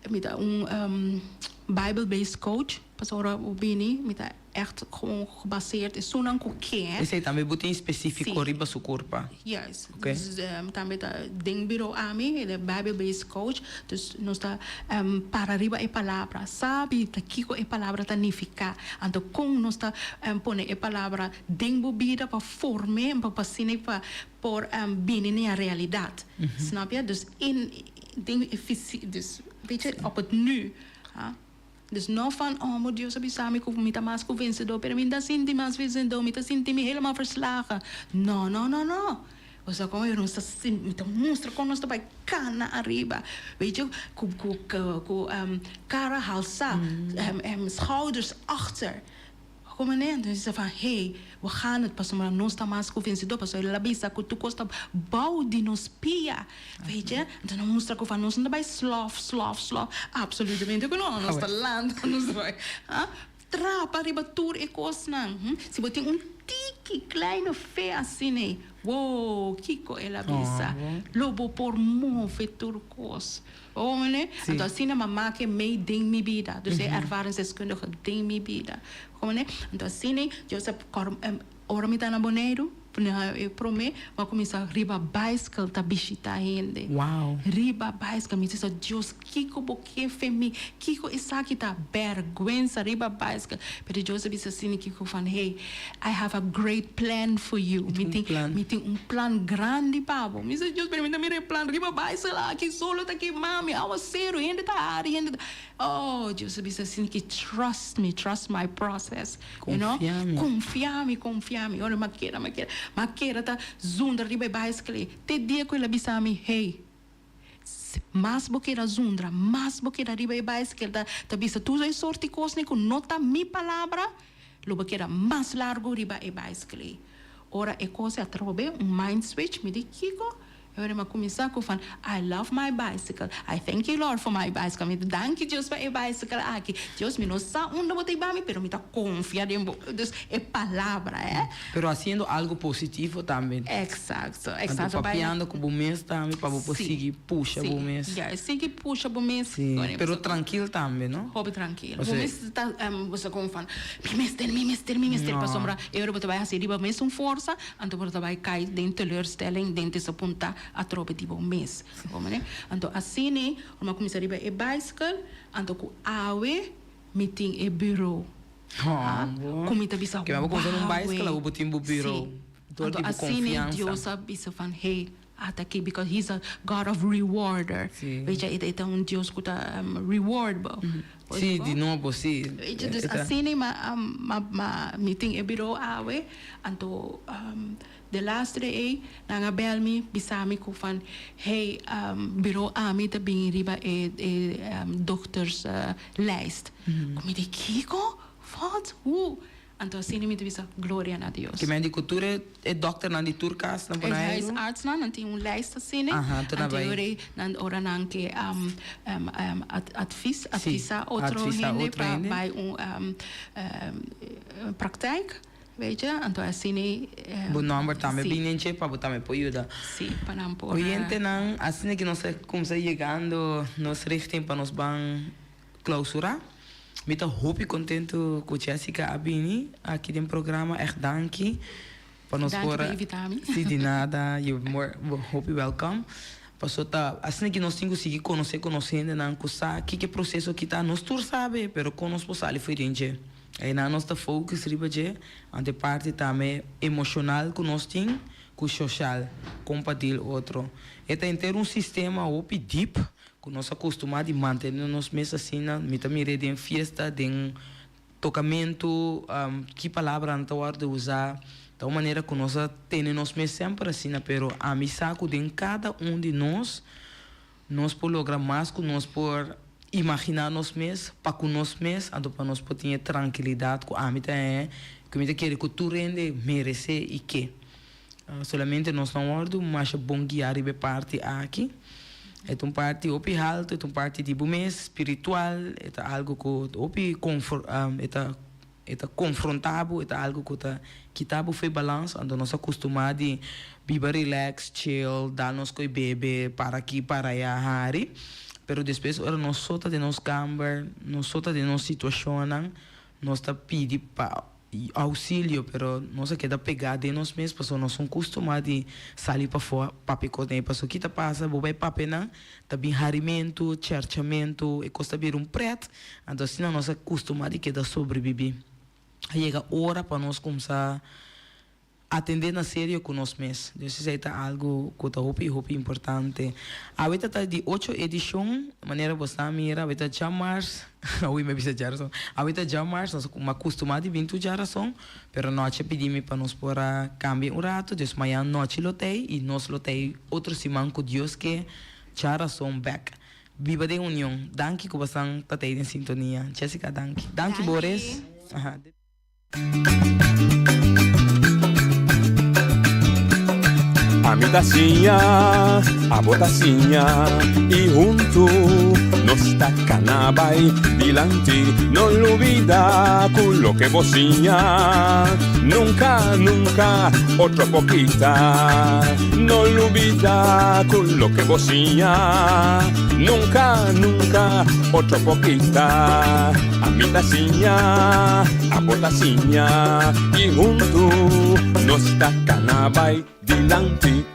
S9: mi ta un Bible based coach, pasobra ora bo bini mi ta echt gewoon gebaseerd esunnan ku ke.
S8: Esei tambe bo tin spesifiko riba su kurpa?
S9: Juist. Dus tambe ta den biro ami, de Bible based coach, dus nos ta para riba e palabra, sabi ta kiko e palabra ta nifiká, anto kon nos ta pone e palabra den bo bida pa form'é, pa asina pa por bini na e realidat. Snap je? Dus in den e fisi, dus weet je, op het nu. Ha? Dus no van, oh, mo Dios a bisa mi ku mi ta mas ku vensedó, pero mi no ta sinti mas vensedó, mi ta sinti mi helemaal verslagen. No, no, no, no. Bo sa kon nos ta sinti, mi ta mustra kon nos ta bai kana ariba. Weet je, ku, ku, ku kara halsá, schouders achter. Como ne? Entonces dice van, hey, we gaan het pasobra nos ta mas cu vencedor, pasobra el a bisa cu tur cos ta bou di nos pia, weet je. Entonces nos mustra cu van nos no ta bay slof, slof, slof, absolutamente cu no, nos ta lanta, nos ta bay, ha, trapa riba tur e cosnan, hm. Si bo tin un tiki kleine fe asina, wow, kico el a bisa, lo bo por move tur cos. Oh, meneer.
S8: Sí.
S9: Anto asina m'a make mee den mi bida. Dus e ervaringsdeskundige den mi bida. Como ne? Anto asina Joseph kor ora mi ta na Boneiru, e prome, m'a kuminsá riba baiskel ta bishitá hende.
S8: Wow.
S9: Riba baiskel. Mi bisa, Dios, kiko bo ke fe mi? Kiko esaki ta? Bèrgwensa riba baiskel. Pero Dios a bisa asina kiko van, hey, I have a great plan for you.
S8: Mi tin un plan.
S9: Mi tin un plan grandi pa bo. Mi bisa, Dios, pero mi ta mira e plan riba baiskel aki, solo ta kima mi, awaseru, hende ta hari, hende ta. Oh, Dios a bisa asina ki, trust me, trust my process. You know?
S8: Konfia mi.
S9: Konfia mi, konfia mi. Ora mi a keda, mi a keda, mi a keda ta zundra riba e baiskel ei, te dia ku el a bisa mi, hey, Mas bo keda zundra, mas bo keda riba e baiskel ta ta bisa tur e sorti kosnan ku no ta mi palabra, lo bo keda mas largu riba e baiskel ei. Ora e kos a trobe un mind switch, mi di kiko? E ora mi a kuminsá ku van, I love my bicycle, I thank you Lord for my bicycle, mi ta danki Dios pa e bicycle aki, Dios mi no sa unda bo ta hiba mi pero mi ta konfia den bo. Dus e palabra, eh.
S8: Pero haciendo algo positivo tambe.
S9: Exacto, exacto.
S8: Anto papiando cu bo mes tambe pa bo por sigui pusha bo mes.
S9: Si, ya, sigui pusha bo mes.
S8: Si, pero trankil tambe, no?
S9: Hopi trankil. Bo mes ta, bo sa como van, mi mester, mi mester, mi mester, pasobra e ora bo ta bay haci riba mesun forsa, anto bo ta bay cay den teleurstelling, den desapunta atrobe di bo mes. Comprende? Anto asina, ora mi a cuminsa riba e bicycle, anto cu awe mi tin e bureau.
S8: Ku
S9: mi ta bisa
S8: Ke bo kuminsá un
S9: wow
S8: baiskela bo tin bo biro
S9: Sí.
S8: dor
S9: Anto
S8: di bo
S9: asina
S8: konfiansa.
S9: Dios a bisa van hey ata aki because he's a God of rewarder.
S8: Sí.
S9: Weet je, e ta un Dios ku ta reward bo. Bo
S8: Sí,
S9: bo?
S8: di nobo sí.
S9: Weet je, dus
S8: E ta.
S9: asina ma ma ma mi tin e biro awe anto de laatste ei nan a bel mi bisa mi ku van hey biro ami ta bin riba e e dokters lijst. Ku mi di, Kiko? Wat? Hoe? Anto asina mi ta bisa, Gloria na Dios.
S8: Ki men di ku tur e e dòkternan di tur kas na
S9: E
S8: Boneiru?
S9: huisartsnan, nan tin un lijst asina.
S8: Aha, anto nan
S9: Anto
S8: bai.
S9: ora ei nan ora nan ke advis,
S8: Sí,
S9: advisá otro
S8: advisá
S9: hende
S8: otro
S9: pa
S8: hende.
S9: bai un praktijk, weet je. Anto asina ei.
S8: Bo nòmber tambe
S9: Sí.
S8: bini dje pa bo tambe por yuda.
S9: Sí, pa nan por.
S8: Oyentenan, asina ki nos a kumsa yegando nos richting pa nos ban Clausura. Mi ta hopi contento cu Jessica a bini aki den programa. Echt danki pa nos
S9: Danki
S8: por.
S9: pa invita mi.
S8: Si, di nada. You more hopi welcome. Paso ta asina ki nos tin cu sigui conoce cu nos hendenan cu sa kiko e proceso aki ta. Nos tur sabe, pero con nos por sali fo'i den dje. Einan nos ta focus riba dje. Ante parti tambe emocional cu nos tin cu social, con pa deal otro. E ta henter un sistema hopi deep. Ku nos a kustumá di mantené nos mes asina. Mi ta mir'é den fiesta, den tokamentu, ki palabranan ta wòrdu usá. Ta un manera ku nos a tene nos mes semper asina, pero ami sa ku den kada un di nos, nos por logra mas ku nos por imaginá nos mes, pa ku nos mes, anto pa nos por tin e trankilidat ku ami ta haña, ku mi ta kere ku tur hende meresé i ke. Solamente nos no wòrdu masha bon guiá riba e parti aki. E ta un parti hopi haltu, e ta un parti di bo mes, spiritual, e ta algu ku hopi konfor e ta e ta konfrontá bo, e ta algu ku ta kita bo for e balans. Anto nos a kustumá di biba relax, chill, dal nos koi bebe, para aki, para aya, hari. Pero despues ora nos so ta den nos kamber, nos so ta den nos situashonnan, nos ta pidi pa. Auxilio, pero nos a keda pegá den nos mes pasobra nos un kustumá di sali pafó papia kos den e pasobra ki ta pasa bo bai papia nan ta bin harimentu, chèrchamentu, e kos ta bira un prèt, anto asina nos a kustumá di keda sobrebibí. A yega ora pa nos kumsá Atendé na serio ku nos mes. Dus esei ta algu ku ta hopi hopi importante. Awe ta ta di ocho edishon, manera bo sa mira, awe ta djamars, awe mi a bisa djarason, awe ta djamars, nos a kustumá di bin tur djarason, pero nochi a pidi mi pa nos por a kambia un ratu, dus mañan nochi lo t'ei i nos lo t'ei otro siman ku Dios ke djarason bèk. Biba den union. Danki ku bosan ta t'ei den sintonia. Jessica danki. Danki Boris.
S7: Ami ta siña, abo ta siña y huntu nos ta cana bay dilanti. No lubida cu loke bo siña nunca, nunca otro por kita. No lubida cu loke bo siña nunca, nunca otro por kita. Ami ta siña, abo ta siña y huntu nos ta cana bay dilanti.